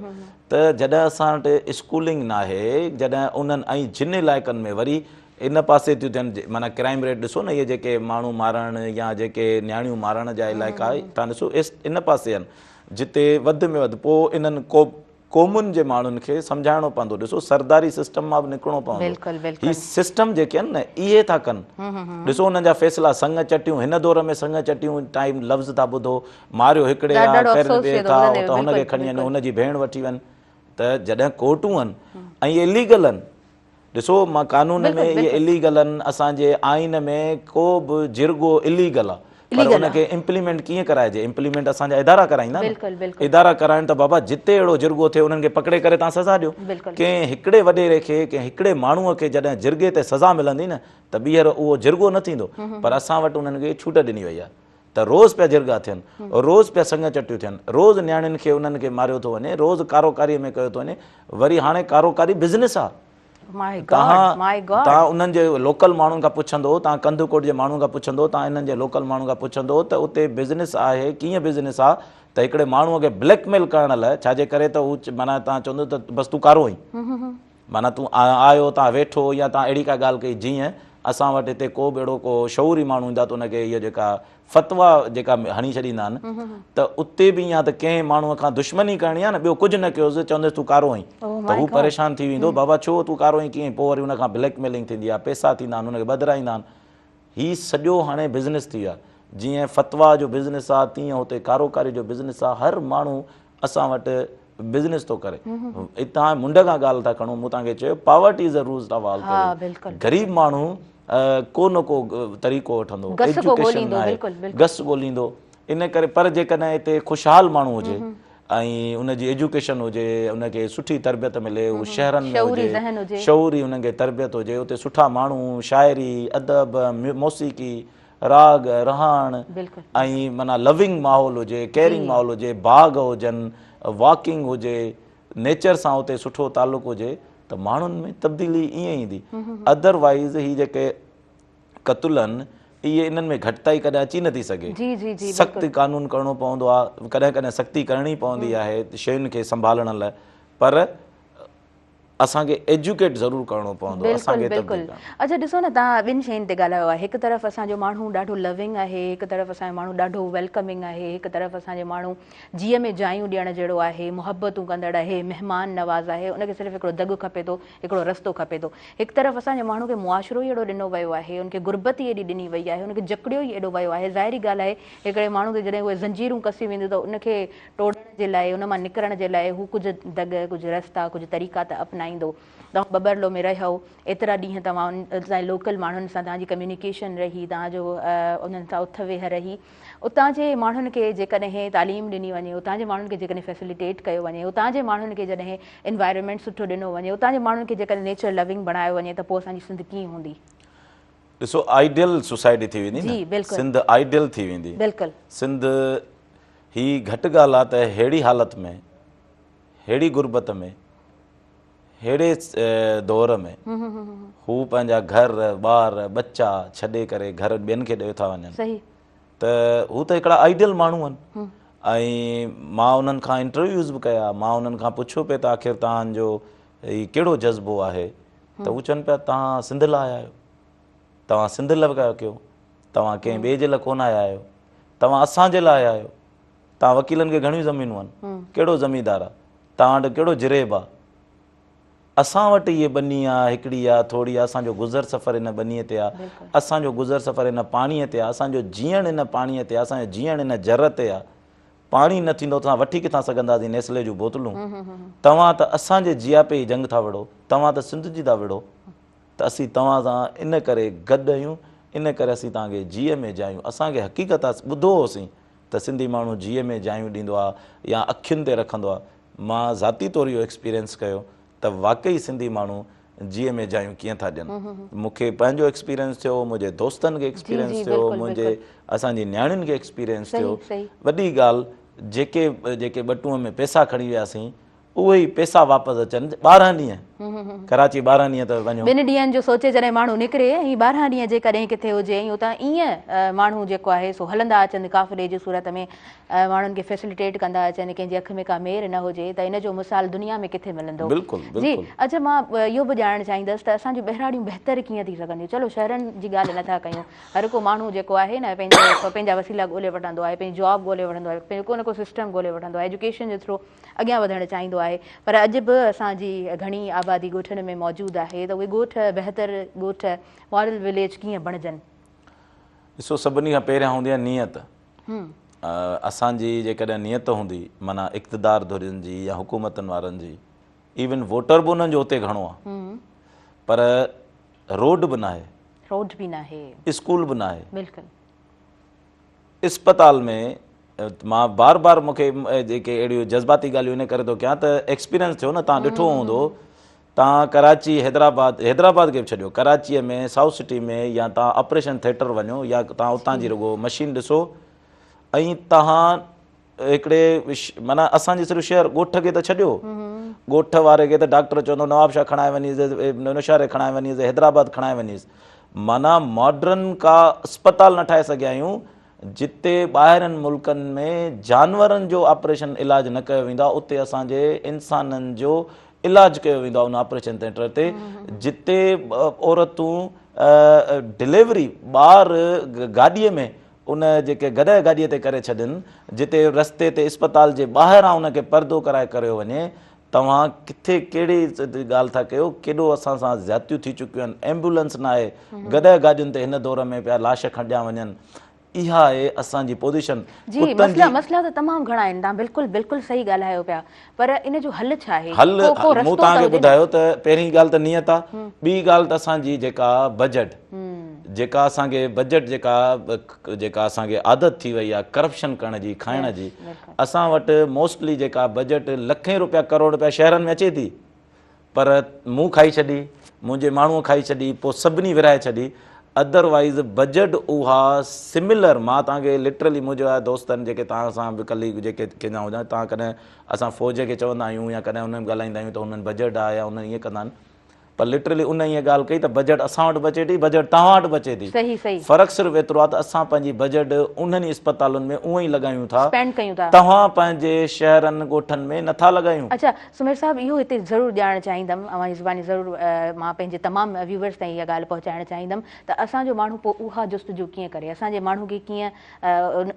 ته جڏهن اسان وٽ اسڪولنگ ناهي جڏهن انهن ۽ جن علائقن ۾ وري ان پاسي ٿيون ٿين معنيٰ ڪرائم ريٽ ڏسو نه اهي جيڪي ماڻهو مارڻ يا جيڪي نياڻيون مارڻ جا علائقا توهان ڏسو ان پاسي آهن جتي وڌ ۾ وڌ پوء انهن ڪو قومن جي ماڻهن کي سمجهائڻو پوندو ڏسو سرداري سسٽم مان به نڪرڻو پوندو
بلڪل بلڪل
هي سسٽم جيڪي آهن نه اهي ٿا ڪن ڏسو انهن جا فيصلا سڱ چٽيون هن دور ۾ سڱ چٽيون ٽائيم لفظ ٿا ٻڌو ماريو هڪڙي آ ڪرن ٻئي ٿا ته هن کي کڻي وڃ هن جي ڀيڻ وٺي وڃ ته جڏهن ڪورٽون آهن ۽ اليگل آهن ڏسو مان قانون ۾ اهي اليگل آهن اسان جي آئين ۾ ڪو به جرڳو اليگل آهي پر ان کي امپليمينٽ ڪيئن ڪرائجي امپليمينٽ اسان جا ادارا ڪرائيندا نه ادارا ڪرائن ته بابا جتي اهڙو جرڳو ٿئي انهن کي پڪڙي ڪري تان سزا ڏيو ڪنهن هڪڙي وڏيري کي ڪنهن هڪڙي ماڻهوء کي جڏهن جرڳي تي سزا ملندي نه ته ٻيهر اهو جرڳو نه ٿيندو پر اسان وٽ انهن کي ڇوٽ ڏني وئي آهي ته روز پيا جرڳا ٿين روز پيا سڱ چٽيون ٿين روز نياڻين کي انهن کي ماريو ٿو وڃي روز ڪاروڪاري ۾ ڪيو ٿو وڃي وري هاڻي ڪاروڪاري بزنس آ
توهان
توهان انهن جي لوڪل ماڻهن کان پڇندو توهان ڪنڌڪوٽ جي ماڻهن کان پڇندو توهان انهن جي لوڪل ماڻهن کان پڇندو ته اتي بزنس آهي ڪيئن بزنس آ ته هڪڙي ماڻهو کي بليڪ ميل ڪرڻ لاء ڇا جي ڪري ته هو معنيٰ توهان چوندو ته بس تون ڪارو آهين معنيٰ تون آيو تان ويٺو يا تان اهڙي ڪا ڳالهه ڪئي جيئن اسان وٽ هتي ڪو به اهڙو ڪو شعوري ماڻهو ايندا ته ان کي اها جيڪا فتويٰ جيڪا هڻي ڇڏيندا آهن ته اتي به ائين آهي ته ڪنهن ماڻهوء کان دشمني ڪرڻي آهي نه ٻيو ڪجهه نه ڪيوس چوندس تون ڪارو آهين ته هو پريشان ٿي ويندو بابا ڇو تون ڪارو آهين ڪيئن پوء وري ان کان بليڪ ميلنگ ٿيندي آهي پئسا ٿيندا آهن ان کي ٻڌرائيندا آهن هي سڄو هاڻي بزنس ٿي ويو آهي. جيئن فتويٰ جو بزنس آ تيئن هتي ڪاروڪاري جو بزنس آ. هر ماڻهو اسان وٽ بزنس ٿو ڪري. اتان منڍ کان ڳالهه ٿا کڻون مون توهان کي چيو poverty is a root of all evil. غريب ماڻهو ڪو نه ڪو طريقو وٺندو. ايجوڪيشن ناهي گس ڳوليندو. ان ڪري پر جيڪڏهن هتي خوشحال ماڻهو هجي ۽ ان جي ايجوڪيشن هجي ان کي سٺي تربيت ملي هو شهرن ۾ هجي شعوري انهن کي تربيت هجي اتي سٺا ماڻهو شاعري ادب موسيقي راڳ رهاڻ ۽ معنيٰ لونگ ماحول هجي ڪيئرنگ ماحول هجي باغ هجن واڪنگ هجي، نيچر سان اتي سٺو تعلق هجي ته ماڻهن ۾ تبديلي ائين ايندي. ادر وائيز هي جيڪي قتل آهن اهي انهن ۾ گهٽتائي ڪڏهن اچي نٿي سگهي.
جي جي جي
سخت
بلڪل.
قانون ڪرڻو پوندو آهي، ڪڏهن ڪڏهن سختي ڪرڻي پوندي آهي شين کي سنڀالڻ لاء پر اسان کي ايجوڪيٽ ضرور ڪرڻو پوندو اسان
بلڪل
کي
بلڪل
تبديل ڪرڻو.
اڇا ڏسو نه توهان ٻن شين تي ڳالهايو آهي هڪ طرف اسان جو ماڻهو ڏاڍو لونگ آهي هڪ طرف اسان جو ماڻهو ڏاڍو ويلڪمنگ آهي هڪ طرف اسان جو ماڻهو جيء ۾ جايون ڏيڻ جهڙو آهي محبتون ڪندڙ آهي مهمان نواز آهي ان کي صرف هڪڙو دڳ کپي ٿو هڪڙو رستو کپي ٿو هڪ طرف اسان جي ماڻهو کي معاشرو ئي اهڙو ڏنو ويو آهي ان کي غربت ئي ايڏي ڏني وئي آهي ان کي جڪڙيو ئي ايڏو ويو آهي ظاهري ڳالهه آهي هڪڙي ماڻهو کي جڏهن اهي زنجيرون ڪسيون وينديون ته ان کي ٽوڙڻ جي لاء، ان مان نڪرڻ جي لاء هو ڪجهه دڳ، ڪجهه رستا، ڪجهه طريقا ته اپنائيندو. توهان ٻٻرلو ۾ رهيو، ايترا ڏينهن توهان اتان جي لوڪل ماڻهن سان توهان جي ڪميونيڪيشن رهي، توهان جو انهن سان اٿ ويهه رهي. اتان جي ماڻهن کي جيڪڏهن تعليم ڏني وڃي، اتان جي ماڻهن کي جيڪڏهن فيسليٽيٽ ڪيو وڃي، اتان جي ماڻهن کي جڏهن انوائرمينٽ سٺو ڏنو وڃي، اتان جي ماڻهن کي جيڪڏهن نيچر لونگ بڻايو وڃي ته پوء اسان جي سنڌ ڪيئن هوندي؟
ڏسو آئيڊيل سوسائٽي ٿي ويندي نه، سنڌ آئيڊيل ٿي ويندي.
بلڪل.
سنڌ هي گهٽ ڳالهه آ ته ههڙي حالت ۾، ههڙي غربت ۾، ههڙي دور ۾ هو پنهنجا گهر، ٻار، ٻچا ڇڏي ڪري گهر ٻين کي ڏيو ٿا وڃن ته هو ته هڪڙا آئيڊيل ماڻهو آهن ۽ مان انهن کان انٽرويوز به ڪيا، مان انهن کان پڇيو پئي ته آخر توهان جو هي ڪهڙو جذبو آهي ته هو چون پيا توهان سنڌ لاء آيا آهيو، توهان سنڌ لاء ڪيو، توهان ڪنهن ٻئي جي لاء ڪونه آيا آهيو. توهان اسان جي لاء آيا آهيو. توهان وڪيلن کي گهڻيون زمينون آهن. ڪهڙو زميندار آ؟ توهان وٽ ڪهڙو جريب آ؟ اسان وٽ هيء ٻني آ، هڪڙي آ، ٿوري آ، اسان جو گذر سفر هن ٻنيء تي آ. اسان جو گذر سفر هن پاڻيء تي آ. اسان جو جيئڻ هن پاڻيء تي آ. اسان جو جيئڻ هن جر تي آ. پاڻي نه ٿيندو ته اسان وٺي ڪٿان سگهنداسين نيسلي جون بوتلون؟ توهان ته اسان جي جياپي جي جنگ ٿا وڙهو. توهان ته سنڌ جي ٿا وڙهو. ته اسين توهان سان ان ڪري گڏ آهيون، ان ڪري اسين توهان کي جيء ۾ جايون، اسان کي حقيقت آ ٻڌو هوسين ته سنڌي ماڻهو جيء ۾ جايون ڏيندو آ يا اکين تي رکندو آ، مان ذاتي طور اهو ايڪسپيرينس ڪيو ته واقعي سنڌي ماڻهو جيء ۾ جايون ڪيئن ٿا ڏين، مون کي پنهنجو ايڪسپيرينس ٿيو، منهنجي دوستن کي ايڪسپيرينس ٿيو، منهنجي اسان جي نياڻين کي ايڪسپيرينس ٿيو، وڏي ڳالهه جيڪي جيڪي ٻٽونء ۾ پئسا کڻي وياسين اهي ئي پئسا واپس اچن 12 ڏينهن ڪراچي 12 ڏينهن ته وڃو.
ٻن ڏينهن جو سوچي جڏهن ماڻهو نڪري ۽ 12 ڏينهن جيڪڏهن ڪٿي هجي ۽ اتان ايئن ماڻهو جيڪو آهي سو هلندا اچن قافلي جي صورت ۾ ماڻهن کي فيسليٽيٽ ڪندا اچن ڪنهن جي اک ۾ ڪا مير نه هجي ته ان جو مثال دنيا ۾ ڪٿي ملندو.
بلڪل
جي
بلڪل.
اڇا مان اهو به ڄاڻڻ چاهيندس ته اسان جون ٻهراڙيون بهتر ڪيئن ٿي سگهنديون چلو شهرن جي ڳالهه نه ٿا ڪيون هر ڪو ماڻهو جيڪو آهي نه پنهنجو پنهنجا وسيلا ڳولي وٺندو آهي پنهنجي جاب ڳولي وٺندو آهي پنهنجو ڪو نه ڪو سسٽم ڳولي وٺندو آهي ايجوڪيشن جي ٿرو اڳيان وڌڻ چاهيندو آهي پر اڄ به اسان جي گهڻي آبادي ڳوٺن ۾ موجود آهي ته اهي ڳوٺ بهتر ڳوٺ ماڊل وليج ڪيئن بڻجن؟
ڏسو سڀني کان پهريان هوندي آهي نيت اسان جي جيڪڏهن نيت هوندي معنيٰ اقتدار ڌرين جي يا حڪومتن وارن جي ايون ووٽر به انهن جو اتي گهڻو آهي پر روڊ به ناهي
روڊ به ناهي
اسڪول به ناهي
بلڪل
اسپتال ۾ مان بار بار مون کي جيڪي اهڙيون جذباتي ڳالهيون ان ڪري ٿو ڪيان ته ايڪسپيرينس ٿيو نه تان ڏٺو هوندو تان ڪراچي حيدرآباد حيدرآباد کي به ڇڏيو ڪراچيء ۾ سائوٿ سٽي ۾ يا تان آپريشن ٿيٽر وڃو يا تان اتان جي رڳو مشين ڏسو ۽ تهان هڪڙي معنيٰ اسان جي صرف شهر ڳوٺ کي ته ڇڏيو ڳوٺ واري کي ته ڊاڪٽر چوندو نواب شاهه کڻائي وڃيس نوشهري کڻائي وڃيس حيدرآباد کڻائي وڃيس معنيٰ ماڊرن ڪا اسپتال نه ٺاهي سگهيا آهيون جتي ٻاهرين ملڪن ۾ جانورن جو آپريشن علاج نه ڪيو ويندو آهي اتي اسان جي انسانن جو علاج ڪيو ويندو آهي ان آپريشن ٿيٽر تي جتي عورتون ڊليوري ٻار گاڏي ۾ ان جيڪي گڏهه گاڏيء تي ڪري ڇڏين، جتي رستي تي اسپتال جي ٻاهران ان کي پردو ڪرائي ڪريو وڃي، توهان ڪٿي ڪهڙي ڳالهه ٿا ڪيو، ڪيڏو اسان سان زيادتيون ٿي چڪيون آهن، ايمبولنس ناهي، گڏهه گاڏين تي هن دور ۾ پيا لاش کڻجا وڃن، اها آهي اسان جي پوزيشن.
جي مسئلا مسئلا ته تمام گهڻا آهن، توهان بلڪل بلڪل صحيح ڳالهايو پيا، پر ان جو حل ڇا آهي؟
حل
ڪو ڪو
مون
رستو ته
توهان کي
هجي نه.
ٻڌايو ته پهرين ڳالهه ته نيت آ، ٻي ڳالهه ته اسان جي جيڪا بجيٽ جيڪا اسان کي بجيٽ جيڪا جيڪا اسان کي عادت ٿي وئي آ ڪرپشن ڪرڻ جي کائڻ جي اسان وٽ موسٽلي جيڪا بجيٽ لکين روپيا ڪروڙ روپيا شهرن ۾ اچي ٿي پر مون کائي ڇڏي منهنجي ماڻهوء کائي ڇڏي پوء سڀني ورهائي ڇڏي. ادروائيز بجيٽ اها سملر مان توهان کي لٽرلي منهنجا دوست آهن جيڪي توهان سان به ڪليگ جيڪي ڪنهن جا هجن توهان ڪڏهن اسان فوج کي چوندا آهيون يا ڪڏهن انهن ڳالهائيندا آهيون ته انهن بجيٽ آهي يا انهن ائين ڪندا آهن پر لٽرلي ان ائين ڳالهه ڪئي ته بجيٽ اسان وٽ به اچي ٿي بجيٽ توهان وٽ به اچي ٿي
صحيح صحيح.
فرق صرف ايترو آهي ته اسان پنهنجي بجيٽ انهن ئي اسپتالن ۾ اونئن ئي لڳايون ٿا
اسپينڊ ڪيون ٿا.
توهان پنهنجي شهرن ڳوٺن ۾ نٿا لڳايون.
اڇا سمير صاحب اهو هتي ضرور ڄاڻڻ چاهيندم اوهان جي زباني ضرور مان پنهنجي تمام ويوورز تائين اها ڳالهه پهچائڻ چاهيندم ته اسان جو ماڻهو پوء اها جستجو ڪيئن ڪري اسان جي ماڻهو کي ڪيئن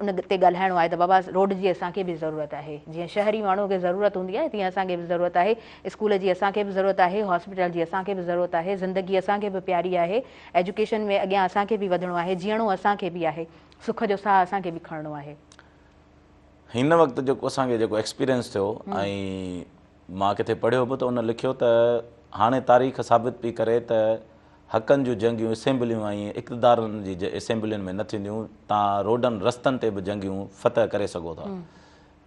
ان تي ڳالهائڻو آهي ته بابا روڊ جي اسان کي به ضرورت آهي جيئن شهري ماڻهو کي ضرورت هوندي آهي تيئن اسان کي به ضرورت آهي اسڪول جي اسان کي به ضرورت آهي هاسپيٽل جي اسان کي به ضرورت آهي زندگي اسان کي به پياري آهي ايجوڪيشن ۾ اڳيان اسان کي به وڌڻو آهي جيئڻو اسان کي به آهي سک جو ساهه اسان کي به کڻڻو آهي.
هن وقت جيڪو اسان کي جيڪو ايڪسپيرينس ٿيو ۽ مان ڪٿي پڙهيو به ته ان لکيو ته هاڻي تاريخ ثابت پئي ڪري ته حقن جون جنگيون اسيمبليون ۽ اقتدارن جي اسيمبلين ۾ نه ٿينديون، توهان روڊن رستن تي به جنگيون فتح ڪري سگهو ٿا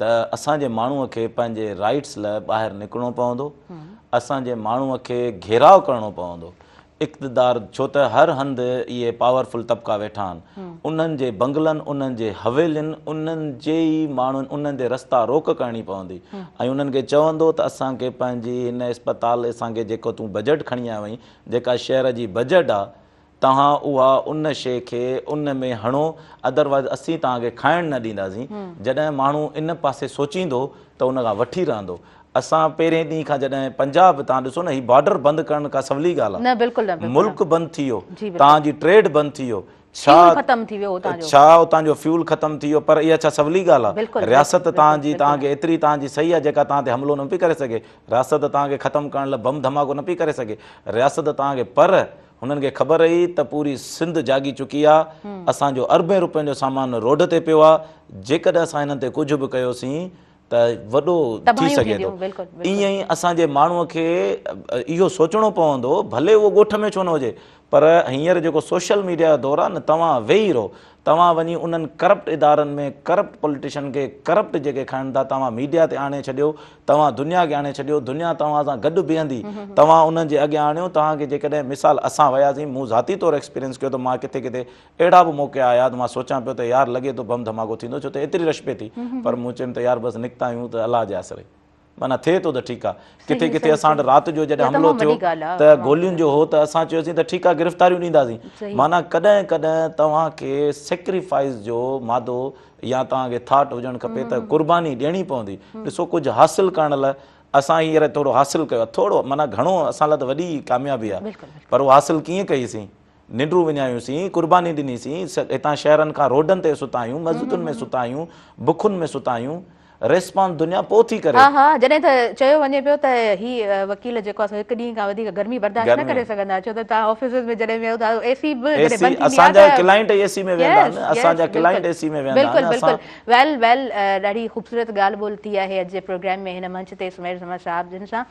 ته اسان جي ماڻهوء کي پنهنجي رائيٽس لاء ٻاهر نڪرڻو پوندو، اسان جي ماڻهوء کي گهيراء ڪرڻو پوندو، اقتدار ڇو ته هر هنڌ اهي پاورفل طبقا ويٺا آهن، انهن جي بنگلن، انهن جي حويلين، انهن جي ئي ماڻهن انهن تي رستا روڪ ڪرڻي پوندي ۽ انهن کي چوندو ته اسان کي پنهنجي هن اسپتال اسان کي جيڪو تون بجيٽ کڻي آيو آهين جيڪا شهر جي بجيٽ آ توهان اها ان شي کي ان ۾ هڻو ادروائز اسين توهان کي کائڻ نه ڏينداسين جڏهن ماڻهو ان پاسي سوچيندو ته ان کان وٺي رهندو اسان پهرين ڏينهن کان جڏهن پنجاب توهان ڏسو نه هي بارڊر بند ڪرڻ ڪا سولي ڳالهه
نه بلڪل نه
بلڪل ملڪ بند ٿي ويو توهان جي ٽريڊ بند ٿي ويو
ڇا ختم ٿي ويو اتان جو
ڇا اتان جو فيول ختم ٿي ويو پر اها ڇا سولي ڳالهه آ رياست توهان جي توهان کي ايتري توهان جي صحيح آ جيڪا توهان تي حملو نه پئي ڪري سگهي رياست توهان کي ختم ڪرڻ لاء بم ڌماڪو نه پئي ڪري سگهي رياست توهان کي پر هنن کي خبر هئي ته پوري سنڌ جاڳي چڪي آ اسان جو اربين روپين جو سامان روڊ تي پيو آ جيڪڏهن اسان هنن تي ڪجهه به ڪيوسين ته وڏو ٿي سگهي ٿو. ائين ئي اسان جي ماڻهوء کي اهو سوچڻو پوندو ڀلي اهو ڳوٺ ۾ ڇو نه هجي پر هينئر جيڪو سوشل ميڊيا جو دور آهي نه توهان ويهي رهو توهان وڃي انهن ڪرپٽ ادارن ۾ ڪرپٽ پوليٽيشن کي ڪرپٽ جيڪي کائن ٿا توهان ميڊيا تي آڻي ڇڏيو توهان دنيا کي آڻي ڇڏيو دنيا توهان سان گڏ بيهندي توهان انهن جي اڳيان آڻيو توهان کي جيڪڏهن مثال اسان وياسين مون ذاتي طور ايڪسپيرينس ڪيو ته مان ڪٿي ڪٿي اهڙا به موقعا آيا ته مان سوچان پيو ته يار لڳي ٿو بم ڌماڪو ٿيندو ڇو ته ايتري رش پئي ٿي پر مون چيم ته يار بس نڪتا آهيون ته الله جي آسري معنيٰ ٿئي ٿو ته ٺيڪ آ ڪٿي ڪٿي اسان وٽ رات جو جڏهن حملو ٿيو ته گولين جو هو ته اسان چيوسين ته ٺيڪ آ گرفتاريون ڏينداسين معنيٰ ڪڏهن ڪڏهن توهان کي سيڪريفائيس جو مادو يا توهان کي ٿاٽ هجڻ کپي ته قرباني ڏيڻي پوندي ڏسو ڪجهه حاصل ڪرڻ لاء اسان هينئر ٿورو حاصل ڪيو آ ٿورو معنيٰ گهڻو اسان لاء ته وڏي ڪاميابي آ پر اهو حاصل ڪيئن ڪئيسين ننڊون وڃايون سين، قرباني ڏني سين، هتان شهرن کان روڊن تي ستا آهيون، مسجدن ۾ ستا آهيون، بکن ۾ ستا آهيون، ريسپانس دنيا پوء ٿي ڪري.
ها ها جڏهن ته چيو وڃي پيو ته هي وڪيل جيڪو آهي سو هڪ ڏينهن کان وڌيڪ گرمي برداشت نه ڪري سگهندا ڇو ته توهان آفيسز ۾ جڏهن ويهو ٿا اي سي به جڏهن بند ٿيندي آهي ته
اسان جا ڪلائنٽ اي سي ۾ ويهندا آهن اسان جا ڪلائنٽ اي سي ۾ ويهندا آهن
بلڪل بلڪل ويل ويل ڏاڍي خوبصورت ڳالهه ٻولهه ٿي آهي اڄ جي پروگرام ۾ هن منچ تي سمير زمان صاحب جن سان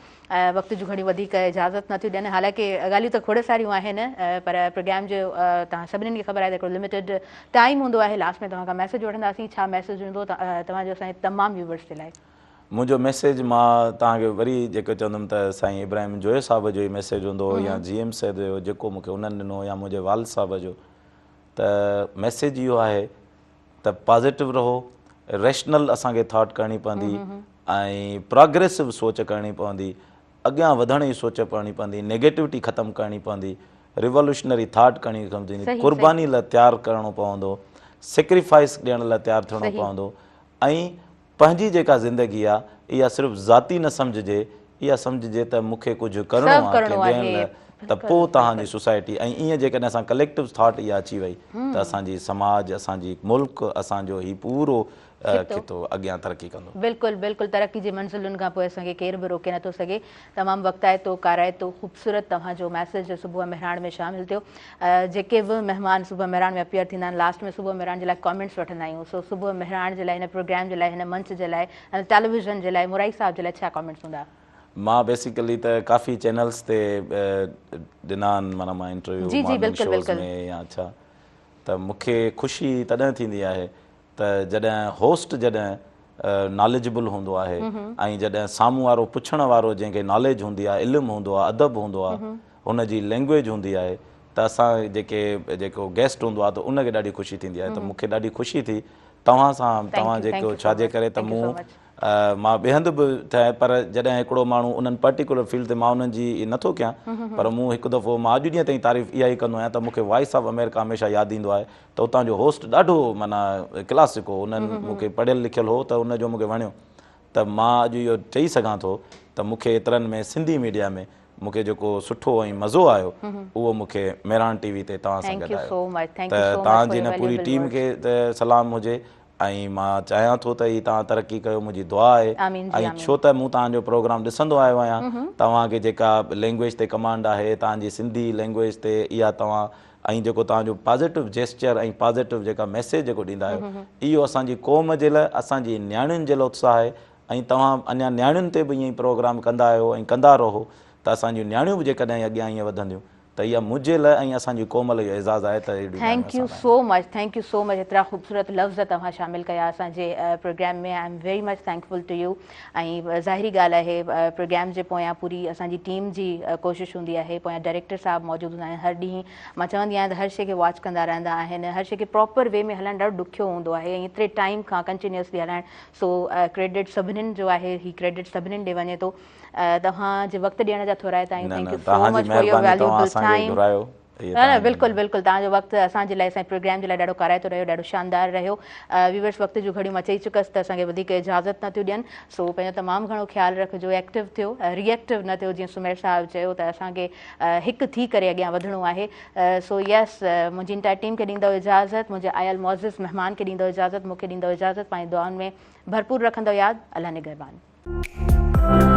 وقت جون گهڻيون وڌيڪ اجازت نه ٿيون ڏين حالانڪه ڳالهيون ته کوڙ ساريون آهن پر پروگرام جو توهان سڀني کي خبر آهي ته هڪڙو لميٽيڊ ٽائيم هوندو آهي لاسٽ ۾ توهان کان ميسيج وٺنداسين ڇا ميسيج هوندو توهان جو اسان جي تمام ويورز جي لاء.
منهنجو ميسيج مان توهان کي وري جيڪو چوندم ته سائين ابراهيم جويو صاحب جو ئي ميسيج هوندو يا جي ايم سيد جو جيڪو مون کي انهن ڏنو يا منهنجي والد صاحب جو ته ميسيج اهو آهي ته پازيٽو رهو ريشنل اسان کي ٿاٽ ڪرڻي پوندي ۽ پراگريسو سوچ ڪرڻي پوندي اڳيان وڌڻ جي سوچ ڪرڻي پوندي نيگيٽوٽي ختم ڪرڻي پوندي ريولوشنري ٿاٽ ڪرڻي پوندي قرباني لاء تيار ڪرڻو پوندو سيڪريفائس ڏيڻ لاء تيار ٿيڻو پوندو ۽ پنهنجي جيڪا زندگي آ اها صرف ذاتي نه سمجهجي اها سمجهجي ته مون کي ڪجهه ڪرڻو آ ڪنهن ٻين لاء ته پوء توهان جي سوسائٽي ۽ ائين جيڪڏهن اسان ڪليڪٽو ٿاٽ اها اچي وئي ته اسان جي سماج اسان جي ملڪ اسان جو هي پورو خطو اڳيان ترقي ڪندو.
بلڪل بلڪل ترقي جي منزلن کان پوء اسان کي ڪير به روڪي نٿو سگهي تمام وقتائتو ڪارائتو خوبصورت توهان جو ميسيج صبح مهراڻ ۾ شامل ٿيو جيڪي به مهمان صبح مهراڻ ۾ اپيئر ٿيندا آهن لاسٽ ۾ صبح مهراڻ جي لاء ڪامينٽس وٺندا آهيون سو صبح مهراڻ جي لاء هن پروگرام جي لاء هن منچ جي لاء هن ٽيليويزن جي لاء مورائي صاحب جي لاء ڇا ڪامينٽس هوندا.
مان بيسيڪلي ته ڪافي چينلز تي ڏنا آهن معنيٰ مان انٽرويو مارننگ شوز ۾ يا ڇا ته مون کي خوشي تڏهن ٿيندي آهي ته جڏهن هوسٽ جڏهن ناليجبل هوندو آهي ۽ جڏهن سامهون وارو پڇڻ وارو جنهن کي ناليج هوندي آهي علم هوندو آهي ادب هوندو آهي هن جي لينگويج هوندي آهي ته ته اسان جيڪي جيڪو گيسٽ هوندو آهي ته ان کي ڏاڍي خوشي ٿيندي آهي ته مون کي ڏاڍي خوشي ٿي توهان سان توهان جيڪو ڇا جي ڪري ته مون مان ٻئي هنڌ به ٿيان پر جڏهن هڪڙو ماڻهو انهن پرٽيڪولر فيلڊ تي مان انهن جي نٿو ڪيان پر مون هڪ دفعو مان اڄ ڏينهن تائين تعريف اها ئي ڪندو آهيان ته مون کي وائس آف آمريڪا هميشه ياد ايندو آهي ته اتان جو هوسٽ ڏاڍو معنيٰ ڪلاسڪ هو انهن مون کي پڙهيل لکيل هو ته ان جو مون کي وڻيو ته مان اڄ اهو چئي سگهان ٿو ته مون کي ايترن ۾ سنڌي ميڊيا ۾ مون کي جيڪو سٺو ۽ مزو آيو اهو مون کي مهراڻ ٽي وي تي توهان سان گڏ آيو ته توهان جي هن پوري ٽيم کي ته سلام هجي ۽ مان چاهيان ٿو ته هي توهان ترقي ڪيو منهنجي دعا آهي ۽ ڇو ته مون توهان جو پروگرام ڏسندو آيو آهيان توهان کي جيڪا لينگويج تي ڪمانڊ آهي توهان جي سنڌي لينگويج تي اها توهان ۽ جيڪو توهان جو پازيٽو جيسچر ۽ پازيٽو جيڪا ميسيج جيڪو ڏيندا آهيو اهو اسان جي قوم جي لاء اسان جي نياڻين جي لاء اتساهه آهي ۽ توهان اڃا نياڻين تي به ائين ئي پروگرام ڪندا آهيو ۽ ڪندا رهو ته اسان جون نياڻيون به جيڪڏهن اڳيان ائين وڌنديون ته اها منهنجي لاء ۽ اسان جي قوم لاء اهو اعزاز آهي ته اهڙيون نياڻيون
thank you
اسان لاء
سو مچ thank you so much ايترا خوبصورت لفظ توهان شامل ڪيا اسان جي programme ۾ I am very much thankful to you ۽ ظاهري ڳالهه آهي پروگرام جي پويان پوري اسان جي ٽيم جي ڪوشش هوندي آهي پويان ڊائريڪٽر صاحب موجود هوندا آهن هر ڏينهن مان چوندي آهيان ته هر شي کي واچ ڪندا رهندا آهن هر شي کي پراپر وي ۾ هلائڻ ڏاڍو ڏکيو هوندو آهي ۽ ايتري ٽائيم کان ڪنٽينيوسلي هلائڻ سو ڪريڊٽ سڀنين جو آهي هي ڪريڊٽ سڀنين ڏي وڃي ٿو توهان جي وقت ڏيڻ جا ٿورائتا آهيون
نه
thank
نه
you سو
توهان جي
مچ فار your
مهرباني توهان
ويليوبل
اسان کي
ٽائيم
گهرايو اهي
نه نه
توهان جي
بلڪل بلڪل توهان جو وقت اسان جي لاء اسان جي پروگرام جي لاء ڏاڍو ڪارائتو رهيو ڏاڍو شاندار رهيو ويورس وقت جون گهڙيون مان چئي چڪس ته اسان کي وڌيڪ اجازت نه ٿيون ڏين سو پنهنجو تمام گهڻو خيال رکجو ايڪٽو ٿيو ريئيڪٽو نه ٿيو جيئن سمير صاحب چيو ته اسان کي هڪ ٿي ڪري اڳيان وڌڻو آهي سو يس منهنجي انٽائر ٽيم کي ڏيندو اجازت منهنجي آيل معزز مهمان کي ڏيندو اجازت مون کي ڏيندو اجازت پنهنجي دعائن ۾ ڀرپور رکندو ياد الله نگهبان.